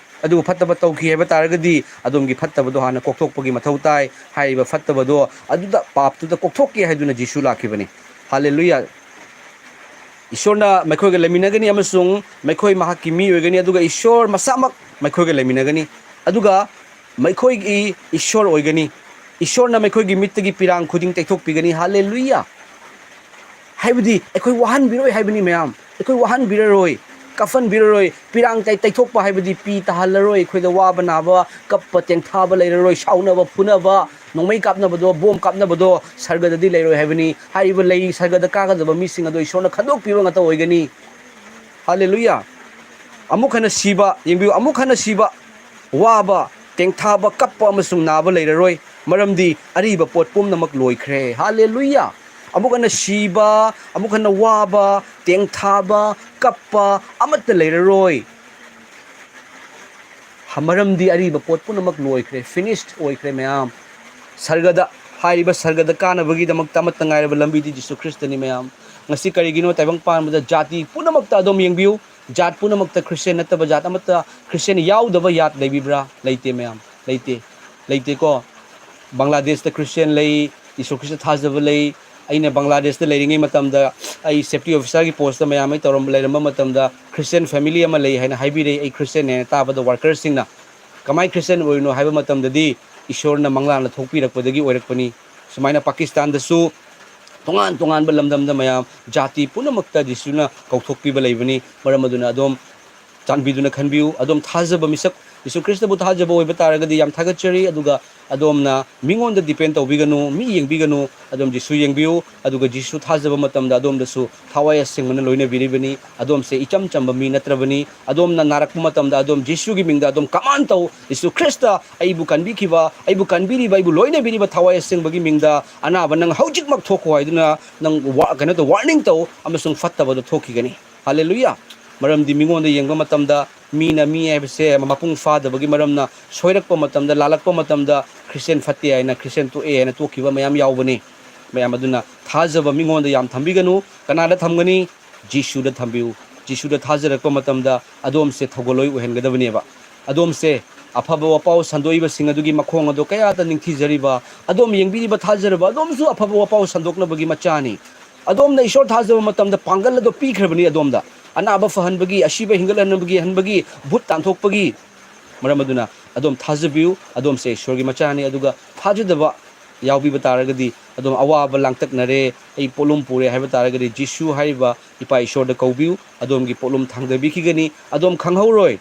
ꯑꯗꯨꯕꯨ ꯐꯠꯇꯕ ꯇꯧꯈꯤ ꯍꯥꯏꯕ ꯇꯥꯔꯒꯗꯤ ꯑꯗꯣꯝꯒꯤ ꯐꯠꯇꯕꯗꯣ ꯍꯥꯟꯅ ꯀꯣꯛꯊꯣꯛꯄꯒꯤ ꯃꯊꯧ ꯇꯥꯏ꯫ ꯍꯥꯏꯔꯤꯕ ꯐꯠꯇꯕꯗꯣ, ꯑꯗꯨꯗ, ꯄꯥꯞꯇꯨꯗ ꯀꯣꯛꯊꯣꯛꯀꯦ ꯍꯥꯏꯗꯨꯅ ꯖꯤꯁꯨ ꯂꯥꯛꯈꯤꯕꯅꯤ꯫ ꯍꯥꯂꯦꯂꯨꯌꯥ! ꯏꯁꯣꯔꯅ ꯃꯈꯣꯏꯒ ꯂꯩꯃꯤꯟꯅꯒꯅꯤ ꯑꯃꯁꯨꯡ ꯃꯈꯣꯏ ꯃꯍꯥꯛꯀꯤ ꯃꯤ ꯑꯣꯏꯒꯅꯤ, ꯑꯗꯨꯒ ꯏꯁꯣꯔ ꯃꯁꯥꯃꯛ ꯃꯈꯣꯏꯒ ꯂꯩꯃꯤꯟꯅꯒꯅꯤ, ꯑꯗꯨꯒ ꯃꯈꯣꯏꯒꯤ ꯏꯁꯣꯔ ꯑꯣꯏꯒꯅꯤ꯫ ꯏꯁꯣꯔꯅ ꯃꯈꯣꯏꯒꯤ ꯃꯤꯠꯇꯒꯤ ꯄꯤꯔꯥꯡ ꯈꯨꯗꯤꯡ ꯇꯩꯊꯣꯛꯄꯤꯒꯅꯤ꯫ ꯍꯥꯂꯦꯂꯨꯌꯥ! ꯍꯥꯏꯕꯗꯤ ꯑꯩꯈꯣꯏ ꯋꯥꯍꯟꯕꯤꯔꯣꯏ ꯍꯥꯏꯕꯅꯤ ꯃꯌꯥꯝ꯫ ꯑꯩꯈꯣꯏ ꯋꯥꯍꯟꯕꯤꯔꯔꯣꯏ, ꯀꯥꯞꯍꯟꯕꯤꯔꯔꯣꯏ, ꯄꯤꯔꯥꯡ ꯇꯩ-, ꯇꯩꯊꯣꯛꯄ ꯍꯥꯏꯕꯗꯤ ꯄꯤ ꯇꯥꯍꯜꯂꯔꯣꯏ, ꯑꯩꯈꯣꯏꯗ ꯋꯥꯕ ꯅꯥꯕ, ꯀꯞꯄ ꯇꯦꯡꯊꯥꯕ ꯂꯩꯔꯔꯣꯏ, ꯁꯥꯎꯅꯕ ꯐꯨꯅꯕ, ꯅꯣꯡꯃꯩ ꯀꯥꯞꯅꯕꯗꯣ, ꯕꯣꯝ ꯀꯥꯞꯅꯕꯗꯣ ꯁꯔꯒꯗꯗꯤ ꯂꯩꯔꯣꯏ ꯍꯥꯏꯕꯅꯤ꯫ ꯍꯥꯏꯔꯤꯕ ꯂꯩ ꯁꯔꯒꯗ ꯀꯥꯒꯗꯕ ꯃꯤꯁꯤꯡ ꯑꯗꯣ ꯏꯁꯣꯔꯅ ꯈꯟꯗꯣꯛꯄꯤꯕ ꯉꯥꯛꯇ ꯑꯣꯏꯒꯅꯤ꯫ ꯍꯥꯂꯦꯂꯨꯌꯥ! ꯑꯃꯨꯛ ꯍꯟꯅ ꯁꯤꯕ, ꯌꯦꯡꯕꯤꯌꯨ, ꯑꯃꯨꯛ ꯍꯟꯅ ꯁꯤꯕ, ꯋꯥꯕ, ꯇꯦꯡꯊꯥꯕ, ꯀꯞꯄ ꯑꯃꯁꯨꯡ ꯅꯥꯕ ꯂꯩꯔꯔꯣꯏ, ꯃꯔꯝꯗꯤ ꯑꯔꯤꯕ ꯄꯣꯠ ꯄꯨꯝꯅꯃꯛ ꯂꯣꯏꯈ꯭ꯔꯦ꯫ ꯍꯥꯂꯦꯂꯨꯌꯥ! ꯑꯃꯨꯛ ꯍꯟꯅ ꯁꯤꯕ, ꯑꯃꯨꯛ ꯍꯟꯅ ꯋꯥꯕ, ꯇꯦꯡꯊꯥꯕ, ꯀꯞꯄ ꯑꯃꯠꯇ ꯂꯩꯔꯔꯣꯏ꯫ ꯃꯔꯝꯗꯤ ꯑꯔꯤꯕ ꯄꯣꯠ ꯄꯨꯝꯅꯃꯛ ꯂꯣꯏꯈ꯭ꯔꯦ, finished ꯑꯣꯏꯈ꯭ꯔꯦ ꯃꯌꯥꯝ꯫ ꯁꯔꯒꯗ, ꯍꯥꯏꯔꯤꯕ ꯁꯔꯒꯗ ꯀꯥꯅꯕꯒꯤꯗꯃꯛꯇ ꯑꯃꯠꯇ ꯉꯥꯏꯔꯕ ꯂꯝꯕꯤꯗꯤ ꯖꯤꯁꯨ ꯈ꯭ꯔꯤꯁꯇꯅꯤ ꯃꯌꯥꯝ꯫ ꯉꯁꯤ ꯀꯔꯤꯒꯤꯅꯣ ꯇꯥꯏꯕꯪ ꯄꯥꯟꯕꯗ ꯖꯥꯇꯤ ꯄꯨꯝꯅꯃꯛꯇ ꯑꯗꯣꯝ ꯌꯦꯡꯕꯤꯌꯨ, ꯖꯥꯠ ꯄꯨꯝꯅꯃꯛꯇ ꯈ꯭ꯔꯤꯁꯇꯤꯌꯥꯟ ꯅꯠꯇꯕ ꯖꯥꯠ ꯑꯃꯠꯇ, ꯈ꯭ꯔꯤꯁꯇꯤꯌꯥꯟ ꯌꯥꯎꯗꯕ ꯖꯥꯠ ꯂꯩꯕꯤꯕ꯭ꯔꯥ? ꯂꯩꯇꯦ ꯃꯌꯥꯝ, ꯂꯩꯇꯦ, ꯂꯩꯇꯦꯀꯣ꯫ ꯕꯪꯒ꯭ꯂꯥꯗꯦꯁꯇ ꯈ꯭ꯔꯤꯁꯇꯤꯌꯥꯟ ꯂꯩ, ꯌꯤꯁꯨ ꯈ꯭ꯔꯤꯁꯇ ꯊꯥꯖꯕ ꯂꯩ꯫ ꯑꯩꯅ ꯕꯪꯒ꯭ꯂꯥꯗꯦꯁꯇ ꯂꯩꯔꯤꯉꯩ ꯃꯇꯝꯗ ꯑꯩ safety officerꯒꯤ postꯇ ꯃꯌꯥꯝ ꯑꯩ ꯇꯧꯔꯝꯕ, ꯂꯩꯔꯝꯕ ꯃꯇꯝꯗ Christian family ꯑꯃ ꯂꯩ ꯍꯥꯏꯅ ꯍꯥꯏꯕꯤꯔꯦ꯫ ꯑꯩ ꯈ꯭ꯔꯤꯁꯇꯤꯌꯥꯟꯅꯦꯅ ꯇꯥꯕꯗ workerꯁꯤꯡꯅ, "ꯀꯃꯥꯏꯅ ꯈ꯭ꯔꯤꯁꯇꯤꯌꯥꯟ ꯑꯣꯏꯔꯤꯅꯣ?" ꯍꯥꯏꯕ ꯃꯇꯝꯗꯗꯤ, "ꯏꯁꯣꯔꯅ ꯃꯪꯂꯥꯟꯅ ꯊꯣꯛꯄꯤꯔꯛꯄꯗꯒꯤ ꯑꯣꯏꯔꯛꯄꯅꯤ"꯫ ꯁꯨꯃꯥꯏꯅ ꯄꯥꯀꯤꯁꯇꯥꯟꯗꯁꯨ ꯇꯣꯉꯥꯟ ꯇꯣꯉꯥꯟꯕ ꯂꯝꯗꯝꯗ ꯃꯌꯥꯝ ꯖꯥꯇꯤ ꯄꯨꯝꯅꯃꯛꯇ ꯖꯤꯁꯨꯅ ꯀꯧꯊꯣꯛꯄꯤꯕ ꯂꯩꯕꯅꯤ꯫ ꯃꯔꯝ ꯑꯗꯨꯅ ꯑꯗꯣꯝ ꯆꯥꯟꯕꯤꯗꯨꯅ ꯈꯟꯕꯤꯌꯨ꯫ ꯑꯗꯣꯝ ꯊꯥꯖꯕ ꯃꯤꯁꯛ, ꯌꯤꯁꯨ ꯈ꯭ꯔꯤꯁꯇꯕꯨ ꯊꯥꯖꯕ ꯑꯣꯏꯕ ꯇꯥꯔꯒꯗꯤ ꯌꯥꯝ ꯊꯥꯒꯠꯆꯔꯤ꯫ ꯑꯗꯨꯒ ꯑꯗꯣꯝꯅ ꯃꯤꯉꯣꯟꯗ depend ꯇꯧꯕꯤꯒꯅꯨ, ꯃꯤ ꯌꯦꯡꯕꯤꯒꯅꯨ꯫ ꯑꯗꯣꯝ ꯖꯤꯁꯨ ꯌꯦꯡꯕꯤꯌꯨ, ꯑꯗꯨꯒ ꯖꯤꯁꯨ ꯊꯥꯖꯕ ꯃꯇꯝꯗ ꯑꯗꯣꯝꯗꯁꯨ ꯊꯋꯥꯏ ꯑꯁꯦꯡꯕꯅ ꯂꯣꯏꯅꯕꯤꯔꯤꯕꯅꯤ꯫ ꯑꯗꯣꯝꯁꯦ ꯏꯆꯝ ꯆꯝꯕ ꯃꯤ ꯅꯠꯇ꯭ꯔꯕꯅꯤ꯫ ꯑꯗꯣꯝꯅ ꯅꯥꯔꯛꯄ ꯃꯇꯝꯗ ꯑꯗꯣꯝ ꯖꯤꯁꯨꯒꯤ ꯃꯤꯡꯗ ꯑꯗꯣꯝ command ꯇꯧ, "ꯖꯤꯁꯨ ꯈ꯭ꯔꯤꯁꯇ, ꯑꯩꯕꯨ ꯀꯟꯕꯤꯈꯤꯕ, ꯑꯩꯕꯨ ꯀꯟꯕꯤꯔꯤꯕ, ꯑꯩꯕꯨ ꯂꯣꯏꯅꯕꯤꯔꯤꯕ ꯊꯋꯥꯏ ꯑꯁꯦꯡꯕꯒꯤ ꯃꯤꯡꯗ, ꯑꯅꯥꯕ ꯅꯪ ꯍꯧꯖꯤꯛꯃꯛ ꯊꯣꯛꯈꯣ" ꯍꯥꯏꯗꯨꯅ ꯅꯪ ꯋꯥ-, ꯀꯩꯅꯣ ꯇꯧ, warning ꯇꯧ, ꯑꯃꯁꯨꯡ ꯐꯠꯇꯕꯗꯣ ꯊꯣꯛꯈꯤꯒꯅꯤ꯫ ꯍꯥꯂꯦꯂꯨꯌꯥ! ꯃꯔꯝꯗꯤ ꯃꯤꯉꯣꯟꯗ ꯌꯦꯡꯕ ꯃꯇꯝꯗ ꯃꯤꯅ ꯃꯤ ꯍꯥꯏꯕꯁꯦ ꯃꯄꯨꯡ ꯐꯥꯗꯕꯒꯤ ꯃꯔꯝꯅ ꯁꯣꯏꯔꯛꯄ ꯃꯇꯝꯗ, ꯂꯥꯜꯂꯛꯄ ꯃꯇꯝꯗ ꯈ꯭ꯔꯤꯁꯇꯤꯌꯥꯟ ꯐꯠꯇꯦ ꯍꯥꯏꯅ, ꯈ꯭ꯔꯤꯁꯇꯤꯌꯥꯟ ꯇꯣꯛꯑꯦ ꯍꯥꯏꯅ ꯇꯣꯛꯈꯤꯕ ꯃꯌꯥꯝ ꯌꯥꯎꯕꯅꯤ꯫ ꯃꯌꯥꯝ ꯑꯗꯨꯅ ꯊꯥꯖꯕ ꯃꯤꯉꯣꯟꯗ ꯌꯥꯝ ꯊꯝꯕꯤꯒꯅꯨ꯫ ꯀꯅꯥꯗ ꯊꯝꯒꯅꯤ? ꯖꯤꯁꯨꯗ ꯊꯝꯕꯤꯌꯨ꯫ ꯖꯤꯁꯨꯗ ꯊꯥꯖꯔꯛꯄ ꯃꯇꯝꯗ ꯑꯗꯣꯝꯁꯦ ꯊꯧꯒꯜꯂꯣꯏ ꯑꯣꯏꯍꯟꯒꯗꯕꯅꯦꯕ꯫ ꯑꯗꯣꯝꯁꯦ ꯑꯐꯕ ꯋꯥꯄꯥꯎ ꯁꯟꯗꯣꯛꯏꯕꯁꯤꯡ ꯑꯗꯨꯒꯤ ꯃꯈꯣꯡ ꯑꯗꯣ ꯀꯌꯥꯗ ꯅꯤꯡꯊꯤꯖꯔꯤꯕ, ꯑꯗꯣꯝ ꯌꯦꯡꯕꯤꯔꯤꯕ ꯊꯥꯖꯔꯕ ꯑꯗꯣꯝꯁꯨ ꯑꯐꯕ ꯋꯥꯄꯥꯎ ꯁꯟꯗꯣꯛꯅꯕꯒꯤ ꯃꯆꯥꯅꯤ꯫ ꯑꯗꯣꯝꯅ ꯏꯁꯣꯔ ꯊꯥꯖꯕ ꯃꯇꯝꯗ ꯄꯥꯡꯒꯜ ꯑꯗꯣ ꯄꯤꯈ꯭ꯔꯕꯅꯤ ꯑꯗꯣꯝꯗ꯫ ꯑꯅꯥꯕ ꯐꯍꯟꯕꯒꯤ, ꯑꯁꯤꯕ ꯍꯤꯡꯒꯠꯍꯟꯕꯒꯤ, ꯍꯟꯕꯒꯤ, ꯚꯨꯠ ꯇꯥꯟꯊꯣꯛꯄꯒꯤ꯫ ꯃꯔꯝ ꯑꯗꯨꯅ ꯑꯗꯣꯝ ꯊꯥꯖꯕꯤꯌꯨ, ꯑꯗꯣꯝꯁꯦ ꯏꯁꯣꯔꯒꯤ ꯃꯆꯥꯅꯤ꯫ ꯑꯗꯨꯒ ꯊꯥꯖꯗꯕ ꯌꯥꯎꯕꯤꯕ ꯇꯥꯔꯒꯗꯤ ꯑꯗꯣꯝ ꯑꯋꯥꯕ ꯂꯥꯡꯇꯛꯅꯔꯦ, ꯑꯩ ꯄꯣꯠꯂꯨꯝ ꯄꯨꯔꯦ ꯍꯥꯏꯕ ꯇꯥꯔꯒꯗꯤ ꯖꯤꯁꯨ ꯍꯥꯏꯔꯤꯕ ꯏꯄꯥ ꯏꯁꯣꯔꯗ ꯀꯧꯕꯤꯌꯨ, ꯑꯗꯣꯝꯒꯤ ꯄꯣꯠꯂꯨꯝ ꯊꯥꯡꯗꯕꯤꯈꯤꯒꯅꯤ꯫ ꯑꯗꯣꯝ ꯈꯪꯍꯧꯔꯣꯏ,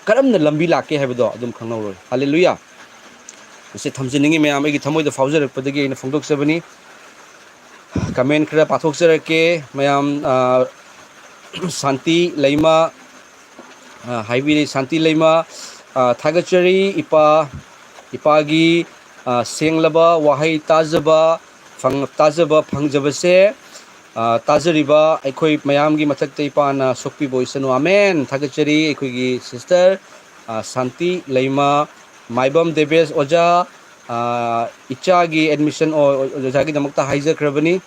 ꯀꯔꯝꯅ ꯂꯝꯕꯤ ꯂꯥꯛꯀꯦ ꯍꯥꯏꯕꯗꯣ ꯑꯗꯨꯝ ꯈꯪꯍꯧꯔꯣꯏ꯫ ꯍꯥꯂꯦꯂꯨꯌꯥ꯫ ꯃꯁꯤ ꯊꯝꯖꯅꯤꯡꯉꯤ ꯃꯌꯥꯝ, ꯑꯩꯒꯤ ꯊꯃꯣꯏꯗ ꯐꯥꯎꯖꯔꯛꯄꯗꯒꯤ ꯑꯩꯅ ꯐꯣꯡꯗꯣꯛꯆꯕꯅꯤ꯫ ꯀꯃꯦꯟ ꯈꯔ ꯄꯥꯊꯣꯛꯆꯔꯛꯀꯦ ꯃꯌꯥꯝ꯫ ꯑ, ꯁꯥꯟꯇꯤ ꯂꯩꯃ, ꯑ, ꯍꯥꯏꯕꯤꯔꯤ, ꯁꯥꯟꯇꯤ ꯂꯩꯃ, ꯑ, ꯊꯥꯒꯠꯆꯔꯤ ꯏꯄꯥ, ꯏꯄꯥꯒꯤ, ꯑ, ꯁꯦꯡꯂꯕ ꯋꯥꯍꯩ ꯇꯥꯖꯕ ꯐꯪ-, ꯇꯥꯖꯕ ꯐꯪꯖꯕꯁꯦ, ꯑ, ꯇꯥꯖꯔꯤꯕ ꯑꯩꯈꯣꯏ ꯃꯌꯥꯝꯒꯤ ꯃꯊꯛꯇ ꯏꯄꯥꯅ ꯁꯣꯛꯄꯤꯕ ꯑꯣꯏꯁꯅꯨ꯫ ꯑꯃꯦꯟ꯫ ꯊꯥꯒꯠꯆꯔꯤ ꯑꯩꯈꯣꯏꯒꯤ ꯁꯤꯁꯇꯔ, ꯑ, ꯁꯥꯟꯇꯤ ꯂꯩꯃ, ꯃꯥꯏꯕꯝ ꯗꯦꯕꯦꯁ ꯑꯣꯖꯥ, ꯑ, ꯏꯆꯥꯒꯤ ꯑꯦꯗꯃꯤꯁꯟ ꯑꯣ-, ꯑꯣꯖꯥꯒꯤꯗꯃꯛꯇ ꯍꯥꯏꯖꯈ꯭ꯔꯕꯅꯤ꯫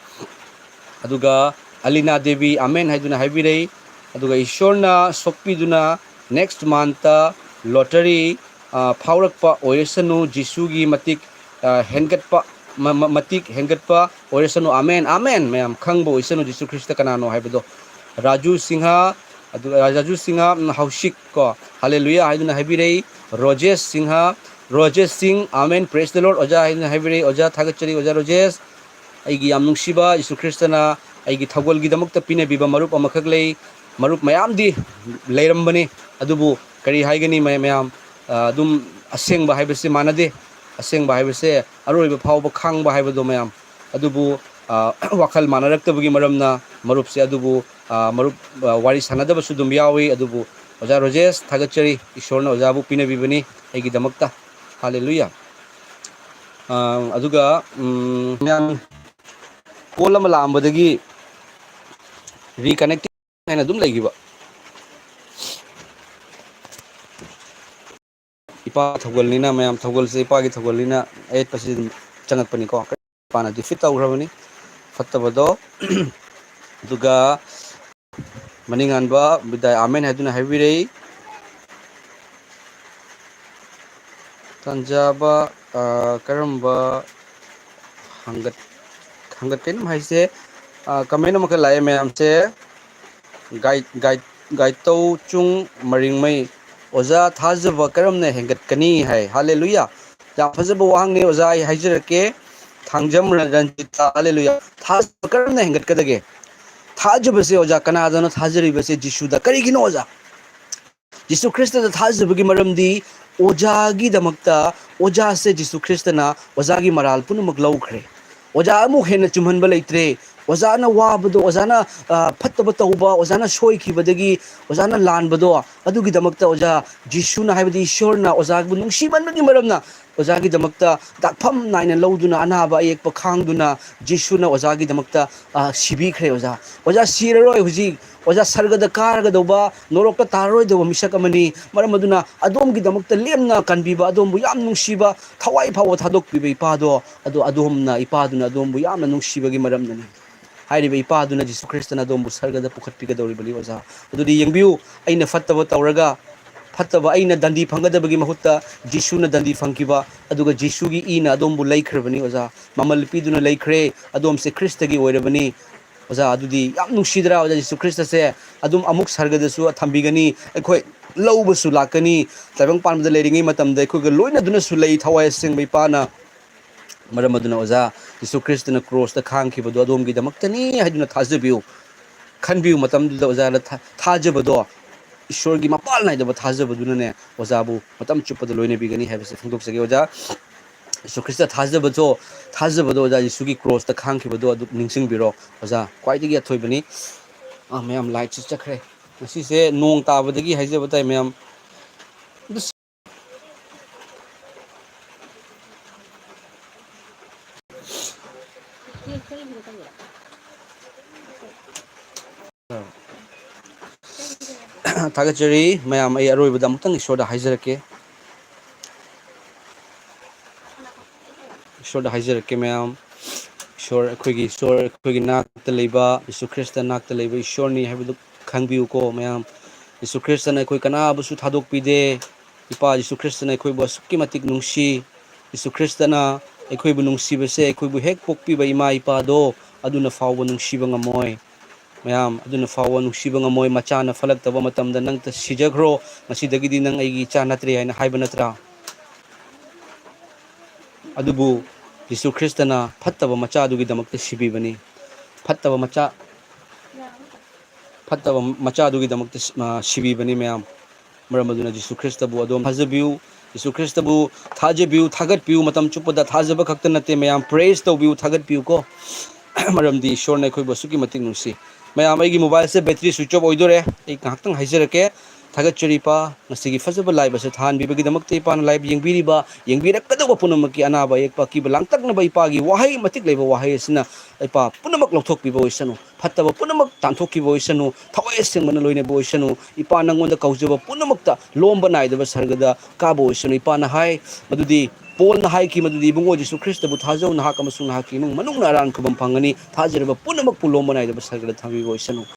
ꯑꯗꯨꯒ ꯑꯂꯤꯅꯥ ꯗꯦꯕꯤ ꯑꯃꯦꯟ ꯍꯥꯏꯗꯨꯅ ꯍꯥꯏꯕꯤꯔꯛꯏ꯫ ꯑꯗꯨꯒ ꯏꯁꯣꯔꯅ ꯁꯣꯛꯄꯤꯗꯨꯅ next monthꯇ lottery, ꯑ, ꯐꯥꯎꯔꯛꯄ ꯑꯣꯏꯔꯁꯅꯨ, ꯖꯤꯁꯨꯒꯤ ꯃꯇꯤꯛ, ꯑ, ꯍꯦꯟꯒꯠꯄ, ꯃ-, ꯃ-, ꯃꯇꯤꯛ ꯍꯦꯟꯒꯠꯄ ꯑꯣꯏꯔꯁꯅꯨ꯫ Amen, amen. ꯃꯌꯥꯝ ꯈꯪꯕ ꯑꯣꯏꯁꯅꯨ ꯖꯤꯁꯨ ꯈ꯭ꯔꯤꯁꯇ ꯀꯅꯥꯅꯣ ꯍꯥꯏꯕꯗꯣ꯫ ꯔꯥꯖꯨ ꯁꯤꯡꯍ, ꯑꯗꯨꯒ ꯔꯥꯖꯨ ꯁꯤꯡꯍ, ꯎꯝ, ꯍꯧꯁꯤꯛ ꯀꯣ, ꯍꯥꯂꯦꯂꯨꯌꯥ ꯍꯥꯏꯗꯨꯅ ꯍꯥꯏꯕꯤꯔꯛꯏ꯫ ꯔꯣꯖꯦꯁ ꯁꯤꯡꯍ, ꯔꯣꯖꯦꯁ ꯁꯤꯡ, ꯑꯃꯦꯟ, praise the Lord ꯑꯣꯖꯥ ꯍꯥꯏꯗꯨꯅ ꯍꯥꯏꯕꯤꯔꯛꯏ꯫ ꯑꯣꯖꯥ ꯊꯥꯒꯠꯆꯔꯤ, ꯑꯣꯖꯥ ꯔꯣꯖꯦꯁ꯫ ꯑꯩꯒꯤ ꯌꯥꯝ ꯅꯨꯡꯁꯤꯕ ꯌꯤꯁꯨ ꯈ꯭ꯔꯤꯁꯇꯅ ꯑꯩꯒꯤ ꯊꯧꯒꯜꯒꯤꯗꯃꯛꯇ ꯄꯤꯅꯕꯤꯕ ꯃꯔꯨꯞ ꯑꯃꯈꯛ ꯂꯩ꯫ ꯃꯔꯨꯞ ꯃꯌꯥꯝꯗꯤ ꯂꯩꯔꯝꯕꯅꯤ, ꯑꯗꯨꯕꯨ ꯀꯔꯤ ꯍꯥꯏꯒꯅꯤ ꯃꯌꯥꯝ, ꯃꯌꯥꯝ, ꯑ, ꯑꯗꯨꯝ ꯑꯁꯦꯡꯕ ꯍꯥꯏꯕꯁꯤ ꯃꯥꯟꯅꯗꯦ꯫ ꯑꯁꯦꯡꯕ ꯍꯥꯏꯕꯁꯦ ꯑꯔꯣꯏꯕ ꯐꯥꯎꯕ ꯈꯥꯡꯕ ꯍꯥꯏꯕꯗꯣ ꯃꯌꯥꯝ꯫ ꯑꯗꯨꯕꯨ, ꯑ, ꯋꯥꯈꯜ ꯃꯥꯟꯅꯔꯛꯇꯕꯒꯤ ꯃꯔꯝꯅ ꯃꯔꯨꯞꯁꯦ ꯑꯗꯨꯕꯨ, ꯑ, ꯃꯔꯨꯞ, ꯑ, ꯋꯥꯔꯤ ꯁꯥꯟꯅꯗꯕꯁꯨ ꯑꯗꯨꯝ ꯌꯥꯎꯏ꯫ ꯑꯗꯨꯕꯨ ꯑꯣꯖꯥ ꯔꯣꯖꯦꯁ, ꯊꯥꯒꯠꯆꯔꯤ, ꯏꯁꯣꯔꯅ ꯑꯣꯖꯥꯕꯨ ꯄꯤꯅꯕꯤꯕꯅꯤ ꯑꯩꯒꯤꯗꯃꯛꯇ꯫ ꯍꯥꯂꯦꯂꯨꯌꯥ꯫ ꯑ, ꯑꯗꯨꯒ, ꯎꯝ, ꯃꯌꯥꯝ call ꯑꯃ ꯂꯥꯛꯑꯝꯕꯗꯒꯤ reconnecting ꯍꯥꯏꯅ ꯑꯗꯨꯝ ꯂꯩꯈꯤꯕ꯫ ꯏꯄꯥ ꯊꯧꯒꯜꯅꯤꯅ, ꯃꯌꯥꯝ ꯊꯧꯒꯜꯁꯦ ꯏꯄꯥꯒꯤ ꯊꯧꯒꯜꯅꯤꯅ ꯑꯌꯦꯠꯄꯁꯤ ꯑꯗꯨꯝ ꯆꯪꯉꯛꯄꯅꯤꯀꯣ꯫ ꯏꯄꯥꯅ ꯗꯤꯐꯤꯠ ꯇꯧꯈ꯭ꯔꯕꯅꯤ ꯐꯠꯇꯕꯗꯣ꯫ ꯑꯗꯨꯒ ꯃꯅꯤꯡꯉꯥꯟꯕ ꯕꯤꯗꯥꯏ ꯑꯥꯃꯦꯟ ꯍꯥꯏꯗꯨꯅ ꯍꯥꯏꯕꯤꯔꯛꯏ꯫ ꯇꯥꯟꯖꯥꯕ, ꯑ, ꯀꯔꯝꯕ ꯍꯪꯒꯠ-, ꯍꯪꯒꯠꯀꯅꯣ ꯍꯥꯏꯁꯦ, ꯑ, ꯀꯃꯦꯟ ꯑꯃꯈꯛ ꯂꯥꯛꯑꯦ ꯃꯌꯥꯝꯁꯦ꯫ ꯒꯥꯏ-, ꯒꯥꯏ-, ꯒꯥꯏꯇꯧ ꯆꯨꯡ ꯃꯔꯤꯡꯃꯩ, "ꯑꯣꯖꯥ, ꯊꯥꯖꯕ ꯀꯔꯝꯅ ꯍꯦꯟꯒꯠꯀꯅꯤ?" ꯍꯥꯏ꯫ ꯍꯥꯂꯦꯂꯨꯌꯥ! ꯌꯥꯝ ꯐꯖꯕ ꯋꯥꯍꯪꯅꯤ ꯑꯣꯖꯥ, ꯑꯩ ꯍꯥꯏꯖꯔꯛꯀꯦ꯫ ꯊꯥꯡꯖꯝ ꯔꯟꯖꯤꯇꯥ, ꯍꯥꯂꯦꯂꯨꯌꯥ! ꯊꯥꯖꯕ ꯀꯔꯝꯅ ꯍꯦꯟꯒꯠꯀꯗꯒꯦ? ꯊꯥꯖꯕꯁꯦ ꯑꯣꯖꯥ, ꯀꯅꯥꯗꯅꯣ ꯊꯥꯖꯔꯤꯕꯁꯦ? ꯖꯤꯁꯨꯗ꯫ ꯀꯔꯤꯒꯤꯅꯣ ꯑꯣꯖꯥ? ꯖꯤꯁꯨ ꯈ꯭ꯔꯤꯁꯇꯗ ꯊꯥꯖꯕꯒꯤ ꯃꯔꯝꯗꯤ ꯑꯣꯖꯥꯒꯤꯗꯃꯛꯇ ꯑꯣꯖꯥꯁꯦ ꯖꯤꯁꯨ ꯈ꯭ꯔꯤꯁꯇꯅ ꯑꯣꯖꯥꯒꯤ ꯃꯔꯥꯜ ꯄꯨꯝꯅꯃꯛ ꯂꯧꯈ꯭ꯔꯦ꯫ ꯑꯣꯖꯥ ꯑꯃꯨꯛ ꯍꯦꯟꯅ ꯆꯨꯝꯍꯟꯕ ꯂꯩꯇ꯭ꯔꯦ꯫ ꯑꯣꯖꯥꯅ ꯋꯥꯕꯗꯣ, ꯑꯣꯖꯥꯅ, ꯑ, ꯐꯠꯇꯕ ꯇꯧꯕ, ꯑꯣꯖꯥꯅ ꯁꯣꯏꯈꯤꯕꯗꯒꯤ, ꯑꯣꯖꯥꯅ ꯂꯥꯟꯕꯗꯣ, ꯑꯗꯨꯒꯤꯗꯃꯛꯇ ꯑꯣꯖꯥ ꯖꯤꯁꯨꯅ, ꯍꯥꯏꯕꯗꯤ ꯏꯁꯣꯔꯅ ꯑꯣꯖꯥꯕꯨ ꯅꯨꯡꯁꯤꯃꯟꯕꯒꯤ ꯃꯔꯝꯅ ꯑꯣꯖꯥꯒꯤꯗꯃꯛꯇ ꯗꯥꯛꯐꯝ ꯅꯥꯏꯅ ꯂꯧꯗꯨꯅ, ꯑꯅꯥꯕ ꯑꯌꯦꯛꯄ ꯈꯥꯡꯗꯨꯅ ꯖꯤꯁꯨꯅ ꯑꯣꯖꯥꯒꯤꯗꯃꯛꯇ, ꯑ, ꯁꯤꯕꯤꯈ꯭ꯔꯦ ꯑꯣꯖꯥ꯫ ꯑꯣꯖꯥ ꯁꯤꯔꯔꯣꯏ ꯍꯧꯖꯤꯛ꯫ ꯑꯣꯖꯥ ꯁꯔꯒꯗ ꯀꯥꯔꯒꯗꯧꯕ, ꯅꯣꯔꯣꯛꯇ ꯇꯥꯔꯔꯣꯏꯗꯧꯕ ꯃꯤꯁꯛ ꯑꯃꯅꯤ꯫ ꯃꯔꯝ ꯑꯗꯨꯅ ꯑꯗꯣꯝꯒꯤꯗꯃꯛꯇ ꯂꯦꯝꯅ ꯀꯟꯕꯤꯕ, ꯑꯗꯣꯝꯕꯨ ꯌꯥꯝ ꯅꯨꯡꯁꯤꯕ, ꯊꯋꯥꯏ ꯐꯥꯎꯕ ꯊꯥꯗꯣꯛꯄꯤꯕ ꯏꯄꯥꯗꯣ, ꯑꯗꯣ ꯑꯗꯣꯝꯅ, ꯏꯄꯥꯗꯨꯅ ꯑꯗꯣꯝꯕꯨ ꯌꯥꯝꯅ ꯅꯨꯡꯁꯤꯕꯒꯤ ꯃꯔꯝꯅꯅꯤ꯫ ꯍꯥꯏꯔꯤꯕ ꯏꯄꯥꯗꯨꯅ ꯖꯤꯁꯨ ꯈ꯭ꯔꯤꯁꯇꯅ ꯑꯗꯣꯝꯕꯨ ꯁꯔꯒꯗ ꯄꯨꯈꯠꯄꯤꯒꯗꯧꯔꯤꯕꯅꯤ ꯑꯣꯖꯥ꯫ ꯑꯗꯨꯗꯤ ꯌꯦꯡꯕꯤꯌꯨ, ꯑꯩꯅ ꯐꯠꯇꯕ ꯇꯧꯔꯒ, ꯐꯠꯇꯕ ꯑꯩꯅ ꯗꯟꯗꯤ ꯐꯪꯒꯗꯕꯒꯤ ꯃꯍꯨꯠꯇ ꯖꯤꯁꯨꯅ ꯗꯟꯗꯤ ꯐꯪꯈꯤꯕ, ꯑꯗꯨꯒ ꯖꯤꯁꯨꯒꯤ ꯏꯅ ꯑꯗꯣꯝꯕꯨ ꯂꯩꯈ꯭ꯔꯕꯅꯤ ꯑꯣꯖꯥ꯫ ꯃꯃꯜ ꯄꯤꯗꯨꯅ ꯂꯩꯈ꯭ꯔꯦ, ꯑꯗꯣꯝꯁꯦ ꯈ꯭ꯔꯤꯁꯇꯒꯤ ꯑꯣꯏꯔꯕꯅꯤ꯫ ꯑꯣꯖꯥ, ꯑꯗꯨꯗꯤ ꯌꯥꯝ ꯅꯨꯡꯁꯤꯗ꯭ꯔꯥ ꯑꯣꯖꯥ? ꯖꯤꯁꯨ ꯈ꯭ꯔꯤꯁꯇꯁꯦ ꯑꯗꯨꯝ ꯑꯃꯨꯛ ꯁꯔꯒꯗꯁꯨ ꯊꯝꯕꯤꯒꯅꯤ, ꯑꯩꯈꯣꯏ ꯂꯧꯕꯁꯨ ꯂꯥꯛꯀꯅꯤ꯫ ꯇꯥꯏꯕꯪ ꯄꯥꯟꯕꯗ ꯂꯩꯔꯤꯉꯩ ꯃꯇꯝꯗ ꯑꯩꯈꯣꯏꯒ ꯂꯣꯏꯅꯗꯨꯅꯁꯨ ꯂꯩ, ꯊꯋꯥꯏ ꯑꯁꯦꯡꯕ ꯏꯄꯥꯅ꯫ ꯃꯔꯝ ꯑꯗꯨꯅ ꯑꯣꯖꯥ, ꯖꯤꯁꯨ ꯈ꯭ꯔꯤꯁꯇꯅ ꯀ꯭ꯔꯣꯁꯇ ꯈꯥꯡꯈꯤꯕꯗꯣ ꯑꯗꯣꯝꯒꯤꯗꯃꯛꯇꯅꯤ ꯍꯥꯏꯗꯨꯅ ꯊꯥꯖꯕꯤꯌꯨ꯫ ꯈꯟꯕꯤꯌꯨ, ꯃꯇꯝꯗꯨꯗ ꯑꯣꯖꯥꯅ ꯊꯥ-, ꯊꯥꯖꯕꯗꯣ, ꯏꯁꯣꯔꯒꯤ ꯃꯄꯥꯜ ꯅꯥꯏꯗꯕ ꯊꯥꯖꯕꯗꯨꯅꯅꯦ ꯑꯣꯖꯥꯕꯨ ꯃꯇꯝ ꯆꯨꯞꯄꯗ ꯂꯣꯏꯅꯕꯤꯒꯅꯤ ꯍꯥꯏꯕꯁꯦ ꯐꯣꯡꯗꯣꯛꯆꯒꯦ ꯑꯣꯖꯥ꯫ ꯖꯤꯁꯨ ꯈ꯭ꯔꯤꯁꯇ ꯊꯥꯖꯕꯗꯣ, ꯊꯥꯖꯕꯗꯣ ꯑꯣꯖꯥ, ꯖꯤꯁꯨꯒꯤ ꯀ꯭ꯔꯣꯁꯇ ꯈꯥꯡꯈꯤꯕꯗꯣ ꯑꯗꯨ ꯅꯤꯡꯁꯤꯡꯕꯤꯔꯣ ꯑꯣꯖꯥ꯫ ꯈ꯭ꯋꯥꯏꯗꯒꯤ ꯑꯊꯣꯏꯕꯅꯤ꯫ ꯑꯥ, ꯃꯌꯥꯝ ꯂꯥꯏꯠꯁꯨ ꯆꯠꯈ꯭ꯔꯦ꯫ ꯉꯁꯤꯁꯦ ꯅꯣꯡ ꯇꯥꯕꯗꯒꯤ ꯍꯥꯏꯖꯕ ꯇꯥꯏ ꯃꯌꯥꯝ꯫ ꯊꯥꯒꯠꯆꯔꯤ ꯃꯌꯥꯝ꯫ ꯑꯩ ꯑꯔꯣꯏꯕꯗ ꯑꯃꯨꯛꯇꯪ ꯏꯁꯣꯔꯗ ꯍꯥꯏꯖꯔꯛꯀꯦ꯫ ꯏꯁꯣꯔꯗ ꯍꯥꯏꯖꯔꯛꯀꯦ ꯃꯌꯥꯝ꯫ ꯏꯁꯣꯔ, ꯑꯩꯈꯣꯏꯒꯤ ꯏꯁꯣꯔ, ꯑꯩꯈꯣꯏꯒꯤ ꯅꯥꯛꯇ ꯂꯩꯕ, ꯌꯤꯁꯨ ꯈ꯭ꯔꯤꯁꯇ ꯅꯥꯛꯇ ꯂꯩꯕ ꯏꯁꯣꯔꯅꯤ ꯍꯥꯏꯕꯗꯨ ꯈꯪꯕꯤꯌꯨꯀꯣ ꯃꯌꯥꯝ꯫ ꯌꯤꯁꯨ ꯈ꯭ꯔꯤꯁꯇꯅ ꯑꯩꯈꯣꯏ ꯀꯅꯥꯕꯨꯁꯨ ꯊꯥꯗꯣꯛꯄꯤꯗꯦ꯫ ꯏꯄꯥ ꯌꯤꯁꯨ ꯈ꯭ꯔꯤꯁꯇꯅ ꯑꯩꯈꯣꯏꯕꯨ ꯑꯁꯨꯛꯀꯤ ꯃꯇꯤꯛ ꯅꯨꯡꯁꯤ꯫ ꯌꯤꯁꯨ ꯈ꯭ꯔꯤꯁꯇꯅ ꯑꯩꯈꯣꯏꯕꯨ ꯅꯨꯡꯁꯤꯕꯁꯦ, ꯑꯩꯈꯣꯏꯕꯨ ꯍꯦꯛ ꯄꯣꯛꯄꯤꯕ ꯏꯃꯥ ꯏꯄꯥꯗꯣ, ꯑꯗꯨꯅ ꯐꯥꯎꯕ ꯅꯨꯡꯁꯤꯕ ꯉꯝꯃꯣꯏ꯫ ꯃꯌꯥꯝ, ꯑꯗꯨꯅ ꯐꯥꯎꯕ ꯅꯨꯡꯁꯤꯕ ꯉꯝꯃꯣꯏ꯫ ꯃꯆꯥꯅ ꯐꯠꯂꯛꯇꯕ ꯃꯇꯝꯗ ꯅꯪꯇ ꯁꯤꯖꯈ꯭ꯔꯣ, ꯉꯁꯤꯗꯒꯤꯗꯤ ꯅꯪ ꯑꯩꯒꯤ ꯏꯆꯥ ꯅꯠꯇ꯭ꯔꯦ ꯍꯥꯏꯅ ꯍꯥꯏꯕ ꯅꯠꯇ꯭ꯔꯥ? ꯑꯗꯨꯕꯨ ꯖꯤꯁꯨ ꯈ꯭ꯔꯤꯁꯇꯅ ꯐꯠꯇꯕ ꯃꯆꯥꯗꯨꯒꯤꯗꯃꯛꯇ ꯁꯤꯕꯤꯕꯅꯤ꯫ ꯐꯠꯇꯕ ꯃꯆꯥ, ꯐꯠꯇꯕ ꯃꯆꯥꯗꯨꯒꯤꯗꯃꯛꯇ ꯁꯤ-, ꯑ, ꯁꯤꯕꯤꯕꯅꯤ ꯃꯌꯥꯝ꯫ ꯃꯔꯝ ꯑꯗꯨꯅ ꯖꯤꯁꯨ ꯈ꯭ꯔꯤꯁꯇꯕꯨ ꯑꯗꯣꯝ ꯊꯥꯖꯕꯤꯌꯨ, ꯖꯤꯁꯨ ꯈ꯭ꯔꯤꯁꯇꯕꯨ ꯊꯥꯖꯕꯤꯌꯨ, ꯊꯥꯒꯠꯄꯤꯌꯨ꯫ ꯃꯇꯝ ꯆꯨꯞꯄꯗ ꯊꯥꯖꯕ ꯈꯛꯇ ꯅꯠꯇꯦ ꯃꯌꯥꯝ, praise ꯇꯧꯕꯤꯌꯨ, ꯊꯥꯒꯠꯄꯤꯌꯨ ꯀꯣ꯫ ꯃꯔꯝꯗꯤ ꯏꯁꯣꯔꯅ ꯑꯩꯈꯣꯏꯕꯨ ꯑꯁꯨꯛꯀꯤ ꯃꯇꯤꯛ ꯅꯨꯡꯁꯤ꯫ ꯃꯌꯥꯝ, ꯑꯩꯒꯤ mobileꯁꯦ battery switch off ꯑꯣꯏꯗꯣꯔꯦ꯫ ꯑꯩ ꯉꯥꯏꯍꯥꯛꯇꯪ ꯍꯥꯏꯖꯔꯛꯀꯦ꯫ ꯊꯥꯒꯠꯆꯔꯤ ꯏꯄꯥ, ꯉꯁꯤꯒꯤ ꯐꯖꯕ live ꯑꯁꯤ ꯊꯥꯍꯟꯕꯤꯕꯒꯤꯗꯃꯛꯇ ꯏꯄꯥꯅ live ꯌꯦꯡꯕꯤꯔꯤꯕ, ꯌꯦꯡꯕꯤꯔꯛꯀꯗꯧꯕ ꯄꯨꯝꯅꯃꯛꯀꯤ ꯑꯅꯥꯕ ꯑꯌꯦꯛꯄ ꯑꯀꯤꯕ ꯂꯥꯡꯇꯛꯅꯕ ꯏꯄꯥꯒꯤ ꯋꯥꯍꯩ, ꯃꯇꯤꯛ ꯂꯩꯕ ꯋꯥꯍꯩ ꯑꯁꯤꯅ ꯏꯄꯥ ꯄꯨꯝꯅꯃꯛ ꯂꯧꯊꯣꯛꯄꯤꯕ ꯑꯣꯏꯁꯅꯨ꯫ ꯐꯠꯇꯕ ꯄꯨꯝꯅꯃꯛ ꯇꯥꯟꯊꯣꯛꯈꯤꯕ ꯑꯣꯏꯁꯅꯨ꯫ ꯊꯋꯥꯏ ꯑꯁꯦꯡꯕꯅ ꯂꯣꯏꯅꯕ ꯑꯣꯏꯁꯅꯨ꯫ ꯏꯄꯥ ꯅꯪꯉꯣꯟꯗ ꯀꯧꯖꯕ ꯄꯨꯝꯅꯃꯛꯇ ꯂꯣꯝꯕ ꯅꯥꯏꯗꯕ ꯁꯔꯒꯗ ꯀꯥꯕ ꯑꯣꯏꯁꯅꯨ꯫ ꯏꯄꯥꯅ ꯍꯥꯏ ꯃꯗꯨꯗꯤ, ꯄꯣꯜꯅ ꯍꯥꯏꯈꯤ ꯃꯗꯨꯗꯤ, "ꯏꯕꯨꯡꯉꯣ ꯖꯤꯁꯨ ꯈ꯭ꯔꯤꯁꯇꯕꯨ ꯊꯥꯖꯧ, ꯅꯍꯥꯛ ꯑꯃꯁꯨꯡ ꯅꯍꯥꯛꯀꯤ ꯏꯃꯨꯡ ꯃꯅꯨꯡꯅ ꯑꯔꯥꯟ ꯈꯨꯕꯝ ꯐꯪꯒꯅꯤ꯫ ꯊꯥꯖꯔꯕ ꯄꯨꯝꯅꯃꯛꯄꯨ ꯂꯣꯝꯕ ꯅꯥꯏꯗꯕ ꯁꯔꯒꯗ ꯊꯝꯕꯤꯕ ꯑꯣꯏꯁꯅꯨ"꯫